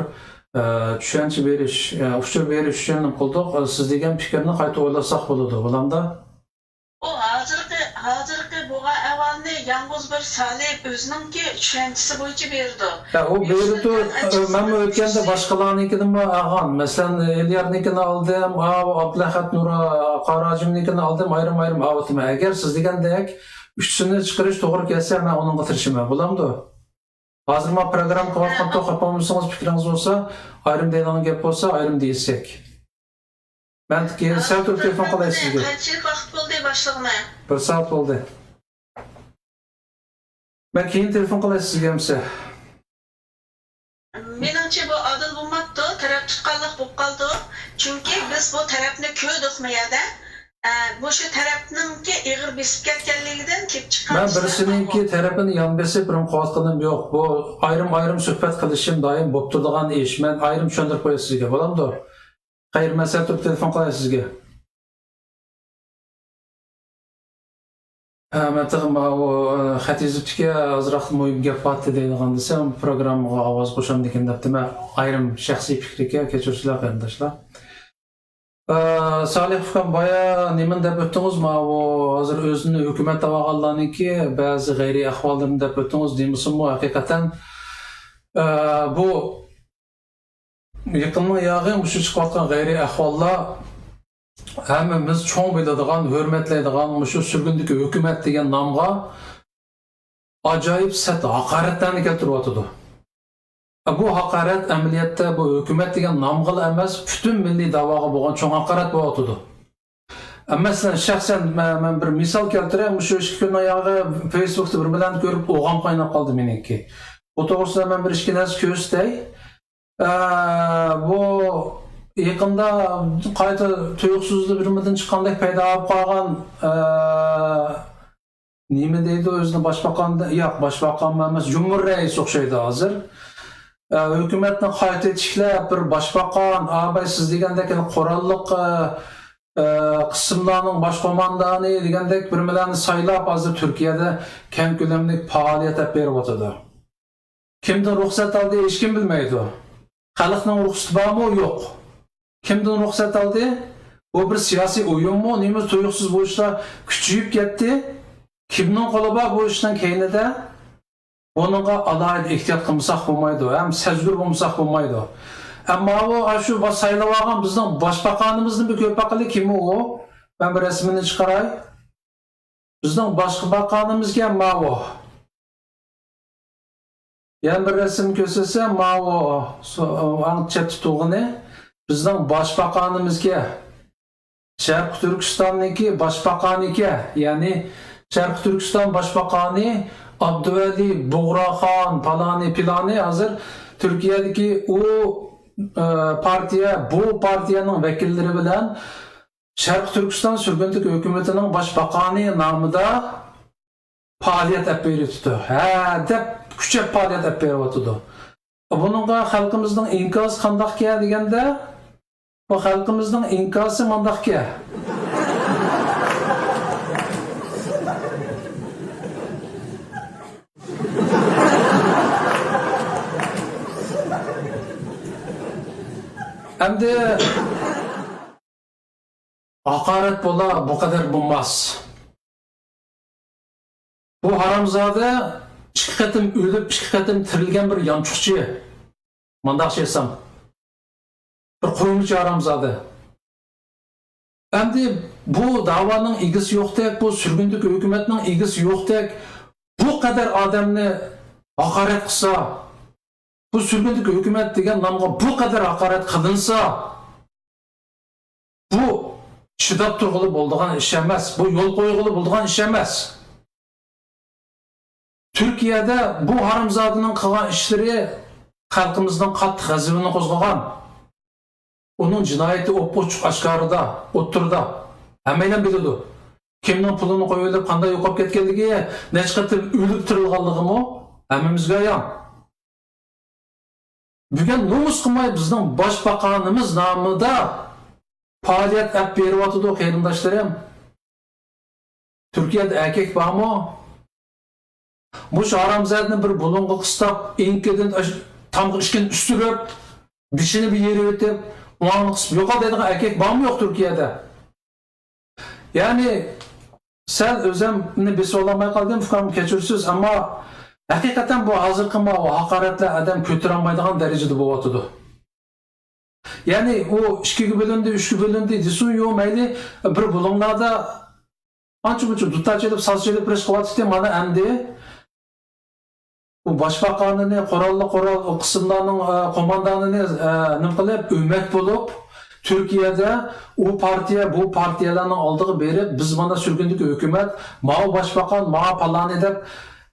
ئە، چۈشەنچە بېرىش، ئە، ئۇچۇر بېرىش ئۈچۈن نېمە قىلدۇق. ئە، سىز دېگەن پىكىرنى قايتا ئويلاشساق بولىدۇ، بولامدا؟ ئۇ ھازىرقى ھازىرقى بولغان ئەھۋالنى يالغۇز بىر سالىھ ئۆزىنىڭكى چۈشەنچىسى بويىچە بېرىدۇ. ھە، ئۇ بېرىدۇ. مەنمۇ ئۆتكەندە باشقىلارنىڭكىدىنمۇ ئالغان. مەسىلەن، ئېلىيارنىڭكىنى ئالدىم، ئاۋۇ ئابدۇلئەھەد نۇر قاراجىمنىڭكىنى ئالدىم، ئايرىم-ئايرىم ئاۋۇتىمەن. ئەگەر سىز دېگەندەك ئۈچىسىنى چىقىرىش توغرا كەلسە، مەن ئۇنىڭغا تىرىشىمەن. بولامدۇ؟ ھازىر ماڭا پروگرامما قىلىۋاتقان توق، خاپا بولمىسىڭىز، پىكرىڭىز بولسا، ئايرىم دەيدىغان گەپ بولسا، ئايرىم دېيىشسەك. مەن كېيىن سەل تۇرۇپ تېلېفون قىلاي سىزگە. قانچىلىك ۋاقىت بولدى باشلىغىنى؟ بىر سائەت بولدى. مەن كېيىن تېلېفون قىلاي سىزگە ئەمسە. مېنىڭچە بۇ ئادىل بولماپتۇ، تەرەپ تۇتقانلىق بولۇپ قالدى. چۈنكى بىز بۇ تەرەپنى كۆردۇق مۇ يەردە. ئە، مۇشۇ تەرەپنىڭكى ئېغىر بېسىپ كەتكەنلىكىدىن كېلىپ چىققان مەن ئىشلار بىرسىنىڭكى بۇ. تەرىپىنى يان بېسىپ، بىرىنى قوۋاتقىنىم يوق. بۇ ئايرىم-ئايرىم سۆھبەت قىلىشىم دائىم بولۇپ تۇرىدىغان ئىش. مەن ئايرىم چۈشەندۈرۈپ قوياي سىزگە، بولامدۇ؟ خەير، مەن سەل تۇرۇپ تېلېفون قىلاي سىزگە. ھە، مەن تېخى ماۋۇ، ئە، خەت يېزىپتىكەن، ئازراق مۇھىم گەپ بارتى دەيدىغان دېسەم، پروگراممىغا ئاۋاز قوشامدىكىن دەپتىمەن. ئايرىم شەخسىي پىكرىكەن، كەچۈرسىلەر قېرىنداشلار. ئە، سالىھ ئۇكام، بايا نېمىنى دەپ ئۆتتىڭىز؟ ماۋۇ ھازىر ئۆزىنى ھۆكۈمەت دەۋالغانلارنىڭكى بەزى غەيرىي ئەھۋاللىرىنى دەپ ئۆتتىڭىز. دېمىسىمۇ، ھەقىقەتەن، ئە، بۇ يېقىننىڭ ياغى مۇشۇ چىقىۋاتقان غەيرىي ئەھۋاللار ھەممىمىز چوڭ بىلىدىغان، ھۆرمەتلەيدىغان مۇشۇ سۈرگۈندىكى ھۆكۈمەت دېگەن نامغا ئاجايىپ سەت ھاقارەتلەرنى كەلتۈرۈۋاتىدۇ. بۇ ھاقارەت ئەمەلىيەتتە بۇ ھۆكۈمەت دېگەن نامغىلا ئەمەس، پۈتۈن مىللىي دەۋاغا بولغان چوڭ ھاقارەت بولۇۋاتىدۇ. مەسىلەن، شەخسەن مەن، مەن بىر مىسال كەلتۈرەي، مۇشۇ ئىككى كۈننىڭ ياغى فېيسبۇكتا بىر بىلەن كۆرۈپ ئوغام قايناپ قالدى مېنىڭكى. بۇ توغرىسىدا مەن بىر ئىككى نەرسە كۆرسىتەي. ئە، بۇ يېقىندا قايتا تۇيۇقسىزلا بىرمىدىن چىققاندەك پەيدا بولۇپ قالغان، ئە، نېمە دەيدۇ ئۆزىنى باشباقان، ياق، باشباقانمۇ ئەمەس، جۇمھۇر رەئىسى ئوخشايدۇ ھازىر. ئە، ھۆكۈمەتنى قايتا تىكلەپ، بىر باشباقان، ئاباي سىز دېگەندەك قوراللىق، ئە، ئە، قىسىملارنىڭ باش قوماندانى دېگەندەك بىرمىلەرنى سايلاپ، ھازىر تۈركىيەدە كەڭ كۆلەملىك پائالىيەت ئېلىپ بېرىۋاتىدۇ. كىمدىن رۇخسەت ئالدى، ھېچكىم بىلمەيدۇ. خەلقنىڭ رۇخسىتى بارمۇ؟ يوق. كىمدىن رۇخسەت ئالدى؟ بۇ بىر سىياسىي ئويۇنمۇ؟ نېمە تۇيۇقسىز بۇ ئىشلار كۈچىيىپ كەتتى؟ كىمنىڭ قولى بار بۇ ئىشنىڭ كەينىدە؟ بۇنىڭغا ئالاھىدە ئېھتىيات قىلمىساق بولمايدۇ، ھەم سەزگۈر بولمىساق بولمايدۇ. ئەمما بۇ، ئاشۇ سايلىۋالغان بىزنىڭ باشباقانىمىزنى بىر كۆرۈپ باقىلى، كىم ئۇ؟ مەن بىر رەسىمىنى چىقىراي. بىزنىڭ باشباقانىمىزكەن ماۋۇ. يەنە بىر رەسىم كۆرسەتسەم، ماۋۇ سو-، ئەڭ چەتتە تۇرغىنى بىزنىڭ باشباقانىمىزكەن. شەرقىي تۈركىستاننىڭكى باشباقانىكەن. يەنى شەرقىي تۈركىستان باشباقانى ئابدۇۋەلى بۇغراخان پالانى پىلانى ھازىر تۈركىيەدىكى ئۇ، ئە، پارتىيە، بۇ پارتىيەنىڭ ۋەكىللىرى بىلەن شەرقىي تۈركىستان سۈرگۈندىكى ھۆكۈمىتىنىڭ باشباقانى نامىدا پائالىيەت ئەپ بېرىۋېتىدۇ. ھە دەپ كۈچەپ پائالىيەت ئەپ بېرىۋاتىدۇ. بۇنىڭغا خەلقىمىزنىڭ ئىنكاسى قانداقكەن دېگەندە، بۇ خەلقىمىزنىڭ ئىنكاسى مانداقكەن. ئەمدى ھاقارەت بولا، بۇ قەدەر بولماس. بۇ ھارامزادە ئىككى قېتىم ئۆلۈپ، ئىككى قېتىم تىرىلگەن بىر يانچۇقچى. مانداقچە ئېيتسام، بىر قويمىچى ھارامزادە. ئەمدى بۇ داۋانىڭ ئىگىسى يوقتەك، بۇ سۈرگۈندىكى ھۆكۈمەتنىڭ ئىگىسى يوقتەك، بۇ قەدەر ئادەمنى ھاقارەت قىلسا، بۇ سۈرگۈندىكى ھۆكۈمەت دېگەن نامغا بۇ قەدەر ھاقارەت قىلىنسا، بۇ چىداپ تۇرغىلى بولىدىغان ئىش ئەمەس، بۇ يول قويغىلى بولىدىغان ئىش ئەمەس. تۈركىيەدە بۇ ھارامزادىنىڭ قىلغان ئىشلىرى خەلقىمىزنىڭ قاتتىق غەزىپىنى قوزغىغان. ئۇنىڭ جىنايىتى ئوپئوچۇق ئاشكارىدا، ئوتتۇرىدا. ھەممەيلەن بىلىدۇ. كىمنىڭ پۇلىنى قويۇۋېلىپ، قانداق يوقاپ كەتكەنلىكى، نەچچە قېتىم ئۆلۈپ تىرىلغانلىقىمۇ ھەممىمىزگە ئايان. بۈگۈن نومۇس قىلماي بىزنىڭ باشباقانىمىز نامىدا پائالىيەت ئەپ بېرىۋاتىدۇ، قېرىنداشلىرىم. تۈركىيەدە ئەركەك بارمۇ؟ مۇشۇ ھارامزادىنى بىر بۇلۇڭغا قىستاپ، ئېڭىكىدىن ئاش-، تامغا ئىچكىنى ئۈستۈرۈپ، بېشىنى بىر يېرىۋېتىپ، ئۇنىڭغا قىسىپ يوقال دەيدىغان ئەركەك بارمۇ يوق تۈركىيەدە؟ يەنى سەل ئۆزۈمنى بېسىۋالالماي قالدىم، ئۇكام، كەچۈرسىز، ئەمما ھەقىقەتەن بۇ ھازىرقى ماۋۇ ھاقارەتلەر ئادەم كۆتۈرەلمەيدىغان دەرىجىدە بولۇۋاتىدۇ. يەنى ئۇ ئىككىگە بۆلۈندى، ئۈچكە بۆلۈندى دېسۇن، يوق، مەيلى، بىر بۇلۇڭلاردا ئانچە-مۇنچە دۇتار چېلىپ، ساز چېلىپ بىر ئىش قىلىۋاتىدۇ. مانا ئەمدى بۇ باشباقانىنى، قوراللىق قورال قىسىملارنىڭ، ئە، قوماندانىنى، ئە، نېمە قىلىپ، ئۆمەك بولۇپ، تۈركىيەدە ئۇ پارتىيە، بۇ پارتىيەلەرنىڭ ئالدىغا بېرىپ، بىز مانا سۈرگۈندىكى ھۆكۈمەت، ماۋۇ باشباقان، ماۋۇ پالانى دەپ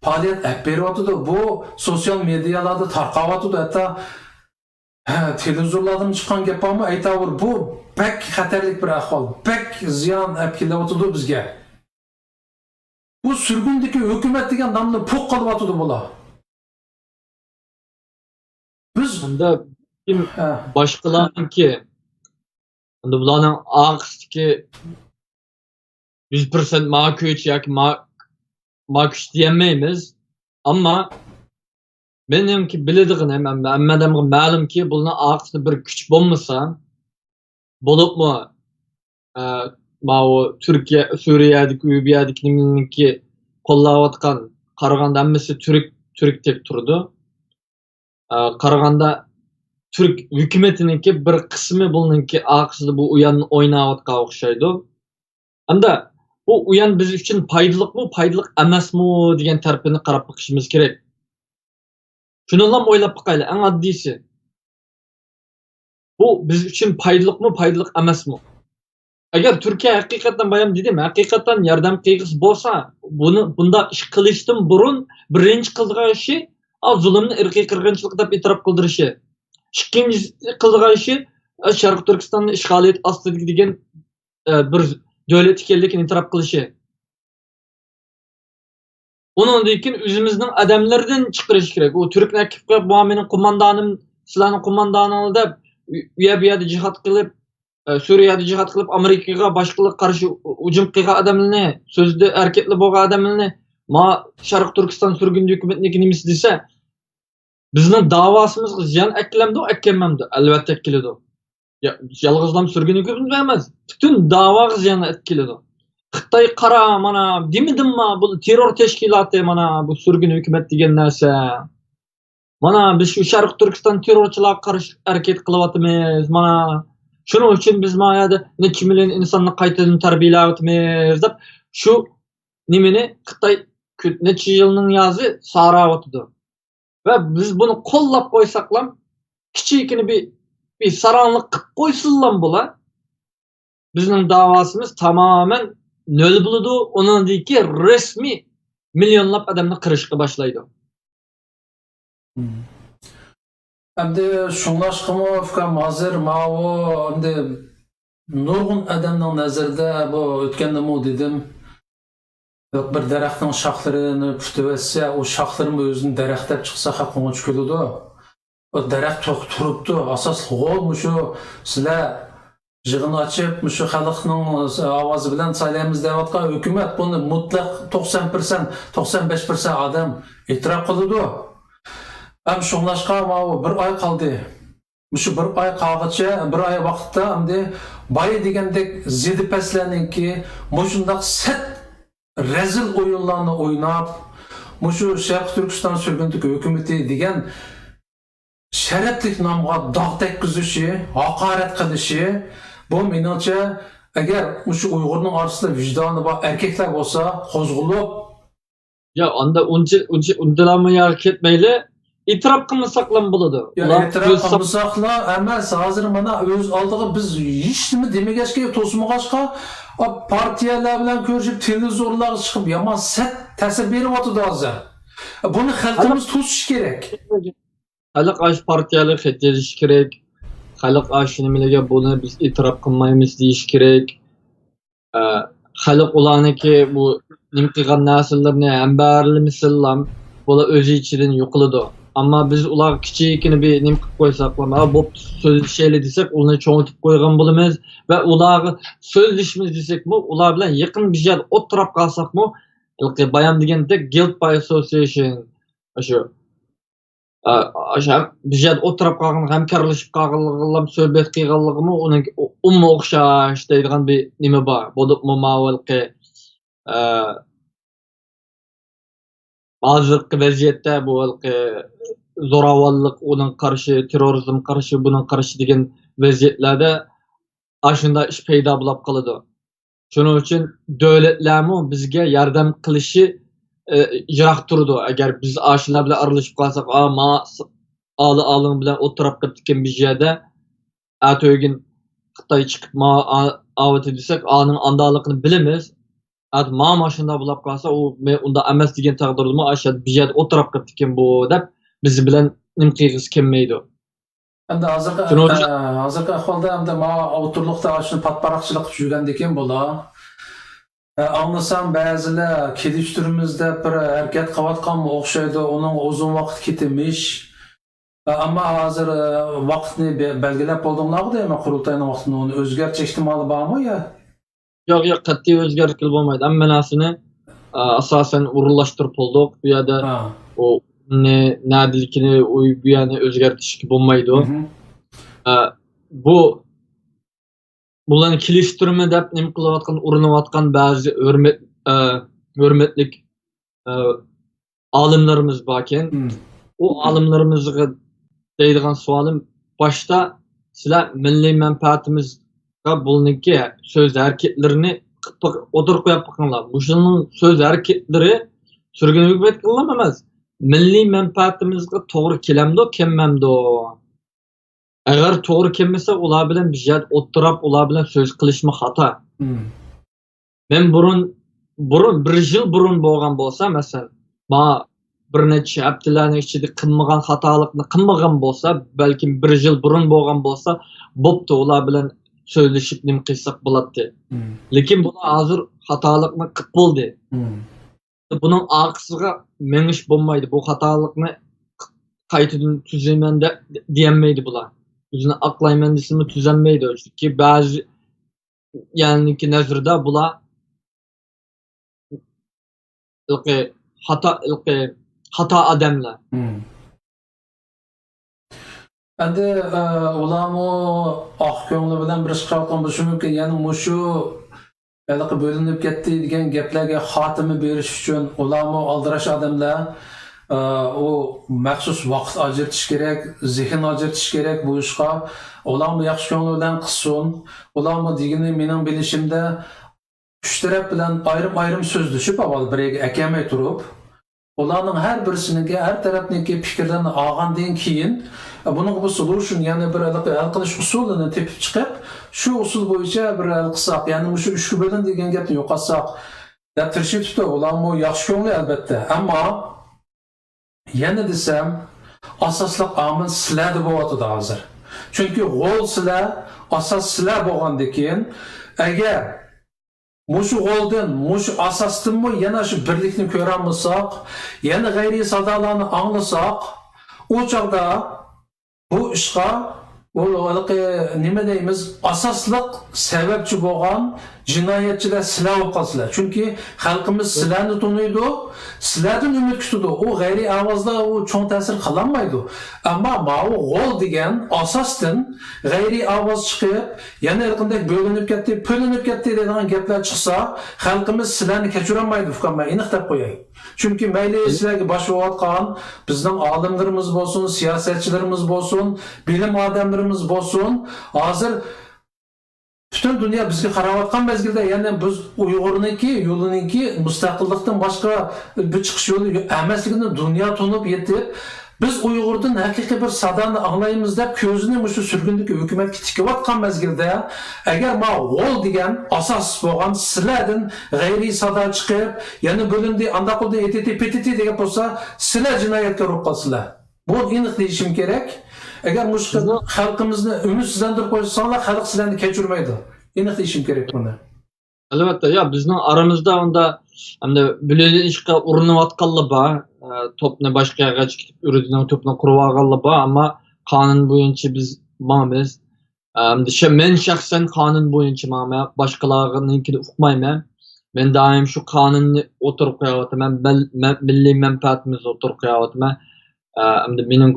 پائالىيەت ئەپ بېرىۋاتىدۇ. بۇ سوتسىيال مېدىيالاردا تارقاۋاتىدۇ. ھەتتا، ھە، تېلېۋىزورلاردىمۇ چىققان گەپ بارمۇ؟ ئەيتاۋۇر، بۇ بەك خەتەرلىك بىر ئەھۋال، بەك زىيان ئەپ كېلىۋاتىدۇ بىزگە. بۇ سۈرگۈندىكى ھۆكۈمەت دېگەن نامنى پوق قىلىۋاتىدۇ بۇلار. بىز ئەمدى كىم ھە. باشقىلارنىڭكى، ئەمدى بۇلارنىڭ ئارقىسىدىكى يۈز پىرسەنت ما كۈچ ياكى ما، ما كۈچ دېيەلمەيمىز. ئەمما مېنىڭكى بىلىدىغىنىم، ھەممە، ھەممە ئادەمگە مەلۇمكى، بۇلارنىڭ ئارقىسىدا بىر كۈچ بولمىسا، بولۇپمۇ، ئە، ماۋۇ تۈركىيە، سۈرىيەدىكى، بۇ يەردىكى نېمىنىڭكى قوللاۋاتقان، قارىغاندا ھەممىسى تۈرك، تۈركتەك تۇرىدۇ. ئە، قارىغاندا تۈرك ھۆكۈمىتىنىڭكى بىر قىسمى بۇنىڭكى ئارقىسىدا بۇ ئويۇننى ئويناۋاتقان ئوخشايدۇ. ھەمدە بۇ ئويۇن بىز ئۈچۈن پايدىلىقمۇ، پايدىلىق ئەمەسمۇ دېگەن تەرىپىنى قاراپ بېقىشىمىز كېرەك. شۇنىلا ئويلاپ باقايلى، ئەڭ ئاددىيسى. بۇ بىز ئۈچۈن پايدىلىقمۇ، پايدىلىق ئەمەسمۇ؟ ئەگەر تۈركىيە ھەقىقەتەن، بايام دېدىم، ھەقىقەتەن ياردەم قىلغۇسى بولسا، بۇنى، بۇنداق ئىش قىلىشتىن بۇرۇن بىرىنچى قىلىدىغان ئىشى، ئا، زۇلۇمنى ئىرقىي قىرغىنچىلىق دەپ ئېتىراپ قىلدۇرۇشى. ئىككىنچى قىلىدىغان ئىشى، ئا، شەرقىي تۈركىستاننى ئىشغالىيەت ئاستىدىكى دېگەن، ئە، بىر دۆلەت ئىكەنلىكىنى ئېتىراپ قىلىشى. ئۇنىڭدىن كېيىن ئۆزىمىزنىڭ ئادەملىرىدىن چىقىرىش كېرەك. ئۇ تۈركنى ئەكىپ قويۇپ، «مانا مېنىڭ قوماندانىم، سىلەرنىڭ قوماندانىڭلار» دەپ، ئۇ يەر، بۇ يەردە جىھاد قىلىپ، ئە، سۈرىيەدە جىھاد قىلىپ، ئامېرىكىغا، باشقىلارغا قارشى ھۇجۇم قىلغان ئادەملەرنى، سۆزدە ھەرىكەتلىك بولغان ئادەملەرنى، ما شەرقىي تۈركىستان سۈرگۈندە ھۆكۈمەتنىڭكى نېمىسى دېسە، بىزنىڭ داۋاسىمىزغا زىيان ئەكېلەمدۇ، ئەكەلمەمدۇ؟ ئەلۋەتتە ئەكېلىدۇ. يا-، يالغۇزلام سۈرگۈن ھۆكۈمىتىلا ئەمەس، پۈتۈن داۋاغا زىيان ئەكېلىدۇ. خىتاي، «قارا، مانا دېمىدىمما، بۇ تېررور تەشكىلاتى، مانا بۇ سۈرگۈن ھۆكۈمەت دېگەن نەرسە. مانا بىز شۇ شەرقىي تۈركىستان تېررورچىلارغا قارشى ھەرىكەت قىلىۋاتىمىز، مانا شۇنىڭ ئۈچۈن بىز ما يەردە نەچچە مىليون ئىنساننى قايتىدىن تەربىيەلەۋاتىمىز» دەپ، شۇ نېمىنى خىتاي كۆ-، نەچچە يىلنىڭ يازى ساراۋاتىدۇ. ۋە بىز بۇنى قوللاپ قويساقلام، كىچىككىنە بىر، بىر ساراڭلىق قىلىپ قويسىلام بۇلار، بىزنىڭ داۋاسىمىز تامامەن نۆل بولىدۇ. ئۇنىڭدىن كېيىن رەسمىي مىليونلاپ ئادەمنى قىرىشقا باشلايدۇ. مم. ئەمدى شۇڭلاشقىمۇ، ئۇكام، ھازىر ماۋۇ ئەمدى نۇرغۇن ئادەمنىڭ نەزىرىدە، بۇ ئۆتكەندىمۇ دېدىم، بىر دەرەخنىڭ شاخلىرىنى پۈتۈۋەتسە، ئۇ شاخلىرىمۇ ئۆزىنى دەرەخ دەپ چىقسا، خەق ئۇنىڭغا چۈكۈلىدۇ. ئۇ دەرەخ توق-، تۇرۇپتۇ. ئاساسلىق غول مۇشۇ سىلەر يىغىن ئاچىپ، مۇشۇ خەلقنىڭ ئاۋازى بىلەن سايلايمىز دەۋاتقان ھۆكۈمەت، بۇنى مۇتلەق توقسان پىرسەنت، توقسان بەش پىرسەنت ئادەم ئېتىراپ قىلىدۇ. ھەم شۇڭلاشقا ماۋۇ بىر ئاي قالدى. مۇشۇ بىر ئاي قالغىچە، بىر ئاي ۋاقىتتا ئەمدى بايا دېگەندەك زېدە پەسلەرنىڭكى مۇشۇنداق سەت رەزىل ئويۇنلارنى ئويناپ، مۇشۇ شەرقىي تۈركىستان سۈرگۈندىكى ھۆكۈمىتى دېگەن شەرەپلىك نامغا داغ تەگكۈزۈشى، ھاقارەت قىلىشى، بۇ مېنىڭچە، ئەگەر مۇشۇ ئۇيغۇرنىڭ ئارىسىدا ۋىجدانى بار ئەركەكلەر بولسا قوزغىلىپ، يا، ئاندا ئۇنچە، ئۇنچە، ئۇندىلارمۇ ياغا كەتمەيلى، ئېتىراپ قىلمىساقلام بولىدۇ. يا، ئۇلار ئېتىراپ ئۆز ساپ- قىلمىساقلا ئەمەس، ھازىر مانا ئۆز ئالدىغا بىز ھېچنېمە دېمىگەچكە، توسمىغاچقا، ئا، پارتىيەلەر بىلەن كۆرۈشۈپ، تېلېۋىزورلارغا چىقىپ، يامان سەت تەسىر بېرىۋاتىدۇ ھازىر. بۇنى خەلقىمىز توسۇشى كېرەك. خەلق ئاشۇ پارتىيەلەرگە خەت يېزىشى كېرەك. خەلق ئاشۇ نېمىلەرگە بۇنى بىز ئېتىراپ قىلمايمىز دېيىشى كېرەك. ئە، خەلق ئۇلارنىڭكى بۇ نېمە قىلغان نەرسىلىرىنى ھەمبەرلىمىسىنلام، بۇلار ئۆز ئىچىدىن يوقىلىدۇ. ئەمما بىز ئۇلارغا كىچىككىنە بىر نېمە قىلىپ قويساقلام، ھا، بوپتۇ، سۆزلىشەيلى دېسەك، ئۇلارنى چوڭىتىپ قويغان بولىمىز ۋە ئۇلارغا سۆزلىشىمىز دېسەكمۇ، ئۇلار بىلەن يېقىن بىر يەردە ئولتۇراپ قالساقمۇ، ھېلىقى بايام دېگەندەك guilt by association، ئاشۇ ئا، ئاشۇ بىر يەردە ئولتۇرۇپ قالغان، ھەمكارلىشىپ قالغانلىقىنىلا سۆھبەت قىلغانلىقىمۇ ئۇنىڭ ئۇمۇ ئوخشاش دەيدىغان بىر نېمە بار. بولۇپمۇ ماۋۇ ھېلىقى، ئە، ھازىرقى ۋەزىيەتتە بۇ ھېلىقى زوراۋانلىق، ئۇنىڭ قارشى، تېررورىزم قارشى، بۇنىڭ قارشى دېگەن ۋەزىيەتلەردە ئاشۇنداق ئىش پەيدا بولۇپ قالىدۇ. شۇنىڭ ئۈچۈن دۆلەتلەرمۇ بىزگە ياردەم قىلىشى، ئە، يىراق تۇرىدۇ. ئەگەر بىز ئاشۇلار بىلەن ئارىلىشىپ قالساق، ئا، ما، ئالى ئالىڭ بىلەن ئولتۇراپ قېپتىكەن بىر يەردە، ئەتىگۈن خىتاي چىقىپ ما، ئا، ئاۋاتى دېسەك، ئانىڭ ئانداقلىقىنى بىلىمىز. ئەتە ما، ماشىنىدا بولاپ قالسا، ئۇ مەن ئۇنداق ئەمەس دېگەن تەقدىردىمۇ، ئاشۇ بىر يەردە ئولتۇراپ قېپتىكەن بۇ دەپ بىز بىلەن نېمە قىلغۇسى كەلمەيدۇ. ئەمدى ھازىرقى، شۇنىڭ ئۈچۈن ئە، ھازىرقى ئەھۋالدا ئەمدى ما ئوتتۇرىلىقتا شۇنى پاتپاراقچىلىق قىلىپ يۈرگەندىكىن بۇلار. ئە، ئاڭلىسام بەزىلەر كېلىشتۈرىمىز دەپ بىر ھەرىكەت قىلىۋاتقانمۇ ئوخشايدۇ، ئۇنىڭغا ئۇزۇن ۋاقىت كېتىمىش. ئە، ئەمما ھازىر، ئە، ۋاقىتنى بە-، بەلگىلەپ بولدۇڭلارغۇ دەيمەن، قۇرۇلتاينىڭ ۋاقتىنى، ئۇنى ئۆزگەرتىش ئېھتىمالى بارمۇ يا؟ ياق، ياق، قەتئىي ئۆزگەرتكىلى بولمايدۇ. ھەممە نەرسىنى، ئە، ئاساسەن ئورۇنلاشتۇرۇپ بولدۇق. بۇ يەردە ھا. ئۇ نى-، نەدىلىكىنى، ئۇ، بۇ يەرنى ئۆزگەرتىشكە بولمايدۇ. مھم. ئە، بۇ، بۇلارنى كېلىشتۈرمە دەپ نېمە قىلىۋاتقان، ئۇرۇنۇۋاتقان بەزى ھۆرمەت-، ئە، ھۆرمەتلىك، ئە، ئالىملىرىمىز باركەن. مم. ئۇ ئالىملىرىمىزغا دەيدىغان سوئالىم، باشتا سىلەر مىللىي مەنپەئەتىمىزگە بۇلنىڭكى سۆز ھەرىكەتلىرىنى ئوتتۇرىغا قويۇپ بېقىڭلار. مۇشۇنىڭ سۆز ھەرىكەتلىرى سۈرگۈن ھۆكۈمەتكىلا ئەمەس، مىللىي مەنپەئەتىمىزگە توغرا كېلەمدۇ، كەلمەمدۇ؟ ئەگەر توغرا كەلمىسە، ئۇلار بىلەن بىر يەردە ئولتۇراپ، ئۇلار بىلەن سۆز قىلىشمۇ خاتا. مم. مەن بۇرۇن، بۇرۇن، بىر يىل بۇرۇن بولغان بولسا، مەسىلەن، ما بىر نەچچە ھەپتىلەرنىڭ ئىچىدە قىلمىغان خاتالىقنى قىلمىغان بولسا، بەلكىم بىر يىل بۇرۇن بولغان بولسا، بوپتۇ، ئۇلار بىلەن سۆزلىشىپ نېمە قىلساق بولاتتى. مم. لېكىن بۇلار ھازىر خاتالىقنى قىلىپ بولدى. مم. بۇنىڭ ئارقىسىغا مېڭىش بولمايدۇ. بۇ خاتالىقنى قايتىدىن تۈزەيمەن دە-، دېيەلمەيدۇ بۇلار. ئۆزىنى ئاقلايمەن دېسىمۇ تۈزەلمەيدۇ. چۈنكى بەزى يەرنىڭكى نەزىرىدە بۇلار ھېلىقى خاتا، ھېلىقى خاتا ئادەملەر. مم. ئەمدى، ئە، ئۇلارمۇ ئاق كۆڭلى بىلەن بىر ئىش قىلىۋاتقان بولۇشى مۇمكىن. يەنى مۇشۇ ھېلىقى بۆلۈنۈپ كەتتى دېگەن گەپلەرگە خاتىمە بېرىش ئۈچۈن ئۇلارمۇ ئالدىراش ئادەملەر. ئە، ئۇ مەخسۇس ۋاقىت ئاجرىتىش كېرەك، زېھىن ئاجرىتىش كېرەك بۇ ئىشقا. ئۇلارمۇ ياخشى كۆڭلى بىلەن قىلسۇن. ئۇلارمۇ دېگىنى مېنىڭ بىلىشىمدە ئۈچ تەرەپ بىلەن ئايرىم-ئايرىم سۆزلىشىپ، ئاۋۋال بىر يەرگە ئەكەلمەي تۇرۇپ، ئۇلارنىڭ ھەر بىرسىنىڭكى، ھەر تەرەپنىڭكى پىكىرلىرىنى ئالغاندىن كېيىن، بۇنىڭغا بىر سولۇشن، يەنى بىر ھېلىقى ھەل قىلىش ئۇسۇلىنى تېپىپ چىقىپ، شۇ ئۇسۇل بويىچە بىر ھەل قىلساق، يەنى مۇشۇ ئۈچكە بۆلۈن دېگەن گەپنى يوقاتساق، دەپ تىرىشىۋېتىپتۇ. ئۇلارمۇ ياخشى كۆڭلى، ئەلۋەتتە. ئەمما يەنە دېسەم، ئاساسلىق ئامىل سىلەردە بولۇۋاتىدۇ ھازىر. چۈنكى غول سىلە، ئاساس سىلە بولغاندىكىن، ئەگەر مۇشۇ غولدىن، مۇشۇ ئاساستىنمۇ يەنە شۇ بىرلىكنى كۆرەلمىسەك، يەنە غەيرىي سادالارنى ئاڭلىساق، ئۇ چاغدا بۇ ئىشقا، بۇ ھېلىقى نېمە دەيمىز، ئاساسلىق سەۋەبچى بولغان جىنايەتچىلەر سىلەر بولۇپ قالىسىلەر. چۈنكى خەلقىمىز سىلەرنى تونۇيدۇ، سىلەردىن ئۈمىد كۈتىدۇ. ئۇ غەيرىي ئاۋازلار ئۇ چوڭ تەسىر قىلالمايدۇ. ئەمما ماۋۇ غول دېگەن ئاساستىن غەيرىي ئاۋاز چىقىپ، يەنە ھېلىقىندەك بۆلۈنۈپ كەتتى، پۆلۈنۈپ كەتتى دەيدىغان گەپلەر چىقسا، خەلقىمىز سىلەرنى كەچۈرەلمەيدۇ، ئۇكام، مەن ئېنىق دەپ قوياي. چۈنكى مەيلى سىلەرگە باش بولۇۋاتقان بىزنىڭ ئالىملىرىمىز بولسۇن، سىياسەتچىلىرىمىز بولسۇن، بىلىم ئادەملىرىمىز بولسۇن، ھازىر پۈتۈن دۇنيا بىزگە قاراۋاتقان مەزگىلدە، يەنى بىز ئۇيغۇرنىڭكى يولىنىڭكى مۇستەقىللىقتىن باشقا بىر چىقىش يولى يو-، ئەمەسلىكىنى دۇنيا تونۇپ يېتىپ، بىز ئۇيغۇردىن ھەقىقىي بىر سادانى ئاڭلايمىز دەپ كۆزىنى مۇشۇ سۈرگۈندىكى ھۆكۈمەتكە تىكىۋاتقان مەزگىلدە، ئەگەر ما غول دېگەن ئاساس بولغان سىلەردىن غەيرىي سادا چىقىپ، يەنە بۆلۈندى، ئانداق قىلدى، ئېتىتى، پېتىتى دېگەن بولسا، سىلەر جىنايەتكار بولۇپ قالىسىلەر. بۇ ئېنىق دېيىشىم كېرەك. ئەگەر مۇشۇ خەلقىمىزنى ئۈمىدسىزلەندۈرۈپ قويساڭلار، خەلق سىلەرنى كەچۈرمەيدۇ. ئېنىق دېيىشىم كېرەك بۇنى. ئەلۋەتتە، يا، بىزنىڭ ئارىمىزدا ئۇندا ئەمدى بۆلۈنۈشكە ئۇرۇنۇۋاتقانلار بار. ئە، توپنى باشقا يەرگە چېكىتىپ، ئۆزىنىڭ توپىنى قۇرۇۋالغانلار بار، ئەمما قانۇن بويىچە بىز ماڭىمىز. ئەمدى شە-، مەن شەخسەن قانۇن بويىچە ماڭىمەن، باشقىلارنىڭكىنى ئۇقمايمەن. مەن دائىم شۇ قانۇننى ئوتتۇرىغا قويۇۋاتىمەن، مەل-، مە-، مىللىي مەنپەئەتىمىزنى ئوتتۇرىغا قويۇۋاتىمەن. ئە، ئەمدى مېنىڭ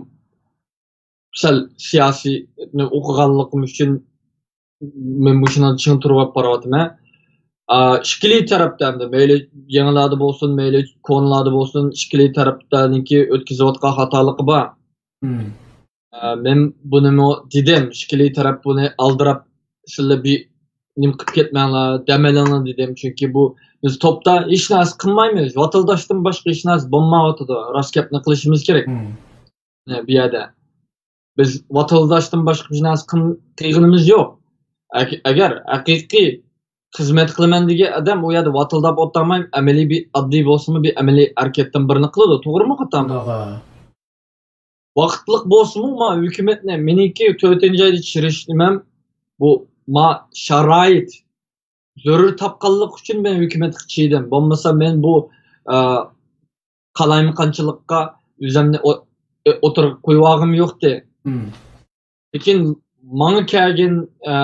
سەل سىياسىينى ئوقۇغانلىقىم ئۈچۈن مەن مۇشۇنىڭدا چىڭ تۇرۇپ بارىۋاتىمەن. ئىككىلى تەرەپتە ئەمدى مەيلى يېڭىلاردا بولسۇن، مەيلى كونىلاردا بولسۇن، ئىككىلى تەرەپتىنىڭكى ئۆتكۈزۈۋاتقان خاتالىقى بار. مم. ئە، مەن بۇنىمۇ دېدىم، ئىككىلى تەرەپ بۇنى ئالدىراپ، سىلەر بىر نېمە قىلىپ كەتمەڭلار، دەمەلىڭلار دېدىم. چۈنكى بۇ، بىز توپتا ھېچ نەرسە قىلمايمىز. ۋاتىلداشتىن باشقا ھېچ نەرسە بولمايۋاتىدۇ. راست گەپنى قىلىشىمىز كېرەك. مم. ئە، بۇ يەردە. بىز ۋاتىلداشتىن باشقا بىر نەرسە قىل-، قىلغىنىمىز يوق. ئەگ-، ئەگەر ھەقىقىي خىزمەت قىلىمەن دېگەن ئادەم ئۇ يەردە ۋاتىلداپ ئولتۇرماي، ئەمەلىي بىر ئاددىي بولسىمۇ بىر ئەمەلىي ھەرىكەتتىن بىرنى قىلىدۇ. توغرىمۇ خاتامۇ؟ توغرا. ۋاقىتلىق بولسىمۇ، ما ھۆكۈمەتنى، مېنىڭكى تۆتىنچى ئايدا چىرىش نېمەم، بۇ ما شارائىت زۆرۈر تاپقانلىق ئۈچۈن مەن ھۆكۈمەتكە چىدىم. بولمىسا مەن بۇ، ئە، قالايمىقانچىلىققا ئۆزۈمنى ئو-، ئوتتۇرىغا قويۇۋالغۇم يوقتى. مم. لېكىن ماڭا كەلگەن، ئە،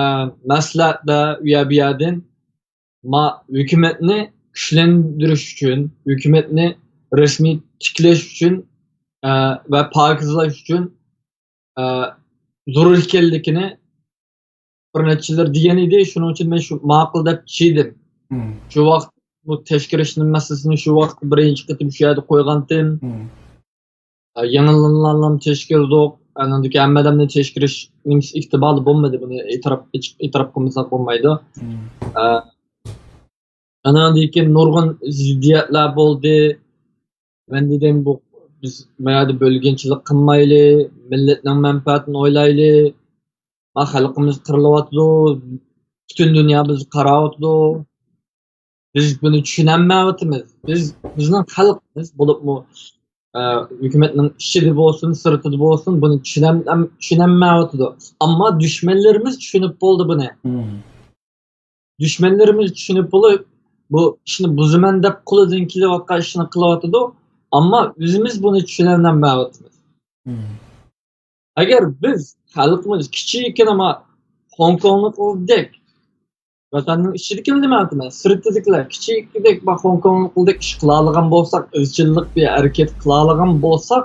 مەسلىھەتلەر ئۇ يەر بۇ يەردىن ما ھۆكۈمەتنى كۈچلەندۈرۈش ئۈچۈن، ھۆكۈمەتنى رەسمىي تىكلەش ئۈچۈن، ئە، ۋە پاكىزلاش ئۈچۈن، ئە، زۆرۈر ئىكەنلىكىنى بىر نەچچىلەر دېگەن ئىدى. شۇنىڭ ئۈچۈن مەن شۇ ماقۇل دەپ چىدىم. مم. شۇ ۋاقىت بۇ تەشكىللەشنىڭ مەسىلىسىنى شۇ ۋاقىت بىرىنچى قېتىم شۇ يەردە قويغانتىم. مم. ئە، يېڭىلىنىپ تەشكىللىدۇق. ئاندىن كېيىن ھەممە ئادەمنى تەشكىللەش نېمىسى ئېتىبارلىق بولمىدى. بۇنى ئېتىراپ، ئېتىراپ قىلمىساق بولمايدۇ. مم. ئە، ئاندىن كېيىن نۇرغۇن زىددىيەتلەر بولدى. مەن دېدىم، بۇ، بىز ما يەردە بۆلگۈنچىلىك قىلمايلى، مىللەتنىڭ مەنپەئەتىنى ئويلايلى. ما خەلقىمىز قىرىلىۋاتىدۇ، پۈتۈن دۇنيا بىزگە قاراۋاتىدۇ. بىز بۇنى چۈشىنەلمەيۋاتىمىز. بىز، بىزنىڭ خەلقىمىز بولۇپمۇ، ئە، ھۆكۈمەتنىڭ ئىچىدە بولسۇن، سىرتىدا بولسۇن، بۇنى چۈشىنەم-، چۈشىنەلمەيۋاتىدۇ. ئەمما دۈشمەنلىرىمىز چۈشىنىپ بولدى بۇنى. مم. دۈشمەنلىرىمىز چۈشىنىپ بولۇپ، بۇ ئىشنى بۇزىمەن دەپ قولىدىن كېلىۋاتقان ئىشنى قىلىۋاتىدۇ. ئەمما ئۆزىمىز بۇنى چۈشىنەلمەيۋاتىمىز. مم. ئەگەر بىز، خەلقىمىز كىچىككىنە ما خوڭكوڭلۇقدەك، ۋەتەننىڭ ئىچىدىكىلا دېمەيۋاتىمەن، سىرتىدىكىلەر كىچىككىدەك ما خوڭكوڭلۇقدەك ئىش قىلالىغان بولساق، ئىزچىللىق بىر ھەرىكەت قىلالىغان بولساق،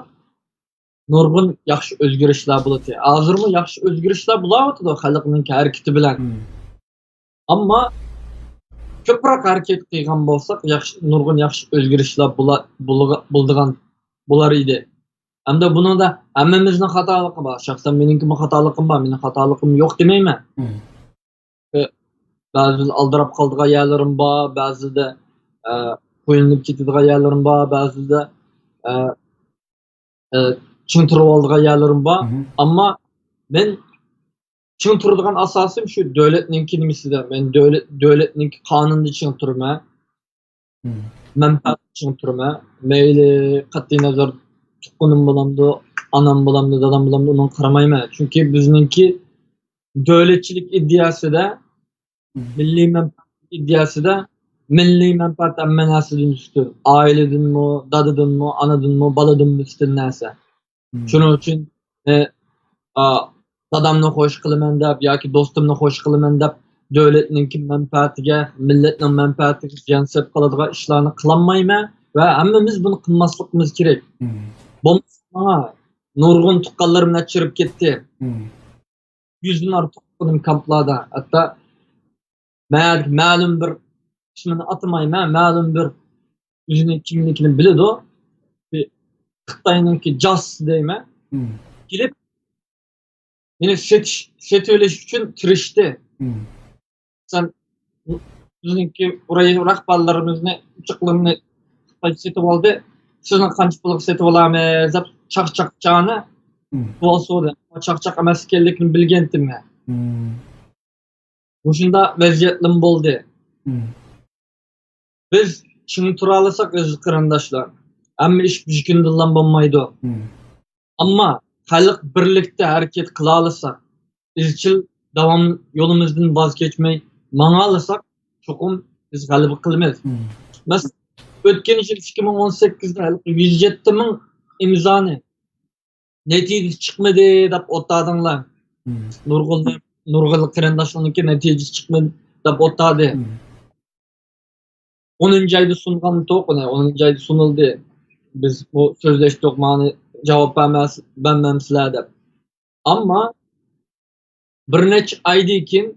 نۇرغۇن ياخشى ئۆزگىرىشلەر بولاتتى. ھازىرمۇ ياخشى ئۆزگىرىشلەر بولاۋاتىدۇ خەلقنىڭ ھەرىكىتى بىلەن. مم. ئەمما كۆپرەك ھەرىكەت قىلغان بولساق، ياخشى، نۇرغۇن ياخشى ئۆزگىرىشلەر بولا-، بولىدىغان بولار ئىدى. ئەمدى بۇنىڭدا ھەممىمىزنىڭ خاتالىقى بار. شەخسەن مېنىڭكىمۇ خاتالىقىم بار، مېنىڭ خاتالىقىم يوق دېمەيمەن. مم. ئە، بەزىدە ئالدىراپ قالىدىغان يەرلىرىم بار، بەزىدە، ئە، قويۇلۇپ كېتىدىغان يەرلىرىم بار، بەزىدە، ئە، ئە، چىڭ تۇرۇۋالىدىغان يەرلىرىم بار. مم. ئەمما مەن چىڭ تۇرىدىغان ئاساسىم شۇ دۆلەتنىڭكى نېمىسىدە، مەن دۆلەت، دۆلەتنىڭكى قانۇنىدا چىڭ تۇرىمەن. مم. مەنپەئەتتە چىڭ تۇرىمەن. مەيلى قەتئىي نەزەر تۇغقىنىم بولامدۇ، ئانام بولامدۇ، دادام بولامدۇ، ئۇنىڭغا قارىمايمەن. چۈنكى بىزنىڭكى دۆلەتچىلىك ئىدىيەسىدە، مم. مىللىي مەنپەئەت ئىدىيەسىدە مىللىي مەنپەئەت ھەممە نەرسىدىن ئۈستۈن. ئائىلىدىنمۇ، دادىدىنمۇ، ئانىدىنمۇ، بالىدىنمۇ ئۈستۈن نەرسە. مم. شۇنىڭ ئۈچۈن، ئە، ئا، دادامنى خوش قىلىمەن دەپ ياكى دوستۇمنى خوش قىلىمەن دەپ دۆلەتنىڭكى مەنپەئەتىگە، مىللەتنىڭ مەنپەئەتىگە زىيان سېلىپ قالىدىغان ئىشلارنى قىلالمايمەن ۋە ھەممىمىز بۇنى قىلماسلىقىمىز كېرەك. مم. بولمىسا ماڭا نۇرغۇن تۇغقانلىرىم ئەچىرىپ كەتتى. مم. يۈزدىن ئارتۇق تۇغقىنىم كامپلاردا. ھەتتا مە-، مەلۇم بىر ئىسمىنى ئاتىمايمەن، مەلۇم بىر ئۆزىنىڭ كىملىكىنى بىلىدۇ. بىر خىتاينىڭكى جاس دەيمەن. مم. كېلىپ مېنى سېتىش، سېتىۋېلىش ئۈچۈن تىرىشتى. مم. سەن بىزنىڭكى ئۇرۇق بالىلىرىمىزنى، ئوچۇقلىرىنى خىتاي سېتىۋالدى. سىزنى قانچە پۇلغا سېتىۋالامىز دەپ چاقچاقچانى مم. سوئال سورىدى. چاقچاق ئەمەس ئىكەنلىكىنى بىلگەنتىم مەن. مم. مۇشۇنداق ۋەزىيەتلىرىمۇ بولدى. مم. بىز چىڭ تۇرالىساق، ئەزىز قېرىنداشلار، ھەممە ئىش بىر كۈندىلا بولمايدۇ. مم. ئەمما خەلق بىرلىكتە ھەرىكەت قىلالىساق، ئىزچىل داۋام يولىمىزدىن ۋاز كەچمەي ماڭالىساق، چوقۇم بىز غەلىبە قىلىمىز. مم. مەسىلەن، ئۆتكەن يىل ئىككى مىڭ ئون سەككىزدە ھېلىقى يۈز يەتتە مىڭ ئىمزانى نەتىجە چىقمىدى دەپ ئولتۇردۇڭلار. مم. نۇرغۇن، نۇرغۇن قېرىنداشلارنىڭكى نەتىجە چىقمىدى دەپ ئولتۇردى. مم. ئونىنچى ئايدا سۇنغانتۇق، ئۇنى ئونىنچى ئايدا سۇنۇلدى. بىز بۇ سۆزلەشتۇق، ماڭا جاۋاب بەرمەس-، بەرمەمسىلەر دەپ. ئەمما بىر نەچچە ئايدىن كېيىن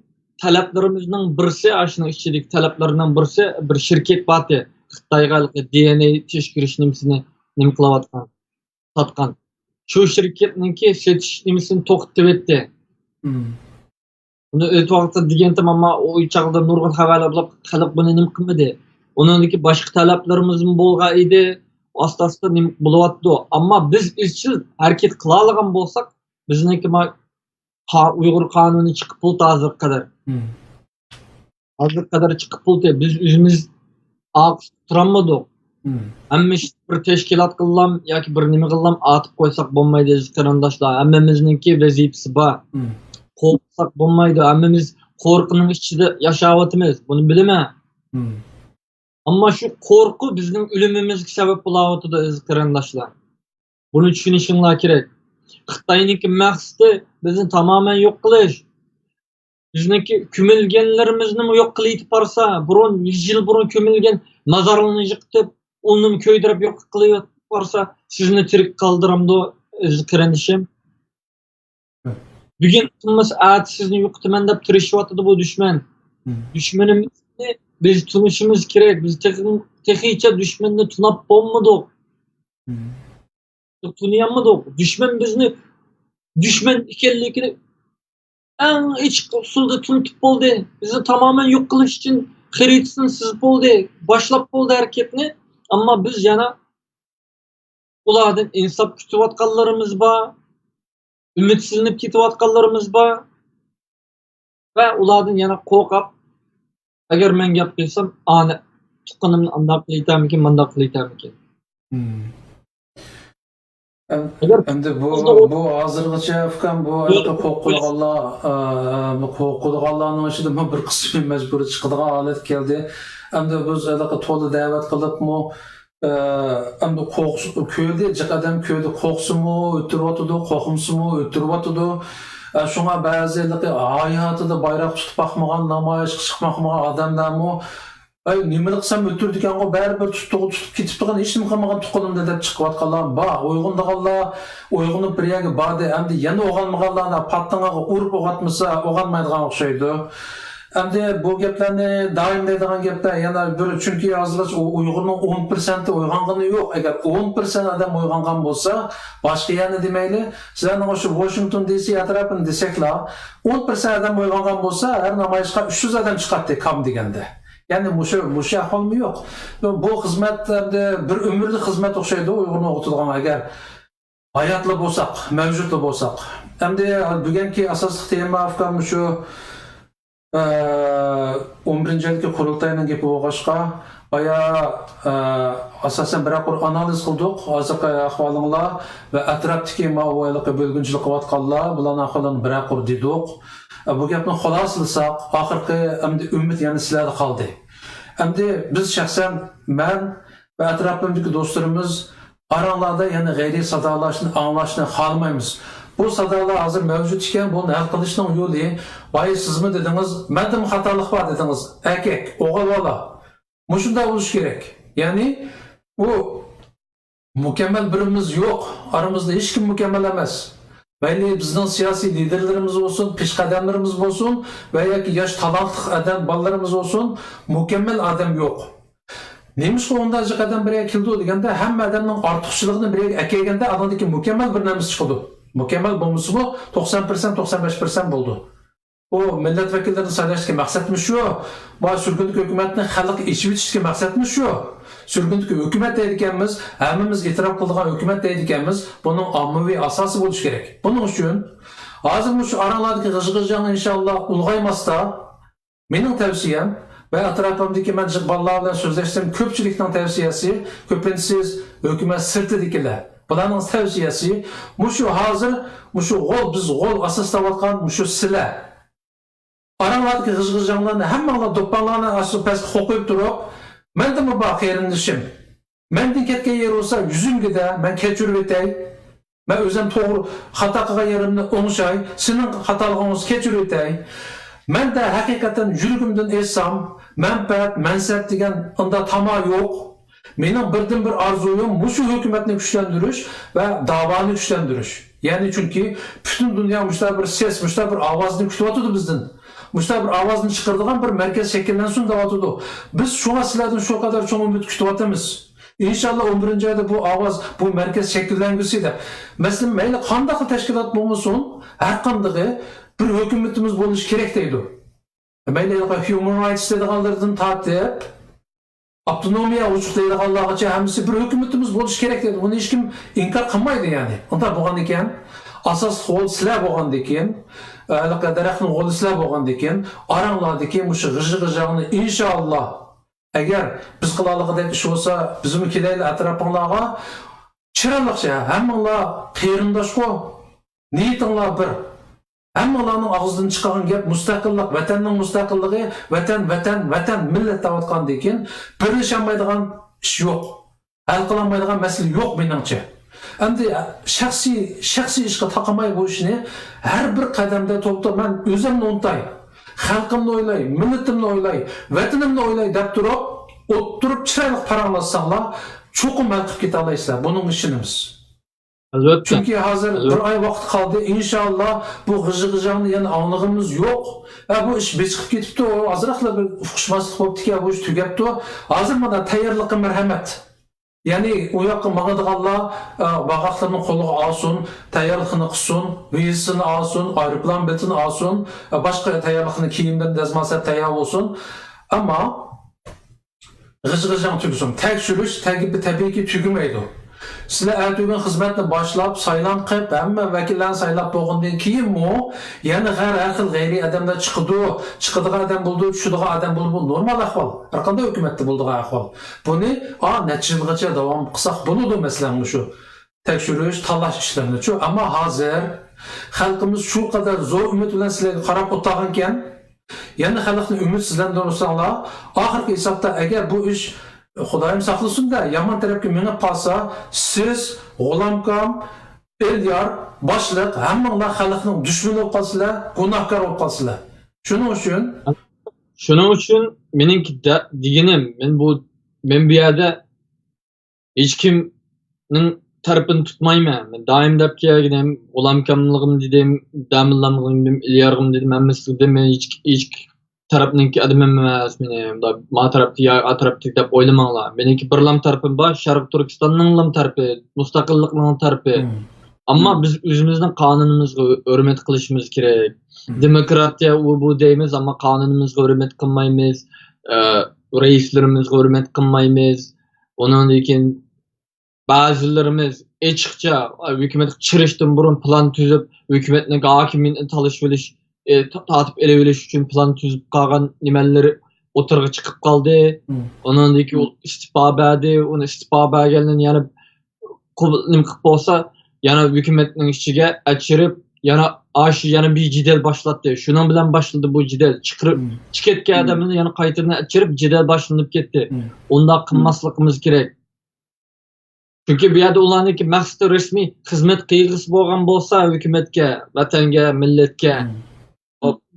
تەلەپلىرىمىزنىڭ بىرسى، ئاشۇنىڭ ئىچىدىكى تەلەپلىرىنىڭ بىرسى، بىر شىركەت بارتى، خىتايغا ھېلىقى دى ئېن ئېي تەكشۈرۈش نېمىسىنى نېمە قىلىۋاتقان، ساتقان. شۇ شىركەتنىڭكى سېتىش نېمىسىنى توختىتىۋەتتى. مم. ئۇنى ئۆتۈۋاتقان دېگەنتىم، ئەمما ئۇ چاغدا نۇرغۇن خەۋەرلەر بولۇپ، خەلق بۇنى نېمە قىلمىدى. ئۇنىڭدىكى باشقا تەلەپلىرىمىزمۇ بولغان ئىدى. ئاستا-ئاستا نېمە بولۇۋاتىدۇ. ئەمما بىز ئىزچىل ھەرىكەت قىلالىغان بولساق، بىزنىڭكى ما-، قا-، ئۇيغۇر قانۇنى چىقىپ بولدى ھازىرغا قەدەر. مم. ھازىرغا قەدەر چىقىپ بولدى. بىز ئۆزىمىز ئاق تۇرالمىدۇق. مم. ھەممە ئىشنى بىر تەشكىلات قىللام ياكى بىر نېمە قىللام ئاتىپ قويساق بولمايدۇ، ئەزىز قېرىنداشلار. ھەممىمىزنىڭكى ۋەزىپىسى بار. مم. قورقساق بولمايدۇ. ھەممىمىز قورقۇنىڭ ئىچىدە ياشاۋاتىمىز. بۇنى بىلىمەن. مم. ئەمما شۇ قورقۇ بىزنىڭ ئۆلۈمىمىزگە سەۋەب بولاۋاتىدۇ، ئەزىز قېرىنداشلار. بۇنى چۈشىنىشىڭلار كېرەك. خىتاينىڭكى مەقسىتى بىزنى تامامەن يوق قىلىش. بىزنىڭكى كۆمۈلگەنلىرىمىزنىمۇ يوق قىلىۋېتىپ بارسا، بۇرۇن، يۈز يىل بۇرۇن كۆمۈلگەن مازارلارنى يىقىتىپ، ئۇنىمۇ كۆيدۈرۈپ يوق قىلىۋېتىپ بارسا، سىزنى تىرىك قالدۇرامدۇ، ئەزىز قېرىندىشىم؟ بۈگۈن قىلمىسا، ئەتە سىزنى يوقىتىمەن دەپ تىرىشىۋاتىدۇ بۇ دۈشمەن. مم. دۈشمىنىمىزنى بىز تونۇشىمىز كېرەك. بىز تېخى-، تېخىچە دۈشمەننى تونۇپ بولمىدۇق. مم. تونۇيالمىدۇق. دۈشمەن بىزنى دۈشمەن ئىكەنلىكىنى ئەڭ ئېچىق ئۇسۇلدا تونۇتۇپ بولدى. بىزنى تامامەن يوق قىلىش ئۈچۈن خەرىتىسىنى سىزىپ بولدى. باشلاپ بولدى ھەرىكەتنى. ئەمما بىز يەنە ئۇلاردىن ئىنساپ كۈتۈۋاتقانلىرىمىز بار. ئۈمىدسىزلىنىپ كېتىۋاتقانلىرىمىز بار. ۋە ئۇلاردىن يەنە قورقۇپ، ئەگەر مەن گەپ قىلسام، ئانى تۇغقىنىمنى ئانداق قىلىۋېتەرمىكىن، مانداق قىلىۋېتەرمىكىن؟ مم. ئەم-، ئەگەر ئەمدى بۇ، بۇ ھازىرغىچە، ئۇكام، بۇ ھېلىقى قورقىدىغانلار، ئە، بۇ قورقىدىغانلارنىڭ ئىچىدىمۇ بىر قىسمى مەجبۇرىي چىقىدىغان ھالەتكە كەلدى. ئەمدى بىز ھېلىقى تولا دەۋەت قىلىپمۇ، ئە، ئەمدى قورقسا، كۆردى، جىق ئادەم كۆردى، قورقسىمۇ، ئۆتتۈرۈۋاتىدۇ، قورقمىسىمۇ، ئۆتتۈرۈۋاتىدۇ. ئە، شۇڭا بەزى ھېلىقى ھاياتىدا بايراق تۇتۇپ باقمىغان، نامايىشقا چىقىپ باقمىغان ئادەملەرمۇ، ئەي، نېمىلا قىلسام ئۆتۈرىدىكەنغۇ، بەرىبىر تۇتتىغۇ تۇتۇپ كېتىپتىغان، ھېچنېمە قىلمىغان تۇغقىنىم دەپ چىقىۋاتقانلار بار. ئويغىنىدىغانلار ئويغىنىپ بىر يەرگە باردى، ئەمدى يەنە ئويغانمىغانلارنى پاتتىڭىغا ئۇرۇپ ئويغاتمىسا ئويغانمايدىغان ئوخشايدۇ. ئەمدى بۇ گەپلەرنى دائىم دەيدىغان گەپلەر يەنە بىر، چۈنكى ھازىرغىچە ئۇ ئۇيغۇرنىڭ ئون پىرسەنتى ئويغانغىنى يوق. ئەگەر ئون پىرسەنت ئادەم ئويغانغان بولسا، باشقا يەرنى دېمەيلى، سىلەرنىڭ ئاشۇ ۋاشىنگتون دى سى ئەتراپىنى دېسەكلا، ئون پىرسەنت ئادەم ئويغانغان بولسا، ھەر نامايىشقا ئۈچ يۈز ئادەم چىقاتتى كام دېگەندە. يەنى مۇشۇ، مۇشۇ ئەھۋالمۇ يوق. بۇ خىزمەت ئەمدى بىر ئۆمۈرلۈك خىزمەت ئوخشايدۇ، ئۇيغۇرنى ئوقۇتىدىغان، ئەگەر ھاياتلا بولساق، مەۋجۇتلا بولساق. ئەمدى بۈگۈنكى ئاساسلىق تېما، ئۇكام، مۇشۇ، ئە، ئون بىرىنچى يىلدىكى قۇرۇلتاينىڭ گېپى بولغاچقا، بايا، ئە، ئاساسەن بىرەر قۇر ئانالىز قىلدۇق، ھازىرقى ئەھۋالىڭلار ۋە ئەتراپتىكى ماۋۇ ھېلىقى بۆلگۈنچىلىك قىلىۋاتقانلار، بۇلارنىڭ ئەھۋالىنى بىرەر قۇر دېدۇق. ئە، بۇ گەپنى خۇلاسىلىساق، ئاخىرقى ئەمدى ئۈمىد يەنە سىلەردە قالدى. ئەمدى بىز شەخسەن، مەن ۋە ئەتراپىمدىكى دوستلىرىمىز ئاراڭلاردا يەنە غەيرىي سادالاشنى ئاڭلاشنى خالىمايمىز. بۇ سادالار ھازىر مەۋجۇت ئىكەن، بۇنى ھەل قىلىشنىڭ يولى، بايا سىزمۇ دېدىڭىز، مەندىمۇ خاتالىق بار دېدىڭىز. ئەركەك، ئوغۇل بالا. مۇشۇنداق بولۇشى كېرەك. يەنى بۇ مۇكەممەل بىرىمىز يوق. ئارىمىزدا ھېچكىم مۇكەممەل ئەمەس. مەيلى بىزنىڭ سىياسىي لىدېرلىرىمىز بولسۇن، پېشقەدەملىرىمىز بولسۇن ۋە ياكى ياش تالانتلىق ئادەم بالىلىرىمىز بولسۇن، مۇكەممەل ئادەم يوق. نېمىشقا ئۇنداق جىق ئادەم بىر يەرگە كېلىدۇ دېگەندە، ھەممە ئادەمنىڭ ئارتۇقچىلىقىنى بىر يەرگە ئەكەلگەندە، ئانىڭدىن كېيىن مۇكەممەل بىر نەرسە چىقىدۇ. مۇكەممەل بولمىسىمۇ، توقسان پىرسەنت، توقسان بەش پىرسەنت بولىدۇ. ئۇ مىللەت ۋەكىللىرىنى سايلاشتىكى مەقسەتمۇ شۇ. بۇ سۈرگۈندىكى ھۆكۈمەتنى خەلققە ئېچىۋېتىشتىكى مەقسەتمۇ شۇ. سۈرگۈندىكى ھۆكۈمەت دەيدىكەنمىز، ھەممىمىز ئېتىراپ قىلىدىغان ھۆكۈمەت دەيدىكەنمىز، بۇنىڭ ئاممىۋى ئاساسى بولۇشى كېرەك. بۇنىڭ ئۈچۈن ھازىر مۇشۇ ئاراڭلاردىكى غىژ-غىژاڭ ئىنشاللا ئۇلغايماستا، مېنىڭ تەۋسىيەم ۋە ئەتراپىمدىكى مەن جىق بالىلار بىلەن سۆزلەشسەم، كۆپچىلىكنىڭ تەۋسىيەسى، كۆپىنچىسى ھۆكۈمەت سىرتىدىكىلەر. بۇلارنىڭ تەۋسىيەسى مۇشۇ ھازىر، مۇشۇ غول، بىز غول ئاساس ساۋاتقان مۇشۇ سىلەر. ئاراڭلاردىكى غىژ-غىژاڭلارنى ھەممەڭلار دوپپاڭلارنى ئاشۇ پەسكە قوقۇپ تۇرۇپ، مەندىمۇ بار قېرىندىشىم. مەندىن كەتكەن يېرى بولسا يۈزۈمگىدە، مەن كەچۈرۈۋېتەي. مەن ئۆزۈم توغرا خاتا قىلغان يېرىمنى ئوڭشاي، سېنىڭ خاتالىقىڭنى كەچۈرۈۋېتەي. مەندە ھەقىقەتەن يۈرىكىمدىن ئېيتسام، مەنپەئەت، مەنسەپ دېگەن ئۇنداق تاما يوق. مېنىڭ بىردىنبىر ئارزۇيۇم مۇشۇ ھۆكۈمەتنى كۈچلەندۈرۈش ۋە داۋانى كۈچلەندۈرۈش. يەنى چۈنكى پۈتۈن دۇنيا مۇشۇنداق بىر سەس، مۇشۇنداق بىر ئاۋازنى كۈتۈۋاتىدۇ بىزدىن. مۇشۇنداق بىر ئاۋازنى چىقىرىدىغان بىر مەركەز شەكىللەنسۇن دەۋاتىدۇ. بىز شۇڭا سىلەردىن شۇ قەدەر چوڭ ئۈمىد كۈتۈۋاتىمىز. ئىنشاللا، ئون بىرىنچى ئايدا بۇ ئاۋاز، بۇ مەركەز شەكىللەنگۈسى دەپ. مەسىلەن، مەيلى قانداقلا تەشكىلات بولمىسۇن، ھەر قاندىقى بىر ھۆكۈمىتىمىز بولۇشى كېرەك دەيدۇ. مەيلى ھۇمەن رايتس دەيدىغانلىرىدىن تارتىپ، ئاپتونومىيە ھوقۇق دەيدىغانلارغىچە ھەممىسى بىر ھۆكۈمىتىمىز بولۇشى كېرەك دەيدۇ. بۇنى ھېچكىم ئىنكار قىلمايدۇ، يەنى. ئۇنداق بولغاندىكىن، ئاساسلىق غول سىلەر بولغاندىكىن، ھېلىقى دەرەخنىڭ غولى سىلەر بولغاندىكىن، ئاراڭلاردىكى مۇشۇ غىژ-غىژاڭنى، ئىنشاللا، ئەگەر بىز قىلالىغۇدەك ئىش بولسا، بىزمۇ كېلەيلى ئەتراپىڭلارغا. چىرايلىقچە، ھەممىڭلار قېرىنداشقۇ، نىيىتىڭلار بىر. ھەممىڭلارنىڭ ئاغزىدىن چىقىدىغان گەپ مۇستەقىللىق، ۋەتەننىڭ مۇستەقىللىقى، ۋەتەن، ۋەتەن، ۋەتەن، مىللەت دەۋاتقاندىن كېيىن، بىرلىشەلمەيدىغان ئىش يوق. ھەل قىلالمايدىغان مەسىلە يوق، مېنىڭچە. ئەمدى شەخسىي، شەخسىي ئىشقا تاقىماي بۇ ئىشنى، ھەر بىر قەدەمدە توپتا مەن ئۆزۈمنى ئۇنتاي، خەلقىمنى ئويلاي، مىللىتىمنى ئويلاي، ۋەتىنىمنى ئويلاي دەپ تۇرۇپ، ئولتۇرۇپ چىرايلىق پاراڭلاشساڭلار، چوقۇم ھەل قىلىپ كېتەلەيسىلەر، بۇنىڭغا ئىشىنىمىز. ئەلۋەتتە. چۈنكى ھازىر بىر ئاي ۋاقىت قالدى، ئىنشاللا بۇ غىژ-غىژاڭنى يەنە ئاڭلىغىنىمىز يوق. ھە، بۇ ئىش بېسىقىپ كېتىپتۇ، ئازراقلا بىر ئۇقۇشماسلىق بوپتىكەن، بۇ ئىش تۈگەپتۇ. ھازىر مانا تەييارلىققا مەرھەمەت. يەنى ئۇ ياققا ماڭىدىغانلار، ئە، باغاقلىرىنى قولىغا ئالسۇن، تەييارلىقىنى قىلسۇن، ۋىزىسىنى ئالسۇن، ئايروپىلان بېلىتىنى ئالسۇن، ئە، باشقا تەييارلىقىنى، كىيىملىرىنى دەزمالسا تەييار بولسۇن. ئەمما غىژ-غىژاڭ تۈگىسۇن. تەكشۈرۈش تەبىئىيكى تۈگىمەيدۇ. سىلەر ئەتىگۈن خىزمەتنى باشلاپ، سايلام قىلىپ، ھەممە ۋەكىللەرنى سايلاپ بولغاندىن كېيىنمۇ يەنە ھەر، ھەر خىل غەيرىي ئادەملەر چىقىدۇ، چىقىدىغان ئادەم بولىدۇ، چۈشىدىغان ئادەم بولىدۇ. بۇ نورمال ئەھۋال. ھەر قانداق ھۆكۈمەتتە بولىدىغان ئەھۋال. بۇنى، ئا، نەچچە يىلغىچە داۋام قىلساق بولىدۇ، مەسىلەن، مۇشۇ تەكشۈرۈش، تاللاش ئىشلىرىنىچۇ. ئەمما ھازىر خەلقىمىز شۇ قەدەر زور ئۈمىد بىلەن سىلەرگە قاراپ ئولتۇرغانكەن، يەنە خەلقنى ئۈمىدسىزلەندۈرسەڭلار، ئاخىرقى ھېسابتا ئەگەر بۇ ئىش، خۇدايىم ساقلىسۇن-دە، يامان تەرەپكە مېڭىپ قالسا، سىز، غۇلامكام، ئېليار، باشلىق، ھەممىڭلار خەلقنىڭ دۈشمىنى بولۇپ قالىسىلەر، گۇناھكار بولۇپ قالىسىلەر. شۇنىڭ ئۈچۈن شۇنىڭ ئۈچۈن مېنىڭكى دە-، دېگىنىم، مەن بۇ، مەن بۇ يەردە ھېچكىمنىڭ تەرىپىنى تۇتمايمەن. مەن دائىم دەپ كەلگىنىم، غۇلامكاملىقىمنى دېدىم، داموللاملىقىمنى دېدىم، ئېليارغىمنى دېدىم، ھەممىسىنى دېدىم. مەن ھېچ، ھېچ تەرەپنىڭكى ئادىمى ئەمەس. مېنى مۇنداق ما تەرەپتە يا ئا تەرەپتە دەپ ئويلىماڭلار. مېنىڭكى بىرلام تەرىپىم بار، شەرقىي تۈركىستاننىڭلام تەرىپى، مۇستەقىللىقنىڭ تەرىپى. ئەمما بىز ئۆزىمىزنىڭ قانۇنىمىزغا ھۆرمەت قىلىشىمىز كېرەك. دېموكراتىيە ئۇ بۇ دەيمىز، ئەمما قانۇنىمىزغا ھۆرمەت قىلمايمىز، ئە، رەئىسلىرىمىزغا ھۆرمەت قىلمايمىز. ئۇنىڭدىن كېيىن بەزىلىرىمىز ئېچىقچە، ئە، ھۆكۈمەتكە چىرىشتىن بۇرۇن پىلان تۈزۈپ، ھۆكۈمەتنىڭ ھاكىمىيىتىنى تالىشىۋېلىش، ئە، تا-، تارتىپ ئېلىۋېلىش ئۈچۈن پىلان تۈزۈپ قالغان نېمەلىرى ئوتتۇرىغا چىقىپ قالدى. ئۇنىڭدىن كېيىن ئۇ ئىستېپا بەردى. ئۇنى ئىستېپا بەرگەندىن يەنە قوبۇل-، نېمە قىلىپ بولسا، يەنە ھۆكۈمەتنىڭ ئىچىگە ئەچىرىپ، يەنە ئاشۇ يەنە بىر جېدەل باشلاتتى. شۇنىڭ بىلەن باشلىدى بۇ جېدەل. چىقىرىپ، چىقىپ كەتكەن ئادەمنى يەنە قايتىدىن ئەچىرىپ، جېدەل باشلىنىپ كەتتى. ئۇنداق قىلماسلىقىمىز كېرەك. چۈنكى بۇ يەردە ئۇلارنىڭكى مەقسىتى رەسمىي خىزمەت قىلغۇسى بولغان بولسا، ھۆكۈمەتكە، ۋەتەنگە، مىللەتكە،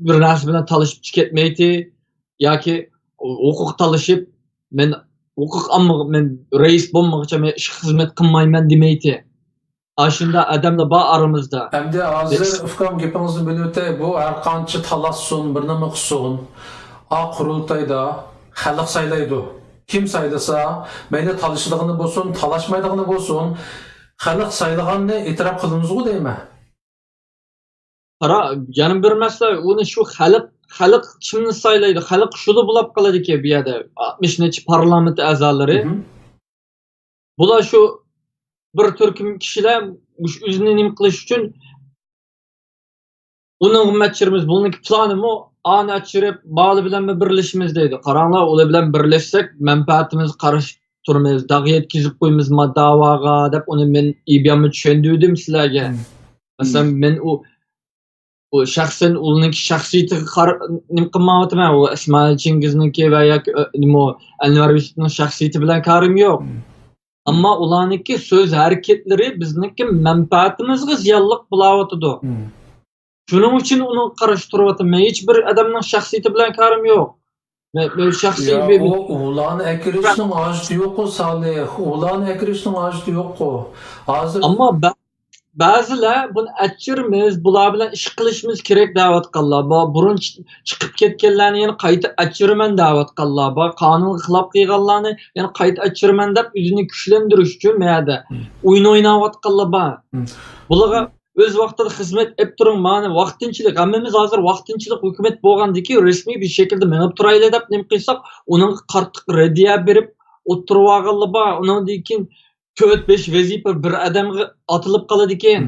بىر نەرسە بىلەن تالىشىپ چىقىپ كەتمەيتتى. ياكى ھوقۇق تالىشىپ، مەن ھوقۇق ئالمىغ-، مەن رەئىس بولمىغۇچە مەن ئىشقا خىزمەت قىلمايمەن دېمەيتتى. ئاشۇنداق ئادەملەر بار ئارىمىزدا. ئەمدى ھازىر ئۇكام گېپىڭىزنى بۆلۈۋېتەي، بۇ ھەرقانچە تالاشسۇن، بىر نېمە قىلسۇن، ئا قۇرۇلتايدا خەلق سايلايدۇ. كىم سايلىسا، مەيلى تالىشىدىغىنى بولسۇن، تالاشمايدىغىنى بولسۇن، خەلق سايلىغاننى ئېتىراپ قىلىمىزغۇ دەيمەن. قارا، يەنە بىر مەسىلە، ئۇنى شۇ خەلق، خەلق كىمنى سايلايدۇ؟ خەلق شۇلا بولاپ قالىدىكەن بۇ يەردە، ئاتمىش نەچچە پارلامېنت ئەزالىرى. بۇلار شۇ بىر تۈركۈم كىشىلەر مۇشۇ ئۆزىنى نېمە قىلىش ئۈچۈن ئۇنىڭغا ئەچىرىمىز، بۇنىڭكى پىلانىمۇ ئانى ئەچىرىپ، بالى بىلەنمۇ بىرلىشىمىز دەيدۇ. قاراڭلار، ئۇلار بىلەن بىرلەشسەك، مەنپەئەتىمىزگە قارشى تۇرىمىز، داغ يەتكۈزۈپ قويىمىز ما داۋاغا، دەپ ئۇنى مەن ئىبىيانمۇ چۈشەندۈردۈم سىلەرگە. مەسىلەن، مەن ئۇ، ئۇ شەخسەن ئۇنىڭكى شەخسىيىتىگە قار-، نېمە قىلمايۋاتىمەن. ئۇ ئىسمائىل چىڭگىزنىڭكى ۋە ياكى، ئە، نېمە، ئەنۋەر يۈسۈپنىڭ شەخسىيىتى بىلەن كارىم يوق. ئەمما ئۇلارنىڭكى سۆز ھەرىكەتلىرى بىزنىڭكى مەنپەئەتىمىزگە زىيانلىق بولاۋاتىدۇ. شۇنىڭ ئۈچۈن ئۇنىڭغا قارشى تۇرۇۋاتىمەن. مەن ھېچ بىر ئادەمنىڭ شەخسىيىتى بىلەن كارىم يوق. مەن، مەن شەخسىي يا، بىر ئۇ، ئۇلارنى ئەكىرىشنىڭ ھاجىتى يوققۇ، سالىھ. ئۇلارنى ئەكىرىشنىڭ ھاجىتى يوققۇ. ھازىر ئەمما بە-، بەزىلەر بۇنى ئەچىرىمىز، بۇلار بىلەن ئىش قىلىشىمىز كېرەك دەۋاتقانلار بار. بۇرۇن چىقىپ كەتكەنلەرنى يەنە قايتا ئەچىرىمەن دەۋاتقانلار بار. قانۇنغا خىلاپ قىلغانلارنى يەنە قايتا ئەچىرىمەن دەپ ئۆزىنى كۈچلەندۈرۈش ئۈچۈن مەيەردە ئويۇن ئويناۋاتقانلار بار. بۇلارغا ئۆز ۋاقتىدا خىزمەت ئېلىپ تۇرۇڭ، مانا ۋاقتىنچىلىك، ھەممىمىز ھازىر ۋاقتىنچىلىك ھۆكۈمەت بولغاندىكىن رەسمىي بىر شەكىلدە مېڭىپ تۇرايلى دەپ نېمە قىلساق، ئۇنىڭغا قاتتىق رەددىيە بېرىپ ئولتۇرۇۋالغانلار بار. ئۇنىڭدىن كېيىن تۆت، بەش ۋەزىپە بىر ئادەمگە ئاتىلىپ قالىدىكەن.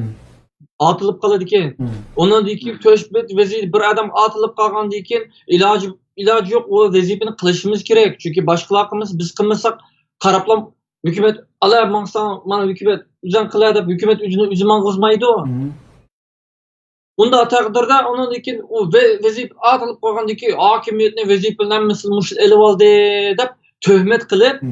ئاتىلىپ قالىدىكەن. ئۇنىڭدىن كېيىن تۆت، بەش ۋەزىپە بىر ئادەم ئاتىلىپ قالغاندىن كېيىن ئىلاجى، ئىلاجى يوق، ئۇ ۋەزىپىنى قىلىشىمىز كېرەك. چۈنكى باشقىلار قىلمىسا، بىز قىلمىساق، قاراپلا ھۆكۈمەت، ئالا ماڭساڭ، مانا ھۆكۈمەت ئۆزۈڭ قىلە دەپ ھۆكۈمەت ئۆزىنى ئۆزى ماڭغۇزمايدۇ. ئۇنداق تەقدىردە ئۇنىڭدىن كېيىن ئۇ ۋە-، ۋەزىپە ئاتىلىپ قالغاندىن كېيىن ھاكىمىيەتنى، ۋەزىپىنى ھەممىسىنى مۇشۇ ئېلىۋالدى دەپ تۆھمەت قىلىپ،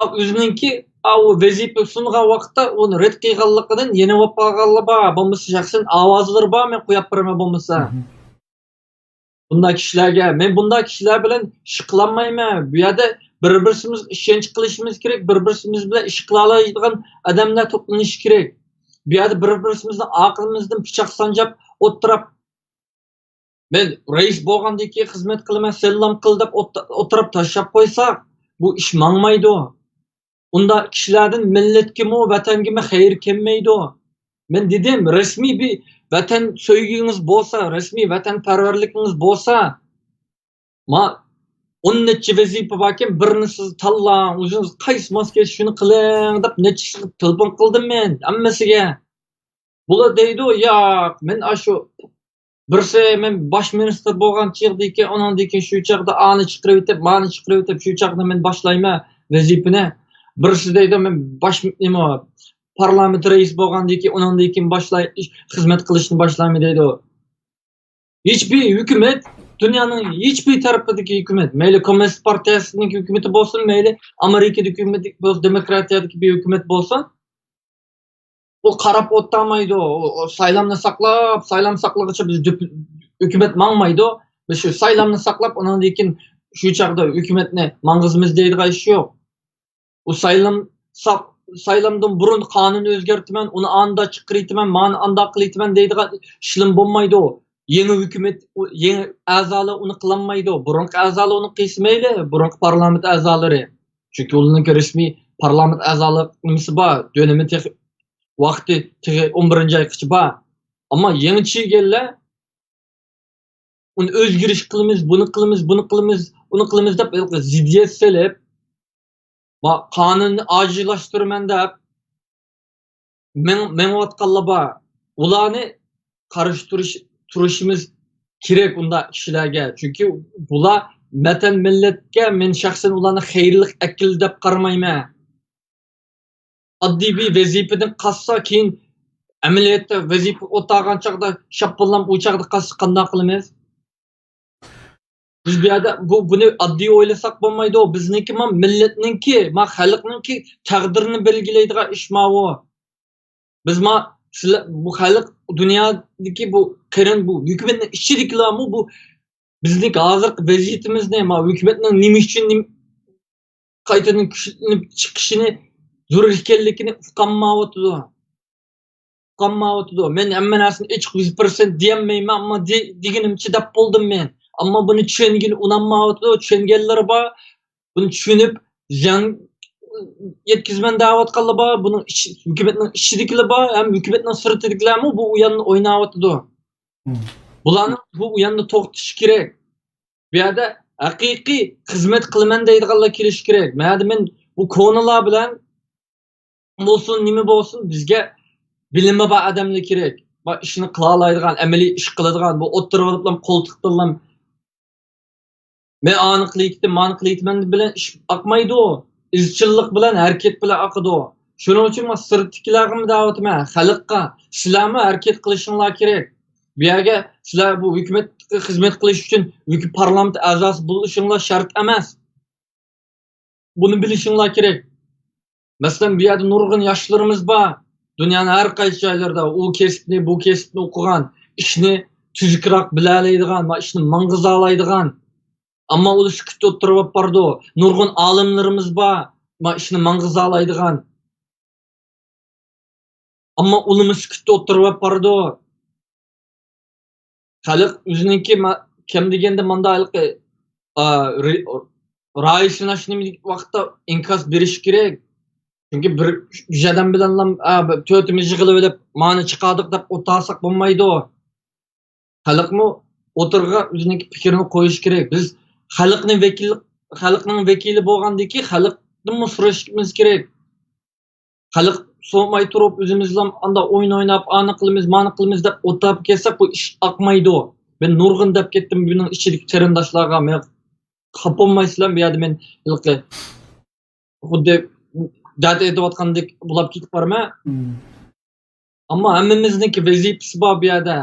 ئۆزىنىڭكى ئۇ ۋەزىپە سۇنغان ۋاقىتتا ئۇنى رەت قىلغانلىقىدىن يېنىۋاپ قالغانلار بار. بولمىسا شەخسەن ئاۋازلىرى بار، مەن قويۇپ بېرىمەن بولمىسا. بۇنداق كىشىلەرگە، مەن بۇنداق كىشىلەر بىلەن ئىش قىلالمايمەن. بۇ يەردە بىر-بىرسىمىز ئىشەنچ قىلىشىمىز كېرەك، بىر-بىرسىمىز بىلەن ئىش قىلالايدىغان ئادەملەر توپلىنىشى كېرەك. بۇ يەردە بىر-بىرسىمىزنىڭ ئارقىمىزدىن پىچاق سانجاپ ئولتۇرۇپ، مەن رەئىس بولغاندىن كېيىن خىزمەت قىلىمەن، سەلام قىل دەپ ئوت-، ئوتتۇرىغا تاشلاپ قويساق، بۇ ئىش ماڭمايدۇ. ئۇنداق كىشىلەردىن مىللەتكىمۇ، ۋەتەنگىمۇ خەير كەلمەيدۇ. مەن دېدىم، رەسمىي بىر ۋەتەن سۆيگۈڭىز بولسا، رەسمىي ۋەتەنپەرۋەرلىكىڭىز بولسا، ما، ئون نەچچە ۋەزىپە باركەن، بىرىنى سىز تاللاڭ، ئۆزىڭىز قايسى ماس كەلسە شۇنى قىلىڭ دەپ نەچچە كىشىگە تېلېفون قىلدىم مەن، ھەممىسىگە. بۇلار دەيدۇ، ياق، مەن ئاشۇ بىرسى مەن باش مىنىستىر بولغان چېغىدىكى، ئۇنىڭدىن كېيىن شۇ چاغدا ئانى چىقىرىۋېتىپ، مانى چىقىرىۋېتىپ، شۇ چاغدا مەن باشلايمەن ۋەزىپىنى. بىرسى دەيدۇ، مەن باش، نېمە، پارلامېنت رەئىسى بولغاندىن كېيىن، ئۇنىڭدىن كېيىن باشلاي، ئىش، خىزمەت قىلىشنى باشلايمەن دەيدۇ. ھېچبىر ھۆكۈمەت، دۇنيانىڭ ھېچبىر تەرىپىدىكى ھۆكۈمەت، مەيلى كوممۇنىست پارتىيەسىنىڭ ھۆكۈمىتى بولسۇن، مەيلى ئامېرىكىدىكى ھۆكۈمەت بولسۇن، دېموكراتىيەدىكى بىر ھۆكۈمەت بولسۇن، ئۇ قاراپ ئولتۇرمايدۇ. ئۇ، ئۇ سايلامنى ساقلاپ، سايلام ساقلىغۇچە بىز دۆپ-، ھۆكۈمەت ماڭمايدۇ. بىز شۇ سايلامنى ساقلاپ، ئۇنىڭدىن كېيىن شۇ چاغدا ھۆكۈمەتنى ماڭغۇزىمىز دەيدىغان ئىش يوق. ئۇ سايلام ساق-، سايلامدىن بۇرۇن قانۇن ئۆزگەرتىمەن، ئۇنى ئاندا چىقىرىۋېتىمەن، مانى ئاندا قىلىۋېتىمەن دەيدىغان ئىشلىمۇ بولمايدۇ. يېڭى ھۆكۈمەت، ئۇ يېڭى ئەزالار ئۇنى قىلالمايدۇ. بۇرۇنقى ئەزالار ئۇنى قىلسا مەيلى، بۇرۇنقى پارلامېنت ئەزالىرى. چۈنكى ئۇلارنىڭكى رەسمىي پارلامېنت ئەزالىق نېمىسى بار، دۆنىمى تېخى، ۋاقتى تېخى ئون بىرىنچى ئايغىچە بار. ئەمما يېڭىچە كەلگەنلەر ئۇنى ئۆزگىرىش قىلىمىز، بۇنى قىلىمىز، بۇنى قىلىمىز، ئۇنى قىلىمىز دەپ ھېلىقى زىددىيەت سېلىپ، ما-، قانۇننى ئاجىزلاشتۇرىمەن دەپ مېڭ-، مېڭىۋاتقانلار بار. ئۇلارنى قارشى تۇرۇش، تۇرۇشىمىز كېرەك ئۇنداق كىشىلەرگە. چۈنكى بۇلار ۋەتەن، مىللەتكە، مەن شەخسەن ئۇلارنى خەيرلىك ئەكىلدى دەپ قارىمايمەن. ئاددىي بىر ۋەزىپىدىن قالسا، كېيىن ئەمەلىيەتتە ۋەزىپە ئولتۇرغان چاغدا شاپپىلام ئۇ چاغدا قالسا قانداق قىلىمىز؟ بىز بۇ يەردە بۇ، بۇنى ئاددىي ئويلىساق بولمايدۇ. بىزنىڭكى ما مىللەتنىڭكى، ما خەلقنىڭكى تەقدىرىنى بەلگىلەيدىغان ئىش ماۋۇ. بىز ما سىلە-، بۇ خەلق دۇنيادىكى بۇ قېرىن، بۇ ھۆكۈمەتنىڭ ئىچىدىكىلەرمۇ بۇ بىزنىڭ ھازىرقى ۋەزىيىتىمىزنى، ما ھۆكۈمەتنىڭ نېمە ئۈچۈن نېمە قايتىدىن كۈچلىنىپ چىقىشىنى زۆرۈر ئىكەنلىكىنى ئۇقالمايۋاتىدۇ. ئۇقالمايۋاتىدۇ. مەن ھەممە نەرسىنى ئېچىق يۈز پىرسەنت دېيەلمەيمەن، ئەمما دې-، دېگىنىمچە دەپ بولدۇم مەن. ئەمما بۇنى چۈشەنگىلى ئۇنامايۋاتىدۇ. چۈشەنگەنلىرى بار. بۇنى چۈشىنىپ زىيان يەتكۈزىمەن دەۋاتقانلار بار. بۇنىڭ ئىچ-، ھۆكۈمەتنىڭ ئىچىدىكىلەر بار، ھەم ھۆكۈمەتنىڭ سىرتىدىكىلەرمۇ بۇ ئويۇننى ئويناۋاتىدۇ. بۇلارنىڭ بۇ ئويۇندا توختىشى كېرەك. بۇ يەردە ھەقىقىي خىزمەت قىلىمەن دەيدىغانلار كېلىشى كېرەك. مەدە مەن بۇ كونىلار بىلەن بولسۇن، نېمە بولسۇن، بىزگە بىلىمى بار ئادەملەر كېرەك. بۇ ئىشنى قىلالايدىغان، ئەمەلىي ئىش قىلىدىغان، بۇ ئولتۇرۇۋېلىپلا قولتۇقتىنلا مەن ئانى قىلىۋېتىپتىمەن، مانى قىلىۋېتىپتىمەن بىلەن ئىش ئاقمايدۇ. ئىزچىللىق بىلەن، ھەرىكەت بىلەن ئاقىدۇ. شۇنىڭ ئۈچۈن مەن سىرتتىكىلەرگىمۇ دەۋاتىمەن، خەلققە، سىلەرمۇ ھەرىكەت قىلىشىڭلار كېرەك. بۇ يەرگە سىلەر بۇ ھۆكۈمەتكە خىزمەت قىلىش ئۈچۈن ھۆكۈ-، پارلامېنت ئەزاسى بولۇشۇڭلار شەرت ئەمەس. بۇنى بىلىشىڭلار كېرەك. مەسىلەن، بۇ يەردە نۇرغۇن ياشلىرىمىز بار. دۇنيانىڭ ھەر قايسى جايلىرىدا ئۇ كەسىپنى، بۇ كەسىپنى ئوقۇغان، ئىشنى تۈزۈكرەك بىلەلەيدىغان ۋە ئىشنى ماڭغۇزالايدىغان. ئەمما ئۇلار سۈكۈتتە ئولتۇرۇپ بارىدۇ. نۇرغۇن ئالىملىرىمىز بار، ما ئىشنى ماڭغۇزالايدىغان. ئەمما ئۇلىمۇ سۈكۈتتە ئولتۇرۇۋېلىپ بارىدۇ. خەلق ئۆزىنىڭكى ما-، كەم دېگەندە ماندا ھېلىقى، ئا، رى-، رايى سىناش نېمە ۋاقىتتا ئىنكاس بېرىشى كېرەك. چۈنكى بىر ئۈچ ئادەم بىلەنلا، ئا، بىر تۆتىمىز يىغىلىۋېلىپ، مانى چىقاردۇق دەپ ئولتۇرساق بولمايدۇ. خەلقمۇ ئوتتۇرىغا ئۆزىنىڭكى پىكرىنى قويۇشى كېرەك. بىز خەلقنى ۋەكىل، خەلقنىڭ ۋەكىلى بولغاندىن كېيىن خەلقتىنمۇ سورىشىمىز كېرەك. خەلق سورىماي تۇرۇپ، ئۆزىمىزلا ئاندا ئويۇن ئويناپ، ئانى قىلىمىز، مانى قىلىمىز دەپ ئولتۇرۇپ كەتسەك، بۇ ئىش ئاقمايدۇ. مەن نۇرغۇن دەپ كەتتىم بۇنىڭ ئىچىدىكى قېرىنداشلارغا. مەن خاپا بولمايسىلەر، بۇ يەردە مەن ھېلىقى خۇددى دەرد ئېيتىۋاتقاندەك بولاپ كېتىپ بارىمەن. ئەمما ھەممىمىزنىڭكى ۋەزىپىسى بار بۇ يەردە.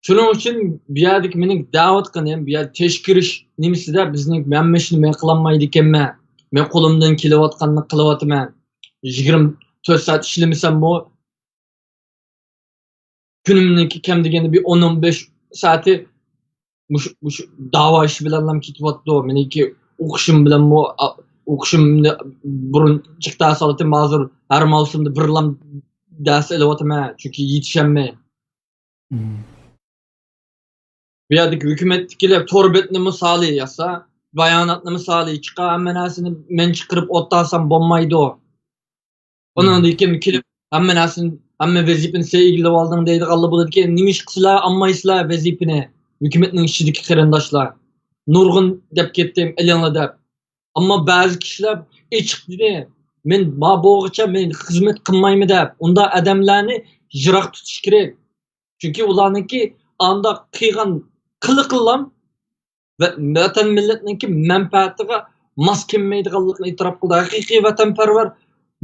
شۇنىڭ ئۈچۈن بۇ يەردىكى مېنىڭ دەۋاتقىنىم، بۇ يەردە تەشكىلىش نېمىسىدە بىزنىڭ ھەممە ئىشنى مەن قىلالمايدىكەنمەن. مەن قولۇمدىن كېلىۋاتقاننى قىلىۋاتىمەن. يىگىرمە تۆت سائەت ئىشلىمىسەممۇ، كۈنۈمنىڭكى كەم دېگەندە بىر ئون، ئون بەش سائىتى مۇشۇ، مۇشۇ داۋا ئىشى بىلەنلا كېتىۋاتىدۇ. مېنىڭكى ئوقۇشۇم بىلەنمۇ، ئا، ئوقۇشۇمنى بۇرۇن جىق دەرس ئالاتتىم، ھازىر ھەر مەۋسۇمدا بىرلا دەرس ئېلىۋاتىمەن، چۈنكى يېتىشەلمەي. بۇ يەردىكى ھۆكۈمەتتىكىلەر تور بەتنى مىسالى يازسا، باياناتنى مىسالى چىقار، ھەممە نەرسىنى مەن چىقىرىپ ئولتۇرسام بولمايدۇ. ئۇنىڭدىن كېيىن كېلىپ، ھەممە نەرسىنى، ھەممە ۋەزىپىنى سەن ئىگىلىۋالدىڭ دەيدىغانلار بولىدىكەن، نېمىشقا سىلەر ئالمايسىلەر ۋەزىپىنى؟ ھۆكۈمەتنىڭ ئىچىدىكى قېرىنداشلار. نۇرغۇن دەپ كەتتىم، ئېلىڭلار دەپ. ئەمما بەزى كىشىلەر ئېچىق دېدى، مەن ما بولغۇچە مەن خىزمەت قىلمايمەن دەپ. ئۇنداق ئادەملەرنى يىراق تۇتۇش كېرەك. چۈنكى ئۇلارنىڭكى ئانداق قىلغان قىلىقىلام ۋە ۋەتەن مىللەتنىڭكى مەنپەئەتىگە ماس كەلمەيدىغانلىقىنى ئېتىراپ قىلدى. ھەقىقىي ۋەتەنپەرۋەر،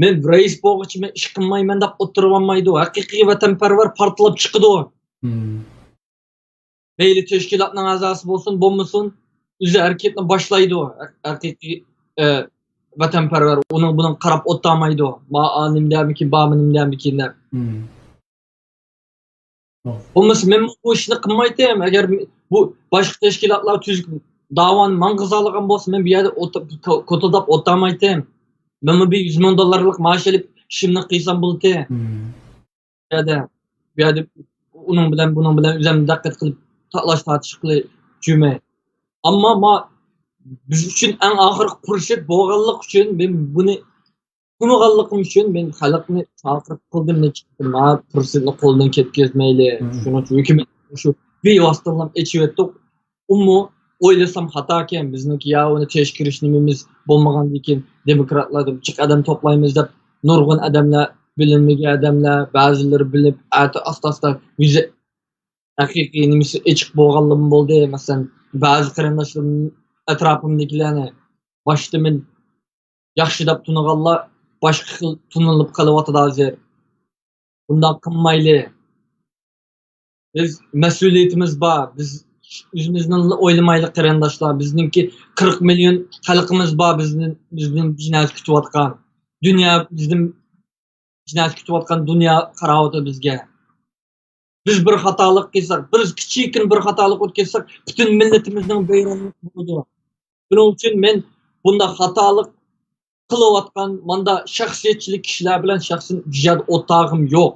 مەن رەئىس بولغۇچە مەن ئىش قىلمايمەن دەپ ئولتۇرۇۋالمايدۇ. ھەقىقىي ۋەتەنپەرۋەر پارتلاپ چىقىدۇ. مەيلى تەشكىلاتنىڭ ئەزاسى بولسۇن، بولمىسۇن، ئۆزى ھەرىكەتنى باشلايدۇ. ھەقىقىي، ئە، ۋەتەنپەرۋەر ئۇنىڭ بۇنىڭغا قاراپ ئولتۇرمايدۇ. ما ئانىم دەمىكىن، بامىنىم دەمىكىن دەپ. بولمىسا مەنمۇ بۇ ئىشنى قىلمايتتىم. ئەگەر بۇ باشقا تەشكىلاتلار تۈزۈك داۋانى ماڭغۇزالىغان بولسا، مەن بۇ يەردە كوتىداپ ئولتۇرمايتتىم. مەنمۇ بىر يۈز مىڭ دوللارلىق مائاش ئېلىپ ئىشىمنى قىلسام بولاتتى. بۇ يەردە، بۇ يەردە ئۇنىڭ بىلەن، بۇنىڭ بىلەن ئۆزۈمنى دىققەت قىلىپ تالاش تارتىش قىلىپ يۈرمەي. ئەمما ما بىز ئۈچۈن ئەڭ ئاخىرقى پۇرسەت بولغانلىقى ئۈچۈن مەن بۇنى تونۇغانلىقىم ئۈچۈن مەن خەلقنى چاقىرىپ قىلدىم، نەچچە قېتىم ما پۇرسەتنى قولدىن كەتكۈزمەيلى. شۇنىڭ ئۈچۈن ھۆكۈمەت شۇ بىۋاسىتە ئېچىۋەتتۇق. ئۇمۇ ئويلىسام خاتاكەن، بىزنىڭكى يا ئۇنى تەشكىللەش نېمىمىز بولمىغاندىكىن، دېموكراتلار دەپ جىق ئادەم توپلايمىز دەپ، نۇرغۇن ئادەملەر، بىلىنمىگەن ئادەملەر، بەزىلىرى بىلىپ، ئەتە ئاستا-ئاستا ۋىزا ھەقىقىي نېمىسى ئېچىق بولغانلىرىمۇ بولدى. مەسىلەن، بەزى قېرىنداشلىرىم ئەتراپىمدىكىلەرنى باشتا مەن ياخشى دەپ تونۇغانلار باشقا خىل تونۇلۇپ قېلىۋاتىدۇ ھازىر. بۇنداق قىلمايلى. بىز مەسئۇلىيىتىمىز بار. بىز ئۆزىمىزنى ئويلىمايلى قېرىنداشلار. بىزنىڭكى قىرىق مىليون خەلقىمىز بار. بىزنى، بىزدىن بىر نەرسە كۈتۈۋاتقان. دۇنيا بىزدىن بىر نەرسە كۈتۈۋاتقان، دۇنيا قاراۋاتىدۇ بىزگە. بىز بىر خاتالىق قىلساق، بىر كىچىككىنە بىر خاتالىق ئۆتكۈزسەك، پۈتۈن مىللىتىمىزنىڭ ۋەيرانلىقى بولىدۇ. شۇنىڭ ئۈچۈن مەن بۇنداق خاتالىق قىلىۋاتقان، ماندا شەخسىيەتچىلىك كىشىلەر بىلەن شەخسەن بىر يەردە ئولتۇرغۇم يوق.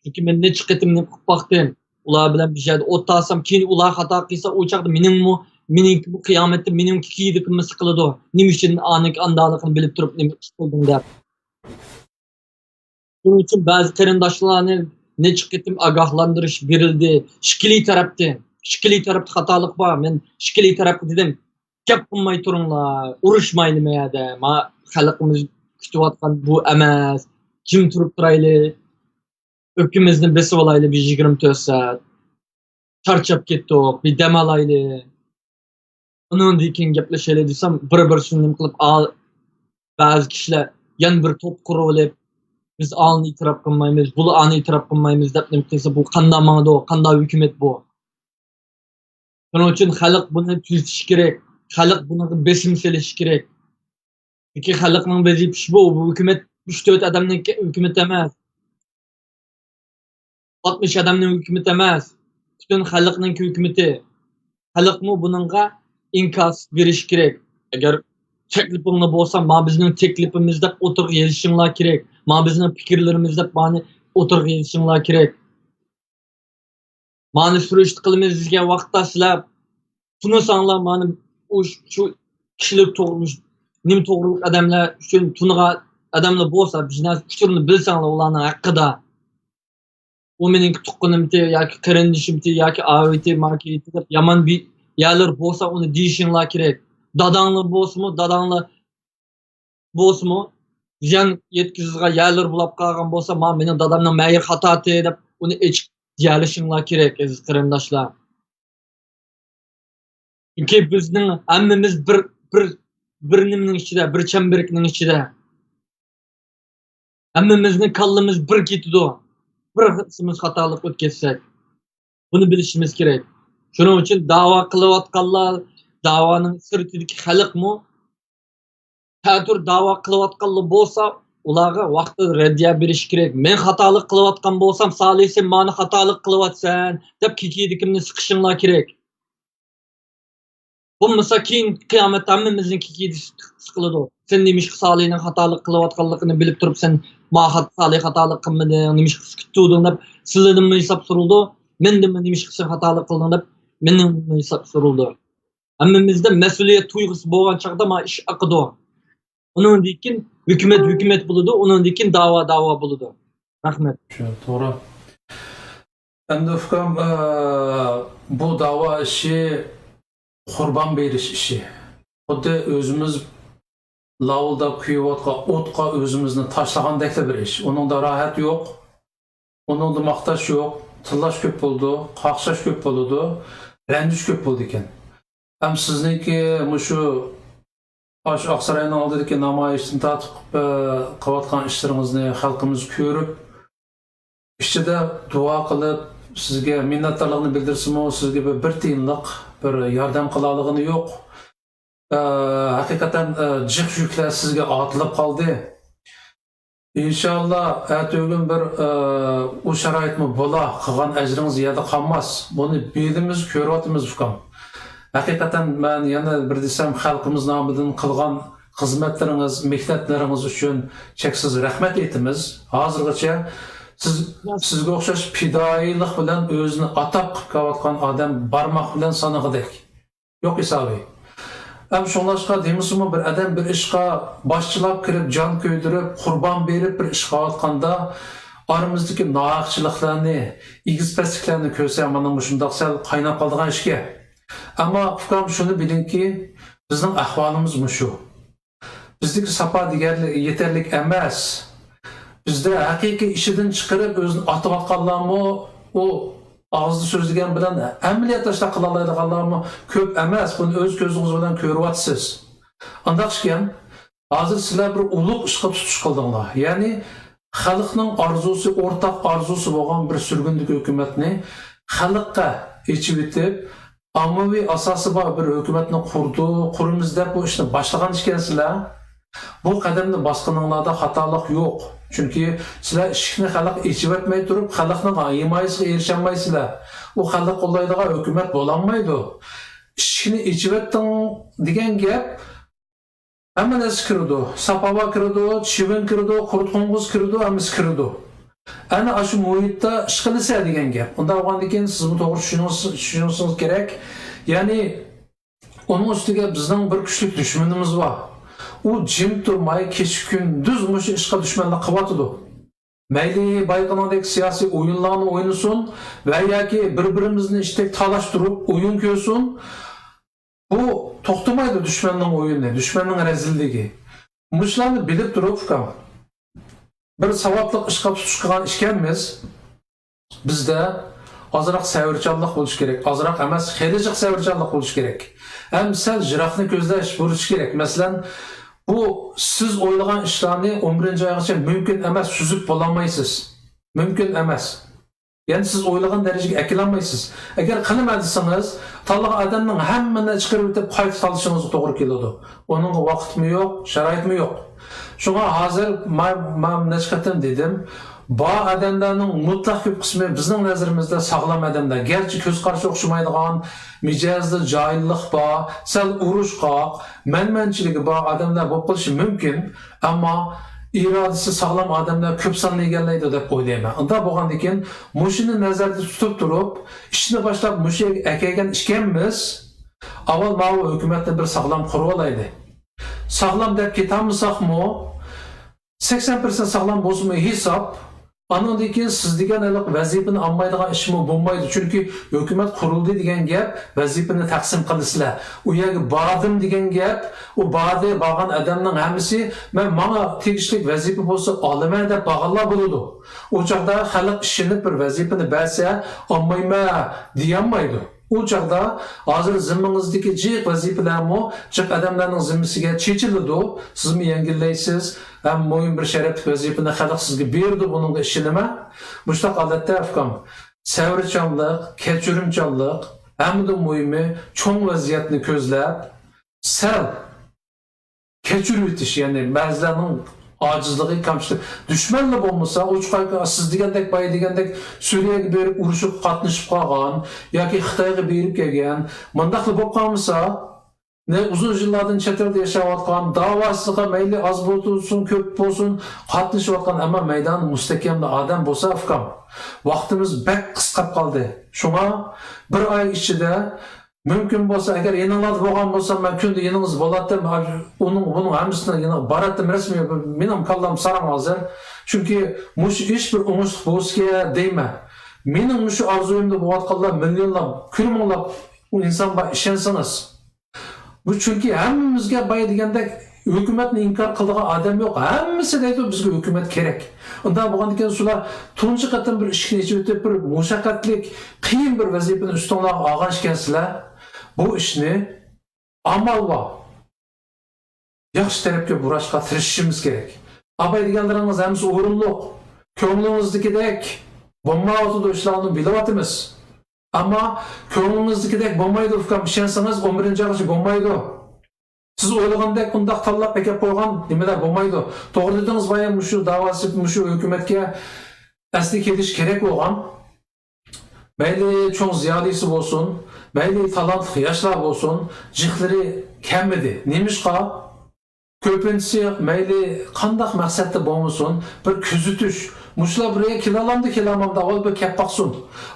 چۈنكى مەن نەچچە قېتىم نېمە قىلىپ باقتىم. ئۇلار بىلەن بىر يەردە ئولتۇرسام، كېيىن ئۇلار خاتا قىلسا، ئۇ چاغدا مېنىڭمۇ، مېنىڭكى بۇ قىيامەتتە مېنىڭكى كىيىدىكىمىز قىلىدۇ. نېمە ئۈچۈن ئانىڭكى ئانداقلىقىنى بىلىپ تۇرۇپ نېمە ئىش قىلدىڭ دەپ. شۇنىڭ ئۈچۈن بەزى قېرىنداشلارنى نەچچە قېتىم ئاگاھلاندۇرۇش بېرىلدى. ئىككىلى تەرەپتىن، ئىككىلى تەرەپتە خاتالىق بار. مەن ئىككىلى تەرەپكە دېدىم، گەپ قىلماي تۇرۇڭلار، ئۇرۇشمايلى ما يەردە. ما خەلقىمىز كۈتۈۋاتقان بۇ ئەمەس. جىم تۇرۇپ تۇرايلى. ئۆپكىمىزنى بېسىۋالايلى بىر يىگىرمە تۆت سائەت. چارچاپ كەتتۇق، بىر دەم ئالايلى. ئۇنىڭدىن كېيىن گەپلىشەيلى دېسەم، بىر-بىرسىنى نېمە قىلىپ، ئا-، بەزى كىشىلەر يەنە بىر توپ قۇرۇۋېلىپ، بىز ئانى ئېتىراپ قىلمايمىز، بۇلار ئانى ئېتىراپ قىلمايمىز دەپ نېمە قىلسا، بۇ قانداق ماڭىدۇ، قانداق ھۆكۈمەت بۇ؟ شۇنىڭ ئۈچۈن خەلق بۇنى تۈزىتىشى كېرەك، خەلق بۇنىڭغا بېسىم سېلىشى كېرەك. چۈنكى خەلقنىڭ ۋەزىپىسى بۇ، بۇ ھۆكۈمەت ئۈچ تۆت ئادەمنىڭكى ھۆكۈمىتى ئەمەس. ئاتمىش ئادەمنىڭ ھۆكۈمىتى ئەمەس، پۈتۈن خەلقنىڭكى ھۆكۈمىتى. خەلقمۇ بۇنىڭغا ئىنكاس بېرىشى كېرەك. ئەگەر تەكلىپىڭلار بولسا، ما بىزنىڭ تەكلىپىمىز دەپ ئوتتۇرىغا يېزىشىڭلار كېرەك. ما بىزنىڭ پىكىرلىرىمىز دەپ مانى ئوتتۇرىغا يېزىشىڭلار كېرەك. مانا سۈرۈشتە قىلىمىز دېگەن ۋاقىتتا سىلەر تونۇساڭلار، مانا ئۇ شۇ كىشىلىك تۇغۇلمۇش نېمە توغرىلىق ئادەملەر ئۈچۈن تونۇغان ئادەملەر بولسا، بىر نەرسە ئۇچۇرنى بىلسەڭلار ئۇلارنىڭ ھەققىدە، ئۇ مېنىڭكى تۇغقىنىمتى ياكى قېرىندىشىمتى ياكى ئاۋىتى ماكىيىتى دەپ يامان بىر يەرلىرى بولسا، ئۇنى دېيىشىڭلار كېرەك. داداڭلار بولسىمۇ، داداڭلار بولسىمۇ، زىيان يەتكۈزىدىغان يەرلىرى بولاپ قالغان بولسا، ما مېنىڭ دادامنىڭ مەيىر خاتاتى دەپ ئۇنى ئېچىق دېيەلىشىڭلار كېرەك، ئەزىز قېرىنداشلار. چۈنكى بىزنىڭ ھەممىمىز بىر، بىر، بىر نېمىنىڭ ئىچىدە، بىر چەمبىرىكنىڭ ئىچىدە. ھەممىمىزنىڭ كاللىمىز بىر كېتىدۇ. بىر قىسمىمىز خاتالىق ئۆتكەزسەك. بۇنى بىلىشىمىز كېرەك. شۇنىڭ ئۈچۈن داۋا قىلىۋاتقانلار، داۋانىڭ سىرتىدىكى خەلقمۇ تەتۈر داۋا قىلىۋاتقانلار بولسا، ئۇلارغا ۋاقتىدا رەددىيە بېرىش كېرەك. مەن خاتالىق قىلىۋاتقان بولسام، سالى، سەن مانا خاتالىق قىلىۋاتىسەن، دەپ كېكىدىكىمنى سىقىشىڭلار كېرەك. بولمىسا كېيىن قىيامەتتە ھەممىمىزنىڭ كېكىدى سىقىلىدۇ. سەن نېمىشقا سالىنىڭ خاتالىق قىلىۋاتقانلىقىنى بىلىپ تۇرۇپ، سەن ما خات-، سالى خاتالىق قىلمىدىڭ، نېمىشقا سۈكۈت تۇتۇۋالدىڭ دەپ سىلىدىنمۇ ھېساب سورىلىدۇ، مەندىنمۇ نېمىشقا سەن خاتالىق قىلدىڭ دەپ مەندىنمۇ ھېساب سورىلىدۇ. ھەممىمىزدە مەسئۇلىيەت تۇيغۇسى بولغان چاغدا ما ئىش ئاقىدۇ. ئۇنىڭدىن كېيىن ھۆكۈمەت ھۆكۈمەت بولىدۇ، ئۇنىڭدىن كېيىن داۋا داۋا بولىدۇ. رەھمەت. شۇ، توغرا. ئەمدى ئۇكام، ئە، بۇ داۋا ئىشى قۇربان بېرىش ئىشى. خۇددى ئۆزىمىز لاۋۇلداپ كۆيۈۋاتقان ئوتقا ئۆزىمىزنى تاشلىغاندەكلا بىر ئىش. ئۇنىڭدا راھەت يوق، ئۇنىڭدا ماختاش يوق، تىللاش كۆپ بولىدۇ، قاقشاش كۆپ بولىدۇ، رەنجىش كۆپ بولىدىكەن. ھەم سىزنىڭكى مۇشۇ ئاشۇ ئاقساراينىڭ ئالدىدىكى نامايىشتىن تارتىپ، ئە، قىلىۋاتقان ئىشلىرىڭىزنى خەلقىمىز كۆرۈپ، ئىچىدە دۇئا قىلىپ، سىزگە مىننەتدارلىقىنى بىلدۈرسىمۇ، سىزگە بىر، بىر تىيىنلىق بىر ياردەم قىلالىغىنى يوق. ئە، ھەقىقەتەن، ئە، جىق يۈكلەر سىزگە ئارتىلىپ قالدى. ئىنشاللا، ئەتىگۈن بىر، ئە، ئۇ شارائىتمۇ بولا، قىلغان ئەجرىڭىز يەردە قالماس. بۇنى بىلىمىز، كۆرۈۋاتىمىز، ئۇكام. ھەقىقەتەن مەن يەنە بىر دېسەم، خەلقىمىز نامىدىن قىلغان خىزمەتلىرىڭىز، مېھنەتلىرىڭىز ئۈچۈن چەكسىز رەھمەت ئېيتىمىز. ھازىرغىچە سىز، سىزگە ئوخشاش پىدائىيلىق بىلەن ئۆزىنى ئاتاپ قىلىپ كېلىۋاتقان ئادەم بارماق بىلەن سانىغۇدەك. يوق ھېسابى. ھەم شۇڭلاشقا دېمىسىمۇ، بىر ئادەم بىر ئىشقا باشچىلاپ كىرىپ، جان كۆيدۈرۈپ، قۇربان بېرىپ بىر ئىش قىلىۋاتقاندا، ئارىمىزدىكى ناھەقچىلىكلەرنى، ئېگىز-پەسلىكلەرنى كۆرسە، مانا مۇشۇنداق سەل قايناپ قالىدىغان ئىشكەن. ئەمما ئۇكام، شۇنى بىلىڭكى، بىزنىڭ ئەھۋالىمىز مۇشۇ. بىزدىكى ساپا دېگەرلىك يېتەرلىك ئەمەس. بىزدە ھەقىقىي ئىشىدىن چىقىرىپ ئۆزىنى ئاتىۋاتقانلارمۇ، ئۇ ئاغزىدا سۆزلىگەن بىلەن ئەمەلىيەتتە ئىشلار قىلالايدىغانلارمۇ كۆپ ئەمەس. بۇنى ئۆز كۆزىڭىز بىلەن كۆرۈۋاتىسىز. ئانداق ئىكەن، ھازىر سىلەر بىر ئۇلۇغ ئىشقا تۇتۇش قىلدىڭلار. يەنى خەلقنىڭ ئارزۇسى، ئورتاق ئارزۇسى بولغان بىر سۈرگۈندىكى ھۆكۈمەتنى خەلققە ئېچىۋېتىپ، ئاممىۋى ئاساسى بار بىر ھۆكۈمەتنى قۇردۇق، قۇرىمىز دەپ بۇ ئىشنى باشلىغان ئىكەنسىلەر. بۇ قەدەمنى باسقىنىڭلاردا خاتالىق يوق. چۈنكى سىلەر ئىشىكنى خەلققە ئېچىۋەتمەي تۇرۇپ، خەلقنىڭ ھىمايىسىگە ئېرىشەلمەيسىلەر. ئۇ خەلق قوللايدىغان ھۆكۈمەت بولالمايدۇ. ئىشىكنى ئېچىۋەتتىڭ دېگەن گەپ ھەممە نەرسە كىرىدۇ. ساپاۋا كىرىدۇ، چىۋىن كىرىدۇ، قۇرت قوڭغۇز كىرىدۇ، ھەممىسى كىرىدۇ. ئەنە ئاشۇ مۇھىتتا ئىشقىلىسە دېگەن گەپ. ئۇنداق بولغاندىن كېيىن سىزمۇ توغرا چۈشىنىڭىز، چۈشىنىشىڭىز كېرەك. يەنى ئۇنىڭ ئۈستىگە بىزنىڭ بىر كۈچلۈك دۈشمىنىمىز بار. ئۇ جىم تۇرماي كېچە-كۈندۈز مۇشۇ ئىشقا دۈشمەنلىك قىلىۋاتىدۇ. مەيلى بايىقىنىڭدەك سىياسىي ئويۇنلارنى ئوينىسۇن ۋە ياكى بىر-بىرىمىزنى ئىشتەك تالاشتۇرۇپ ئويۇن كۆرسۇن. بۇ توختىمايدۇ، دۈشمەننىڭ ئويۇنى، دۈشمەننىڭ رەزىللىكى. مۇشۇلارنى بىلىپ تۇرۇپ، ئۇكام، بىر ساۋابلىق ئىشقا تۇتۇش قىلغان ئىكەنمىز، بىزدە ئازراق سەۋرچانلىق بولۇشى كېرەك. ئازراق ئەمەس، خېلى جىق سەۋرچانلىق بولۇشى كېرەك. ھەم سەل يىراقنى كۆزلەش بولۇشى كېرەك. مەسىلەن، بۇ سىز ئويلىغان ئىشلارنى ئون بىرىنچى ئايغىچە مۇمكىن ئەمەس، سۈزۈپ بولالمايسىز. مۇمكىن ئەمەس. يەنى سىز ئويلىغان دەرىجىگە ئەكېلەلمەيسىز. ئەگەر قىلىمەن دېسىڭىز، تاللىغان ئادەمنىڭ ھەممىنى چىقىرىۋېتىپ قايتا تالىشىڭىزغا توغرا كېلىدۇ. ئۇنىڭغا ۋاقىتمۇ يوق، شارائىتمۇ يوق. شۇڭا ھازىر ما-، ما-، نەچچە قېتىم دېدىم، بار ئادەملەرنىڭ مۇتلەق كۆپ قىسمى بىزنىڭ نەزىرىمىزدە ساغلام ئادەملەر. گەرچە كۆز قارىشى ئوخشىمايدىغان، مىجەزىدە جاھىللىق بار، سەل ئۇرۇشقاق، مەنمەنچىلىكى بار ئادەملەر بولۇپ قېلىشى مۇمكىن. ئەمما ئىرادىسى ساغلام ئادەملەر كۆپ ساننى ئىگىلەيدۇ دەپ ئويلايمەن. ئۇنداق بولغاندىكىن، مۇشۇنى نەزەردە تۇتۇپ تۇرۇپ، ئىشنى باشلاپ مۇشۇ يەرگە ئەكەلگەن ئىكەنمىز. ئاۋۋال ماۋۇ ھۆكۈمەتنى بىر ساغلام قۇرۇۋالايلى. ساغلام دەپ كېتەلمىساقمۇ، سەكسەن پىرسەنت ساغلام بولسىمۇ ھېساب، ئانىڭدىن كېيىن سىز دېگەن ھېلىقى ۋەزىپىنى ئالمايدىغان ئىشمۇ بولمايدۇ. چۈنكى ھۆكۈمەت قۇرۇلدى دېگەن گەپ، ۋەزىپىنى تەقسىم قىلىسىلەر. ئۇ يەرگە باردىم دېگەن گەپ، ئۇ باردى، بارغان ئادەمنىڭ ھەممىسى، مەن ماڭا تېگىشلىك ۋەزىپە بولسا ئالىمەن دەپ بارغانلار بولىدۇ. ئۇ چاغدا خەلق ئىشىنىپ بىر ۋەزىپىنى بەرسە، ئالمايمەن دېيەلمەيدۇ. ئۇ چاغدا ھازىر زىممىڭىزدىكى جىق ۋەزىپىلەرمۇ جىق ئادەملەرنىڭ زىممىسىگە چېچىلىدۇ. سىزمۇ يەڭگىللەيسىز ھەم مۇھىم بىر شەرەپلىك ۋەزىپىنى خەلق سىزگە بېرىدۇ، بۇنىڭغا ئىشىنىمەن. مۇشۇنداق ھالەتتە ئۇكام، سەۋرچانلىق، كەچۈرۈمچانلىق، ھەممىدىن مۇھىمى چوڭ ۋەزىيەتنى كۆزلەپ، سەل كەچۈرۈۋېتىش، يەنى بەزىلەرنىڭ ئاجىزلىقى، كەمچىلىكى، دۈشمەنلا بولمىسا، ئوچۇق ئايتقاندا، سىز دېگەندەك، بايا دېگەندەك، سۈرىيەگە بېرىپ ئۇرۇشۇپ قاتنىشىپ قالغان ياكى خىتايغا بېرىپ كەلگەن، مۇنداقلا بولۇپ قالمىسا، نە ئۇزۇن يىللاردىن چەت ئەلدە ياشاۋاتقان، داۋاسىغا مەيلى ئاز بولسۇن، كۆپ بولسۇن، قاتنىشىۋاتقان، ئەمما مەيدانى مۇستەھكەملا ئادەم بولسا، ئۇكام، ۋاقتىمىز بەك قىسقاپ قالدى. شۇڭا بىر ئاي ئىچىدە مۇمكىن بولسا، ئەگەر يېنىڭلاردا بولغان بولسام، مەن كۈندە يېنىڭىزدا بولاتتىم. ئۇنىڭ، بۇنىڭ ھەممىسىنىڭ يېنىغا باراتتىم رەسمىي. مېنىڭ كاللام ساراڭ ھازىر. چۈنكى مۇشۇ ئىش بىر ئوڭۇشلۇق بولسىكەن دەيمەن. مېنىڭ مۇشۇ ئارزۇيۇمدا بولۇۋاتقانلار مىليونلاپ، كۈلمۇڭلاپ ئۇ ئىنسان بار، ئىشەنسىڭىز. بۇ چۈنكى ھەممىمىزگە بايا دېگەندەك ھۆكۈمەتنى ئىنكار قىلىدىغان ئادەم يوق. ھەممىسى دەيدۇ، بىزگە ھۆكۈمەت كېرەك. ئۇنداق بولغاندىكىن شۇلار تۇنجى قېتىم بىر ئىشىكنى ئېچىۋېتىپ، بىر مۇشەققەتلىك، قىيىن بىر ۋەزىپىنى ئۈستۈڭلارغا ئالغان ئىكەنسىلەر. بۇ ئىشنى ئامال بار ياخشى تەرەپكە بۇراشقا تىرىشىشىمىز كېرەك. ئاباي دېگەنلىرىڭىز ھەممىسى ئورۇنلۇق. كۆڭلىڭىزدىكىدەك بولمايۋاتىدۇ ئىشلار، ئۇنى بىلىۋاتىمىز. ئەمما كۆڭلىڭىزدىكىدەك بولمايدۇ ئۇكام، ئىشەنسىڭىز ئون بىرىنچى ئايغىچە بولمايدۇ. سىز ئويلىغاندەك ئۇنداق تاللاپ ئەكەپ قويغان نېمىلەر بولمايدۇ. توغرا دېدىڭىز، بايا مۇشۇ داۋاسى، مۇشۇ ھۆكۈمەتكە ئەسلى كېلىش كېرەك بولغان. مەيلى چوڭ زىيالىيسى بولسۇن، مەيلى تالانتلىق ياشلار بولسۇن، جىقلىرى كەممىدى. نېمىشقا؟ كۆپىنچىسى مەيلى قانداق مەقسەتتە بولمىسۇن، بىر كۆزىتىش. مۇشۇلار بىر يەرگە كېلالامدۇ، كېلالمامدۇ، ئاۋۋال بىر كەپ باقسۇن.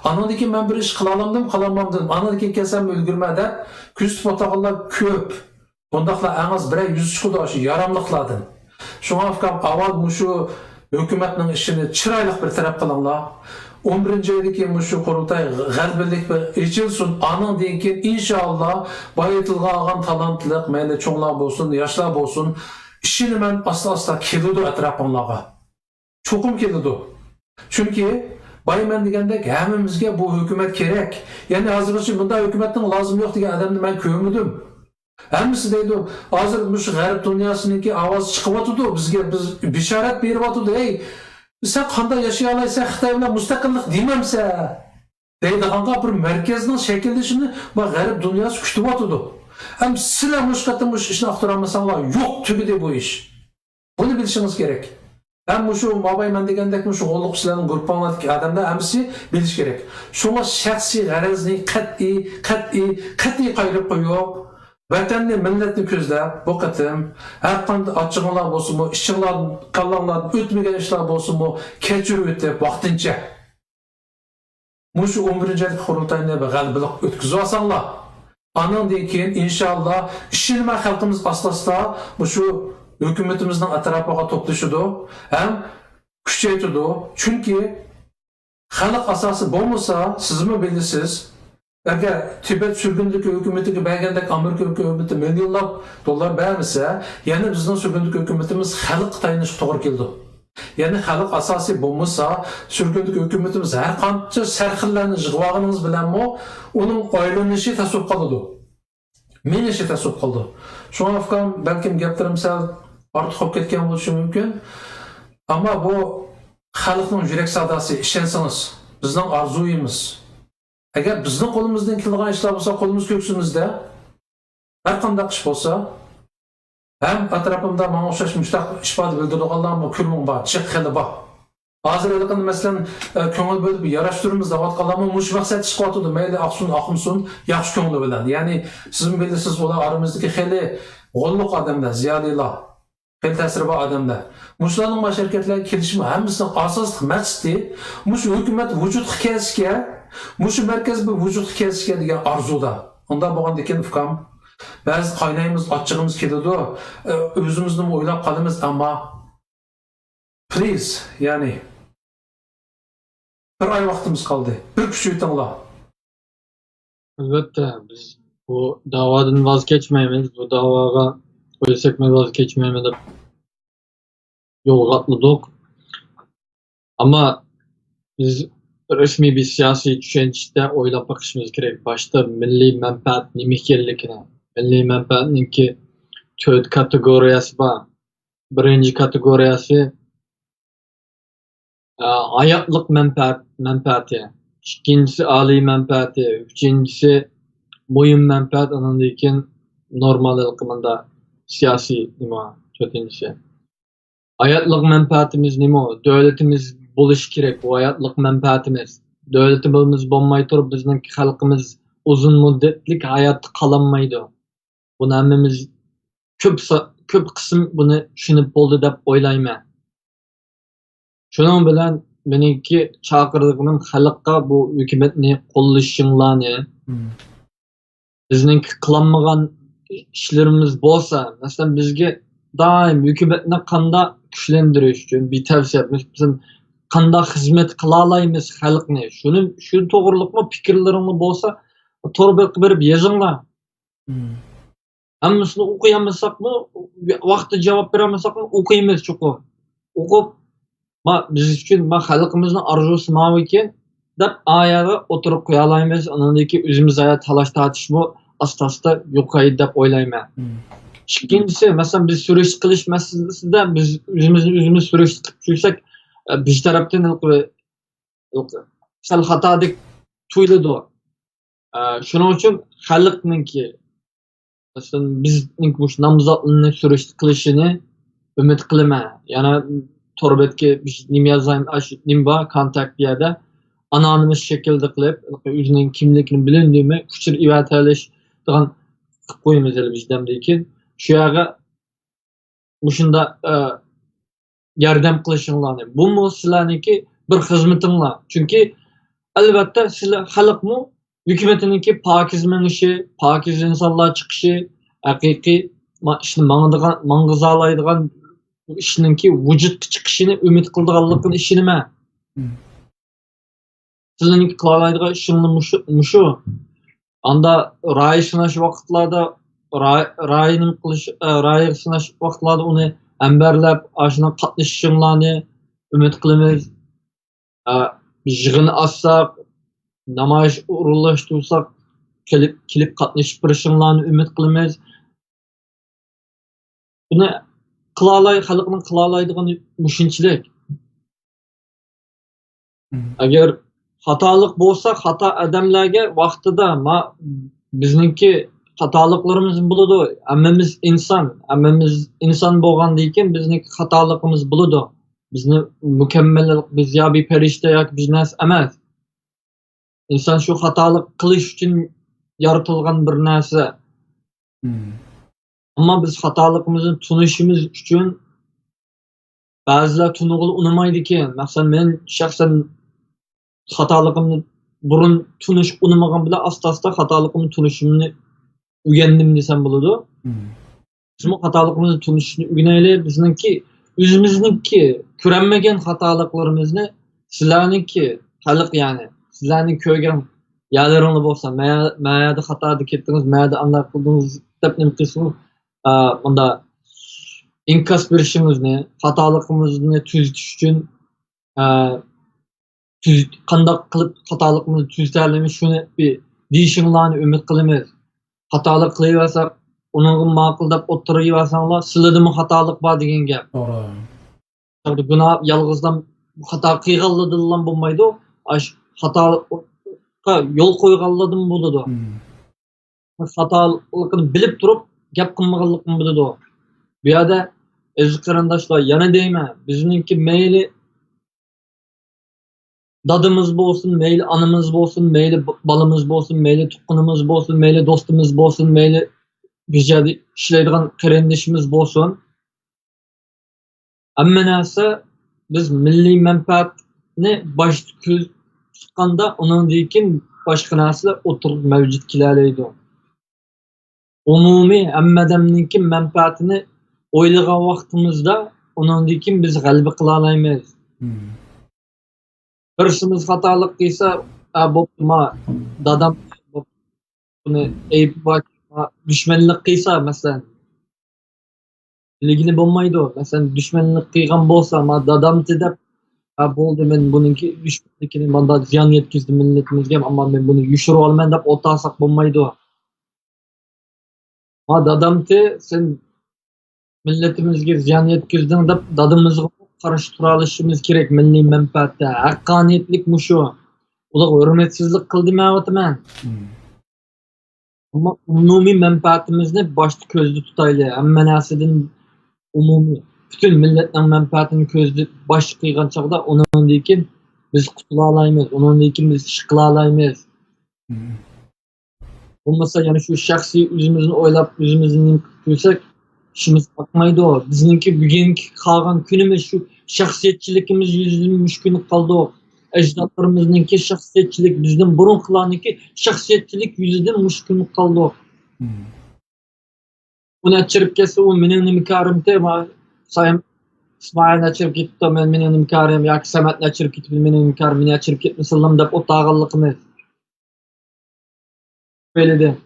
ئاندىن كېيىن مەن بىر ئىش قىلالامدىم، قىلالمامدىم، ئاندىن كېيىن كەلسەممۇ ئۈلگۈرمە دەپ كۆزىتىپ ئولتۇرغانلار كۆپ. بۇنداقلار ئەڭ ئاز بىرەر يۈز چىقىدۇ ئاشۇ ياراملىقلاردىن. شۇڭا ئۇكام، ئاۋۋال مۇشۇ ھۆكۈمەتنىڭ ئىشىنى چىرايلىق بىر تەرەپ قىلىڭلار. ئون بىرىنچى ئايدىكى مۇشۇ قۇرۇلتاي غەلىبىلىك بىر ئېچىلسۇن. ئانىڭدىن كېيىن ئىنشائاللا بايا تىلغا ئالغان تالانتلىق، مەيلى چوڭلار بولسۇن، ياشلار بولسۇن، ئىشىنىمەن ئاستا-ئاستا كېلىدۇ ئەتراپىڭلارغا. چوقۇم كېلىدۇ. چۈنكى بايا مەن دېگەندەك ھەممىمىزگە بۇ ھۆكۈمەت كېرەك. يەنى ھازىرغىچە بۇنداق ھۆكۈمەتنىڭ لازىمى يوق دېگەن ئادەمنى مەن كۆرمىدىم. ھەممىسى دەيدۇ، ھازىر مۇشۇ غەرب دۇنياسىنىڭكى ئاۋازى چىقىۋاتىدۇ، بىزگە، بىز بېشارەت بېرىۋاتىدۇ، ھەي، سەن قانداق ياشىيالايسەن، خىتاي بىلەن مۇستەقىللىق دېمەمسەن؟ دەيدىغانغا بىر مەركەزنىڭ شەكىللىشىنى بۇ غەرب دۇنياسى كۈتۈۋاتىدۇ. ئەمما سىلەر مۇشۇ قېتىم مۇشۇ ئىشنى ئاختۇرالمىساڭلار، يوق، تۈگىدى بۇ ئىش. بۇنى بىلىشىڭىز كېرەك. ھەم مۇشۇ ماباي مەن دېگەندەك مۇشۇ غوللۇق سىلەرنىڭ گۇرۇپپاڭلاردىكى ئادەملەر ھەممىسى بىلىشى كېرەك. شۇڭا شەخسىي غەرەزنى قەتئىي، قەتئىي، قەتئىي قايرىپ قويۇپ، ۋەتەننى، مىللەتنى كۆزلەپ، بۇ قېتىم ھەرقانداق ئاچچىقىڭلار بولسىمۇ، ئىچىڭلار، كاللاڭلاردىن ئۆتمىگەن ئىشلار بولسىمۇ، كەچۈرۈۋېتىپ ۋاقتىنچە. مۇشۇ ئون بىرىنچى ئايدىكى قۇرۇلتاينى بىر غەلىبىلىك ئۆتكۈزۈۋالساڭلار، ئانىڭدىن كېيىن ئىنشائاللا ئىشىنىمەن خەلقىمىز ئاستا-ئاستا مۇشۇ ھۆكۈمىتىمىزنىڭ ئەتراپىغا توپلىشىدۇ ھەم كۈچەيتىدۇ. چۈنكى خەلق ئاساسى بولمىسا، سىزمۇ بىلىسىز، ئەگەر تىبەت سۈرگۈندىكى ھۆكۈمىتىگە بەرگەندەك ئامېرىكا ھۆكۈمىتى مىليونلاپ دوللار بەرمىسە، يەنە بىزنىڭ سۈرگۈندىكى ھۆكۈمىتىمىز خەلققە تايىنىشقا توغرا كېلىدۇ. يەنى خەلق ئاساسى بولمىسا، سۈرگۈندىكى ھۆكۈمىتىمىز ھەر قانچە سەرخىللەرنى يىغىۋالغىنىڭىز بىلەنمۇ ئۇنىڭ ئايلىنىشى تەس بولۇپ قالىدۇ. مېڭىشى تەس بولۇپ قالىدۇ. شۇڭا ئۇكام، بەلكىم گەپلىرىم سەل ئارتۇق بولۇپ كەتكەن بولۇشى مۇمكىن. ئەمما بۇ خەلقنىڭ يۈرەك ساداسى، ئىشەنسىڭىز، بىزنىڭ ئارزۇيىمىز. ئەگەر بىزنىڭ قولىمىزدىن كېلىدىغان ئىشلار بولسا، قولىمىز كۆكسىمىزدە. ھەر قانداق ئىش بولسا، ھەم ئەتراپىمدا ماڭا ئوخشاش مۇشۇنداق ئىپادە بىلدۈرىدىغانلارمۇ كۈرمىڭ بار، جىق خېلى بار. ھازىر ھېلىقىنى، مەسىلەن، ئە، كۆڭۈل بۆلۈپ ياراشتۇرىمىز دەۋاتقانلارمۇ مۇشۇ مەقسەتتە چىقىۋاتىدۇ. مەيلى ئاقسۇن، ئاقمىسۇن، ياخشى كۆڭلى بىلەن. يەنى سىزمۇ بىلىسىز، ئۇلار ئارىمىزدىكى خېلى غوللۇق ئادەملەر، زىيالىيلار. خېلى تەسىرى بار ئادەملەر. مۇشۇلارنىڭ مۇشۇ ھەرىكەتلەرگە كىرىشىمۇ ھەممىسىنىڭ ئاساسلىق مەقسىتى مۇشۇ ھۆكۈمەت ۋۇجۇدقا كەلسىكەن، مۇشۇ مەركەز بىر ۋۇجۇدقا كەلسىكەن دېگەن ئارزۇدا. ئۇنداق بولغاندىكىن ئۇكام، بەزى قاينايمىز، ئاچچىقىمىز كېلىدۇ، ئۆزىمىزنىمۇ ئويلاپ قالىمىز، ئەمما پلىز، يەنى بىر ئاي ۋاقتىمىز قالدى. بىر كۈچىيتىڭلار. ئەلۋەتتە، بىز بۇ داۋادىن ۋاز كەچمەيمىز. بۇ داۋاغا ئۆلسەكمۇ ۋاز كەچمەيمىز دەپ يولغا ئاتلىدۇق. ئەمما بىز رەسمىي بىر سىياسىي چۈشەنچىدە ئويلاپ بېقىشىمىز كېرەك. باشتا مىللىي مەنپەئەت نېمە ئىكەنلىكىنى، مىللىي مەنپەئەتنىڭكى تۆت كاتېگورىيەسى بار. بىرىنچى كاتېگورىيەسى، ئە، ھاياتلىق مەنپەئەت، مەنپەئەتى. ئىككىنچىسى ئالىي مەنپەئەتى. ئۈچىنچىسى مۇھىم مەنپەئەت، ئۇنىڭدىن كېيىن نورمال ھېلىقى مۇندا سىياسىي نېمە، تۆتىنچىسى. ھاياتلىق مەنپەئەتىمىز نېمە؟ دۆلىتىمىز بولۇشى كېرەك، بۇ ھاياتلىق مەنپەئەتىمىز. دۆلىتىمىز بولماي تۇرۇپ، بىزنىڭ خەلقىمىز ئۇزۇن مۇددەتلىك ھاياتتا قالالمايدۇ. بۇنى ھەممىمىز كۆپ سا-، كۆپ قىسىم بۇنى چۈشىنىپ بولدى دەپ ئويلايمەن. شۇنىڭ بىلەن مېنىڭكى چاقىرىقىم خەلققە بۇ ھۆكۈمەتنى قوللىشىڭلارنى، مم. بىزنىڭكى قىلالمىغان ئىشلىرىمىز بولسا، مەسىلەن، بىزگە دائىم ھۆكۈمەتنى قانداق كۈچلەندۈرۈش ئۈچۈن بىر تەۋسىيە، مەسىلەن، قانداق خىزمەت قىلالايمىز خەلقنى، شۇنى، شۇ توغرىلىقمۇ پىكىرلىرىڭلار بولسا، تور بېتىگە بېرىپ يېزىڭلار. مم. ھەممىسىنى ئوقۇيالمىساقمۇ، ۋاقتىدا جاۋاب بېرەلمىسەكمۇ، ئوقۇيمىز چوقۇم. ئوقۇپ، ما، بىز ئۈچۈن، ما، خەلقىمىزنىڭ ئارزۇسى ماۋۇ ئىكەن، دەپ ئايەگە ئوتتۇرىغا قويالايمىز. ئۇنىڭدىن كېيىن ئۆزىمىز ئارا تالاش تارتىشمۇ ئاستا-ئاستا يوقايدۇ دەپ ئويلايمەن. مم. ئىككىنچىسى، مەسىلەن، بىز سۈرۈشتە قىلىش مەسىلىسىدە بىز ئۆزىمىزنى ئۆزىمىز سۈرۈشتە قىلىپ يۈرسەك، بىز تەرەپتىن سەل خاتادەك تۇيۇلىدۇ. ئە، شۇنىڭ ئۈچۈن خەلقنىڭكى، مەسىلەن، بىزنىڭ مۇشۇ نامزاتلىرىنى سۈرۈشتە قىلىشىنى ئۈمىد قىلىمەن. يەنە تور بەتكە بىر نېمە يازايمەن، ئاشۇ نېمە بار، كونتاكت يەردە ئانونىمىس شەكىلدە قىلىپ، ئۆزىنىڭ كىملىكىنى بىلىندىمۇ، ئۇچۇر ئېۋەتەلىشىدىغان قىلىپ قويىمىز ھېلى بىردەمدىن كېيىن. شۇ يەرگە مۇشۇنداق، ئە، ياردەم قىلىشىڭلارنى. بۇمۇ سىلەرنىڭكى بىر خىزمىتىڭلار. چۈنكى، ئەلۋەتتە، سىلەر خەلقمۇ ھۆكۈمىتىنىڭكى پاكىز مېڭىشى، پاكىز ئىنسانلار چىقىشى، ھەقىقىي ما-، ئىشنى ماڭىدىغان، ماڭغۇزالايدىغان ئىشنىڭكى ۋۇجۇدقا چىقىشىنى ئۈمىد قىلىدىغانلىقىنى ئىشىنىمەن. مم. سىلەرنىڭ قىلالايدىغان ئىشىڭلار مۇشۇ، مۇشۇ. ئاندا رايى سىناش ۋاقىتلاردا، راي-، رايىنى قىلىش، ئە، رايى سىناش ۋاقىتلاردا ئۇنى ئەمبەرلەپ، ئاشۇنىڭ قاتنىشىشىڭلارنى ئۈمىد قىلىمىز. ئە، يىغىن ئاچساق، نامايىش ئورۇنلاشتۇرساق، كېلىپ، كېلىپ قاتنىشىپ بېرىشىڭلارنى ئۈمىد قىلىمىز. بۇنى قىلالاي-، خەلقنىڭ قىلالايدىغىنى مۇشۇنچىلىك. مم. ئەگەر خاتالىق بولسا، خاتا ئادەملەرگە ۋاقتىدا، ما-، بىزنىڭكى خاتالىقلىرىمىز بولىدۇ. ھەممىمىز ئىنسان، ھەممىمىز ئىنسان بولغاندىن كېيىن بىزنىڭكى خاتالىقىمىز بولىدۇ. بىزنى مۇكەممەل، بىز يا بىر پەرىشتە ياكى بىر نەرسە ئەمەس. ئىنسان شۇ خاتالىق قىلىش ئۈچۈن يارىتىلغان بىر نەرسە. مم. ئەمما بىز خاتالىقىمىزنى تونۇشىمىز ئۈچۈن بەزىلەر تونۇغىلى ئۇنىمايدىكەن. مەسىلەن، مەن شەخسەن خاتالىقىمنى بۇرۇن تونۇشقا ئۇنىمىغان بىلەن ئاستا-ئاستا خاتالىقىمنى تونۇشۇمنى ئۆگەندىم دېسەم بولىدۇ. مم. بىزمۇ خاتالىقىمىزنى تونۇشنى ئۆگىنەيلى. بىزنىڭكى، ئۆزىمىزنىڭكى كۆرەلمىگەن خاتالىقلىرىمىزنى سىلەرنىڭكى، خەلق يەنى، سىلەرنىڭ كۆرگەن يەرلىرىڭلار بولسا، مە-، مەيەردە خاتادا كەتتىڭىز، مەيەردە ئانداق قىلدىڭىز دەپ نېمە قىلسىڭىز، ئا، مۇندا ئىنكاس بېرىشىڭىزنى، خاتالىقىمىزنى تۈزىتىش ئۈچۈن، ئا، تۈز-، قانداق قىلىپ خاتالىقىمىزنى تۈزىتەلەيمىز، شۇنى بىر دېيىشىڭلارنى ئۈمىد قىلىمىز. خاتالىق قىلىۋەرسەك، ئۇنىڭغا ماقۇل دەپ ئوتتۇرىغا يېۋەرسەڭلار، سىلىدىمۇ خاتالىق بار دېگەن گەپ. توغرا. گۇناھ يالغۇزلا خاتا قىلغانلىرىدىنلا بولمايدۇ، ئاش-، خاتالىققا يول قويغانلىرىدىن بولىدۇ. مم. خاتالىقىنى بىلىپ تۇرۇپ گەپ قىلمىغانلىقىنى بىلىدۇ. بۇ يەردە ئەزىز قېرىنداشلار، يەنە دەيمەن، بىزنىڭكى مەيلى دادىمىز بولسۇن، مەيلى ئانىمىز بولسۇن، مەيلى ب-، بالىمىز بولسۇن، مەيلى تۇغقىنىمىز بولسۇن، مەيلى دوستىمىز بولسۇن، مەيلى بىر يەردە ئىشلەيدىغان قېرىندىشىمىز بولسۇن، ھەممە نەرسە بىز مىللىي مەنپەئەتنى باشتا كۆز تۇتقاندا، ئۇنىڭدىن كېيىن باشقا نەرسىلەر ئوتتۇرىغا مەۋجۇت كېلەلەيدۇ. ئومۇمىي ھەممە ئادەمنىڭكى مەنپەئەتىنى ئويلىغان ۋاقتىمىزدا، ئۇنىڭدىن كېيىن بىز غەلىبە قىلالايمىز. بىرسىمىز خاتالىق قىلسا، ھە، بوپتۇ، ما دادام بۇنى ئەيىبى بار، ما دۈشمەنلىك قىلسا، مەسىلەن، بىلگىلى بولمايدۇ. مەسىلەن، دۈشمەنلىك قىلغان بولسا، ما دادامتى دەپ، ھە، بولدى، مەن بۇنىڭكى دۈشمەنلىكىنى ماندا زىيان يەتكۈزدى مىللىتىمىزگە، ئەمما مەن بۇنى يوشۇرۇۋالىمەن دەپ ئولتۇرساق بولمايدۇ. ما دادامتى، سەن مىللىتىمىزگە زىيان يەتكۈزدۈڭ دەپ دادىمىزغا قارشى تۇرالىشىمىز كېرەك. مىللىي مەنپەئەتتە ھەققانىيەتلىك مۇشۇ. ئۇلارغا ھۆرمەتسىزلىك قىلدى مەۋاتىمەن. ئەمما ئومۇمىي مەنپەئەتىمىزنى باشتا كۆزدە تۇتايلى. ھەممە نەرسىدىن ئومۇمىي، پۈتۈن مىللەتنىڭ مەنپەئەتىنى كۆزدە باشتا قىلغان چاغدا، ئۇنىڭدىن كېيىن بىز قۇتۇلالايمىز، ئۇنىڭدىن كېيىن بىز ئىش قىلالايمىز. بولمىسا يەنە شۇ شەخسىي ئۆزىمىزنى ئويلاپ، ئۆزىمىزنى نېمە قىلىپ يۈرسەك، ئىشىمىز ئاقمايدۇ. بىزنىڭكى بۈگۈنكى قالغان كۈنىمىز شۇ شەخسىيەتچىلىكىمىز يۈزىدىن مۇشۇ كۈنگە قالدۇق. ئەجدادلىرىمىزنىڭكى شەخسىيەتچىلىك، بىزدىن بۇرۇن قىلغاننىڭكى شەخسىيەتچىلىك يۈزىدىن مۇشۇ كۈنگە قالدۇق. ئۇنى ئەچىرىپ كەتسە، ئۇ مېنىڭ نېمە كارىمتى؟ ما-، سايام ئىسمائىلنى ئەچىرىپ كېتىپتۇ، مەن، مېنىڭ نېمە كارىم؟ ياكى سەمەتنى ئەچىرىپ كېتىپتۇ، مېنىڭ نېمە كارىم؟ مېنى ئەچىرىپ كەتمىسىنلام دەپ ئولتۇرغانلىقىمىز. تۈپەيلىدىن.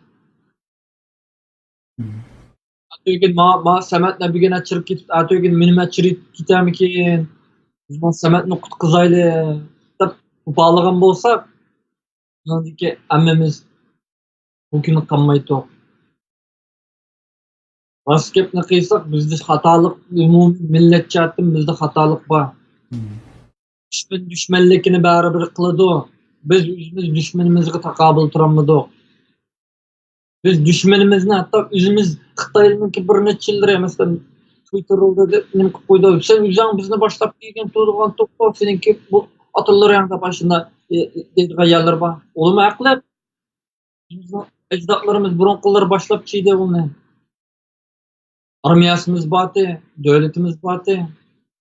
ئەتىگۈن ما-، ما سەمەتنى بۈگۈن ئەچىرىپ كېتىپتۇ، ئەتىگۈن مېنىمۇ ئەچىرىپ كېتەرمىكىن؟ بىز ما سەمەتنى قۇتقۇزايلى دەپ توپالىغان بولساق، ئۇنىڭدىكى ھەممىمىز بۇ كۈنى قالمايتتۇق. راست گەپنى قىلساق، بىزدە خاتالىق، ئومۇمىي مىللەت جەھەتتىن بىزدە خاتالىق بار. دۈشمەن دۈشمەنلىكىنى بەرىبىر قىلىدۇ. بىز ئۆزىمىز دۈشمىنىمىزغا تاقابىل تۇرالمىدۇق. بىز دۈشمىنىمىزنى ھەتتا ئۆزىمىز خىتاينىڭكى بىر نەچچە يىللىرى، مەسىلەن، تىۋىتتېردا نېمە قىلىپ قويدى، سەن ئۆزۈڭ بىزنى باشلاپ كەلگەن تۇرىدىغان توختاپ، سېنىڭكى بۇ ئاتىلىرىڭ دەپ ئاشۇنداق، ئى، ئى، دەيدىغان يەرلىرى بار. ئۇلىمۇ ھەقلىق. بىزنىڭ ئەجدادلىرىمىز بۇرۇنقىلار باشلاپ چىقتى ئۇنى. ئارمىيەسىمىز بارتى، دۆلىتىمىز بارتى،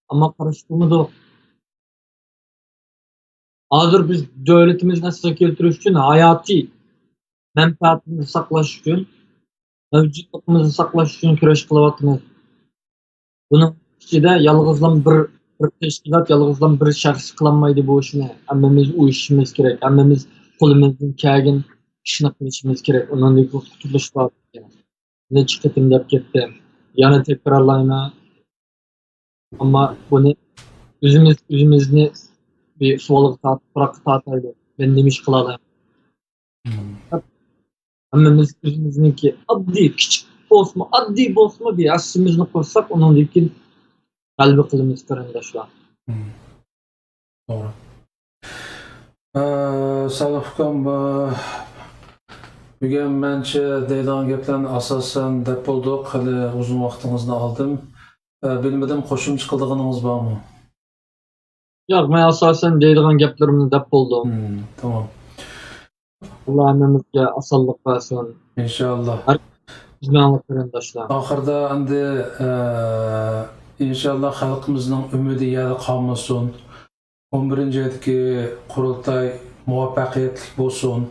ئەمما قارشى تۇرمىدۇق. ھازىر بىز دۆلىتىمىزنى ئەسلىگە كەلتۈرۈش ئۈچۈن، ھاياتىي مەنپەئەتىمىزنى ساقلاش ئۈچۈن، مەۋجۇتلۇقىمىزنى ساقلاش ئۈچۈن كۈرەش قىلىۋاتىمىز. بۇنىڭ ئىچىدە يالغۇزلام بىر، بىر تەشكىلات، يالغۇزلام بىر شەخس قىلالمايدۇ بۇ ئىشنى. ھەممىمىز ئۇيۇشۇشىمىز كېرەك. ھەممىمىز قولىمىزدىن كەلگەن ئىشنى قىلىشىمىز كېرەك. ئۇنىڭدىن كېيىن قۇتۇلۇش بار. نەچچە قېتىم دەپ كەتتىم. يەنە تەكرارلايمەن. ئەمما بۇنى ئۆزىمىز، ئۆزىمىزنى بىر سوئالغا تارتىپ، تۇپراققا تارتايلى. مەن نېمە ئىش قىلالايمەن؟ ھەممىمىز ئۆزىمىزنىڭكى ئاددىي، كىچىك بولسىمۇ، ئاددىي بولسىمۇ بىر ھەسسىمىزنى قوشساق، ئۇنىڭدىن كېيىن غەلىبە قىلىمىز، قېرىنداشلار. توغرا. ئە، سالىھ ئۇكام، ئە، بۈگۈن مەنچە دەيدىغان گەپلەرنى ئاساسەن دەپ بولدۇق. خېلى ئۇزۇن ۋاقتىڭىزنى ئالدىم. ئە، بىلمىدىم، قوشۇمچە قىلىدىغىنىڭىز بارمۇ؟ ياق، مەن ئاساسەن دەيدىغان گەپلىرىمنى دەپ بولدۇم. ھىم، تامام. ئاللا ھەممىمىزگە ئاسانلىق بەرسۇن. ئىنشاللا. ھەر بىزنىڭ قېرىنداشلار. ئاخىردا ئەمدى، ئە، ئىنشاللا خەلقىمىزنىڭ ئۈمىدى يەردە قالمىسۇن. ئون بىرىنچى ئايدىكى قۇرۇلتاي مۇۋەپپەقىيەتلىك بولسۇن.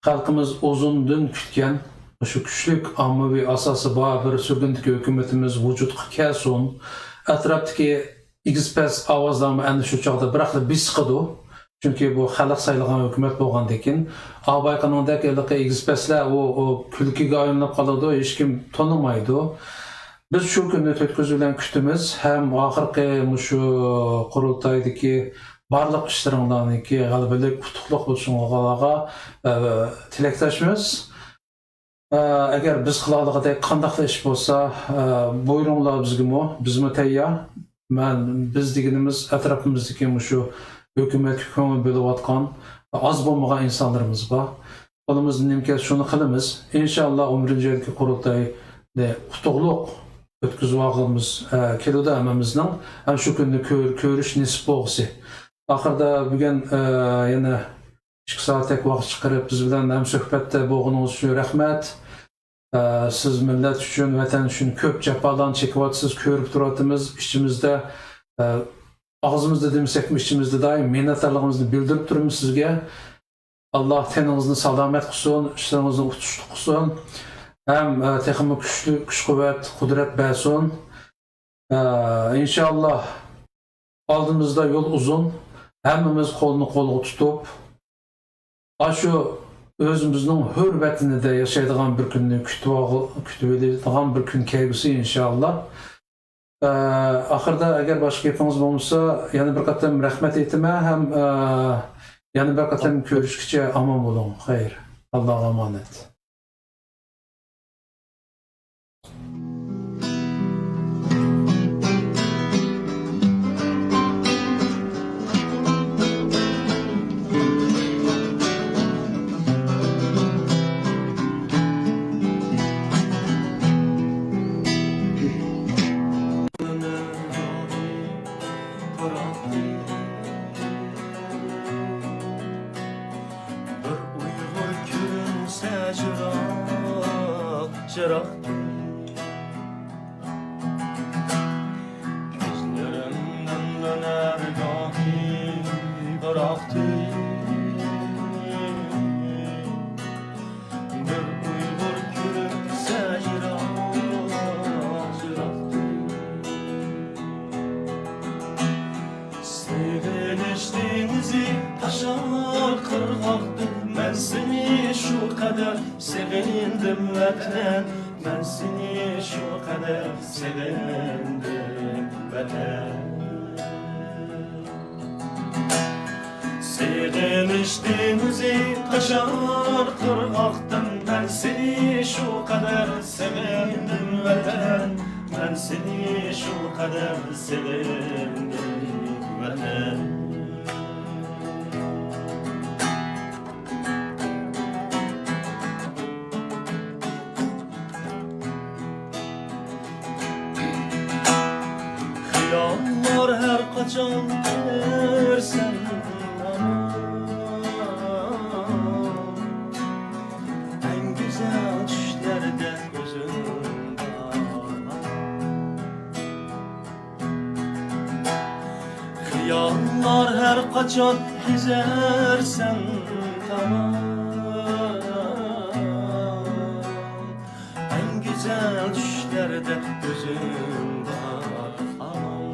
خەلقىمىز ئۇزۇندىن كۈتكەن مۇشۇ كۈچلۈك ئاممىۋى ئاساسى بار بىر سۈرگۈندىكى ھۆكۈمىتىمىز ۋۇجۇدقا كەلسۇن. ئەتراپتىكى ئېگىز-پەس ئاۋازلارمۇ ئەنە شۇ چاغدا بىراقلا بېسىقىدۇ. چۈنكى بۇ خەلق سايلىغان ھۆكۈمەت بولغاندىكىن، ئاۋۇ بايقىغىنىڭدەك ھېلىقى ئېگىز-پەسلەر ئۇ، ئۇ كۈلكىگە ئايلىنىپ قالىدۇ، ھېچكىم تونۇمايدۇ. بىز شۇ كۈننى تۆت كۆز بىلەن كۈتىمىز ھەم ئاخىرقى مۇشۇ قۇرۇلتايدىكى بارلىق ئىشلىرىڭلارنىڭكى غەلىبىلىك، ئۇتۇقلۇق بولۇشۇڭلارغا، ئە، تىلەكداشمىز. ئە، ئەگەر بىز قىلالىغۇدەك قانداقلا ئىش بولسا، ئە، بۇيرۇڭلار بىزگىمۇ، بىزمۇ تەييار. مەن، بىز دېگىنىمىز ئەتراپىمىزدىكى مۇشۇ ھۆكۈمەتكە كۆڭۈل بۆلۈۋاتقان ئاز بولمىغان ئىنسانلىرىمىز بار. قولىمىزدىن نېمە كەلسە شۇنى قىلىمىز. ئىنشاللا ئون بىرىنچى ئايدىكى قۇرۇلتاينى ئۇتۇقلۇق ئۆتكۈزۈۋالغىلىمىز، ئە، كېلىدۇ ھەممىمىزنىڭ. ھەم شۇ كۈننى كۆر-، كۆرۈش نېسىپ بولغۇسى. ئاخىرىدا بۈگۈن، ئە، يەنە ئىككى سائەتتەك ۋاقىت چىقىرىپ بىز بىلەن ھەمسۆھبەتتە بولغىنىڭىز ئۈچۈن رەھمەت. ئە، سىز مىللەت ئۈچۈن، ۋەتەن ئۈچۈن كۆپ جاپالارنى چېكىۋاتىسىز، كۆرۈپ تۇرۇۋاتىمىز. ئىچىمىزدە، ئە، ئاغزىمىزدا دېمىسەكمۇ، ئىچىمىزدە دائىم مىننەتدارلىقىمىزنى بىلدۈرۈپ تۇرىمىز سىزگە. ئاللا تېنىڭىزنى سالامەت قىلسۇن، ئىشلىرىڭىزنى ئۇتۇشلۇق قىلسۇن. ھەم، ئە، تېخىمۇ كۈچلۈك كۈچ-قۇۋۋەت، قۇدرەت بەرسۇن. ئە، ئىنشاللا ئالدىمىزدا يول ئۇزۇن. ھەممىمىز قولنى قولغا تۇتۇپ، ئاشۇ ئۆزىمىزنىڭ ھۆر ۋەتىنىدە ياشايدىغان بىر كۈننى كۈتۈۋالغۇ-، كۈتۈۋېلىدىغان بىر كۈن كەلگۈسى ئىنشاللا. ئە، ئاخىرىدا ئەگەر باشقا گېپىڭىز بولمىسا، يەنە بىر قېتىم رەھمەت ئېيتىمەن ھەم، ئە، يەنە بىر قېتىم كۆرۈشكىچە ئامان بولۇڭ. خەير، ئاللاغا ئامانەت. بىر ئۇيغۇر كۆرۈنسە جىراق، جىراق. كۆزلىرىمدىن دۆنەر گاھى بىراقتىن. بىر ئۇيغۇر كۆرۈنسە يىراق، يىراقتىن. سېغىنىش دېڭىزى تاشار قىرغاقتىن، مەن سېنى شۇ قەدەر سېغىندىم، ۋەتەن. مەن سېنى شۇ قەدەر سېغىندىم، ۋەتەن. سېغىنىش دېڭىزى تاشار قىرغاقتىن، مەن سېنى شۇ قەدەر سېغىندىم، ۋەتەن. مەن سېنى شۇ قەدەر سېغىندىم، ۋەتەن. خىياللار ھەر قاچان كۆرسەم ھامان، ئەڭ گۈزەل چۈشلەردە كۆزۈم بار. خىياللار ھەر قاچان كېزەرسەن تامان، ئەڭ گۈزەل چۈشلەردە كۆزۈم بار ھامان.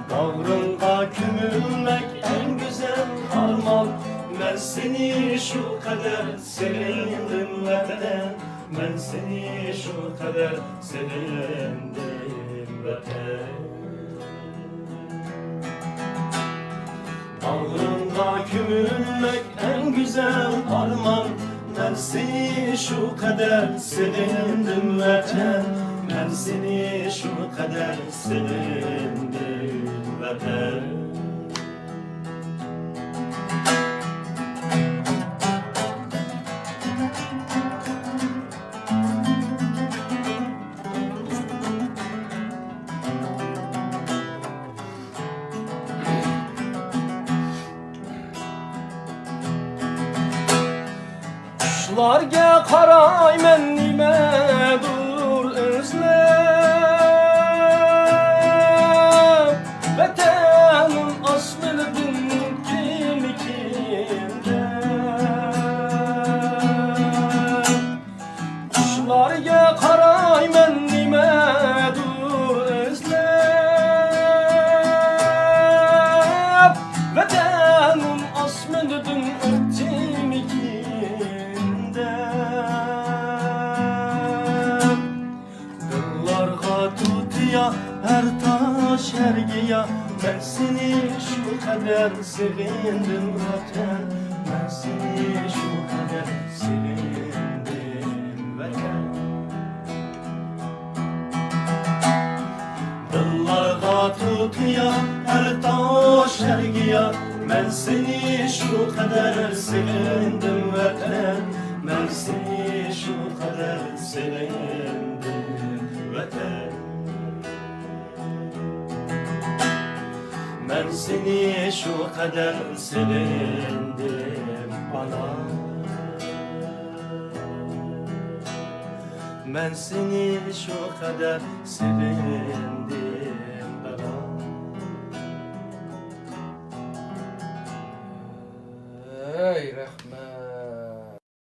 باغرىڭغا كۆمۈلمەك ئەڭ گۈزەل ئارمان، مەن سېنى شۇ قەدەر سېغىندىم، ۋەتەن. مەن سېنى شۇ قەدەر سېغىندىم، ۋەتەن. باغرىڭغا كۆمۈلمەك ئەڭ گۈزەل ئارمان، مەن سېنى شۇ قەدەر سېغىندىم، ۋەتەن. مەن سېنى شۇ قەدەر سېغىندىم، ۋەتەن. چۈشلەرگە قارايمەن نېمەدۇر ئىزلەپ، ۋەتەنىم ئاسمىنىدىن ئۆتكىنىكىن دەپ. چۈشلەرگە قارايمەن نېمەدۇر ئىزلەپ، ۋەتەنىم ئاسمىنىدىن ئۆتتىمىكىن دەپ. دىللارغا تۇتىيا ھەر تاش، ھەر گىيا، مەن سېنى شۇ قەدەر سېغىندىم، ۋەتەن. مەن سېنى شۇ قەدەر سېغىندىم، ۋەتەن. دىللارغا تۇتىيا ھەر تاش، ھەر گىيا، مەن سېنى شۇ قەدەر سېغىندىم، ۋەتەن. مەن سېنى شۇ قەدەر سېغىندىم، ۋەتەن. مەن سېنى شۇ قەدەر سېغىندىم، ئانا. مەن سېنى شۇ قەدەر سېغىندىم، بالام. ئەي رەھمەت.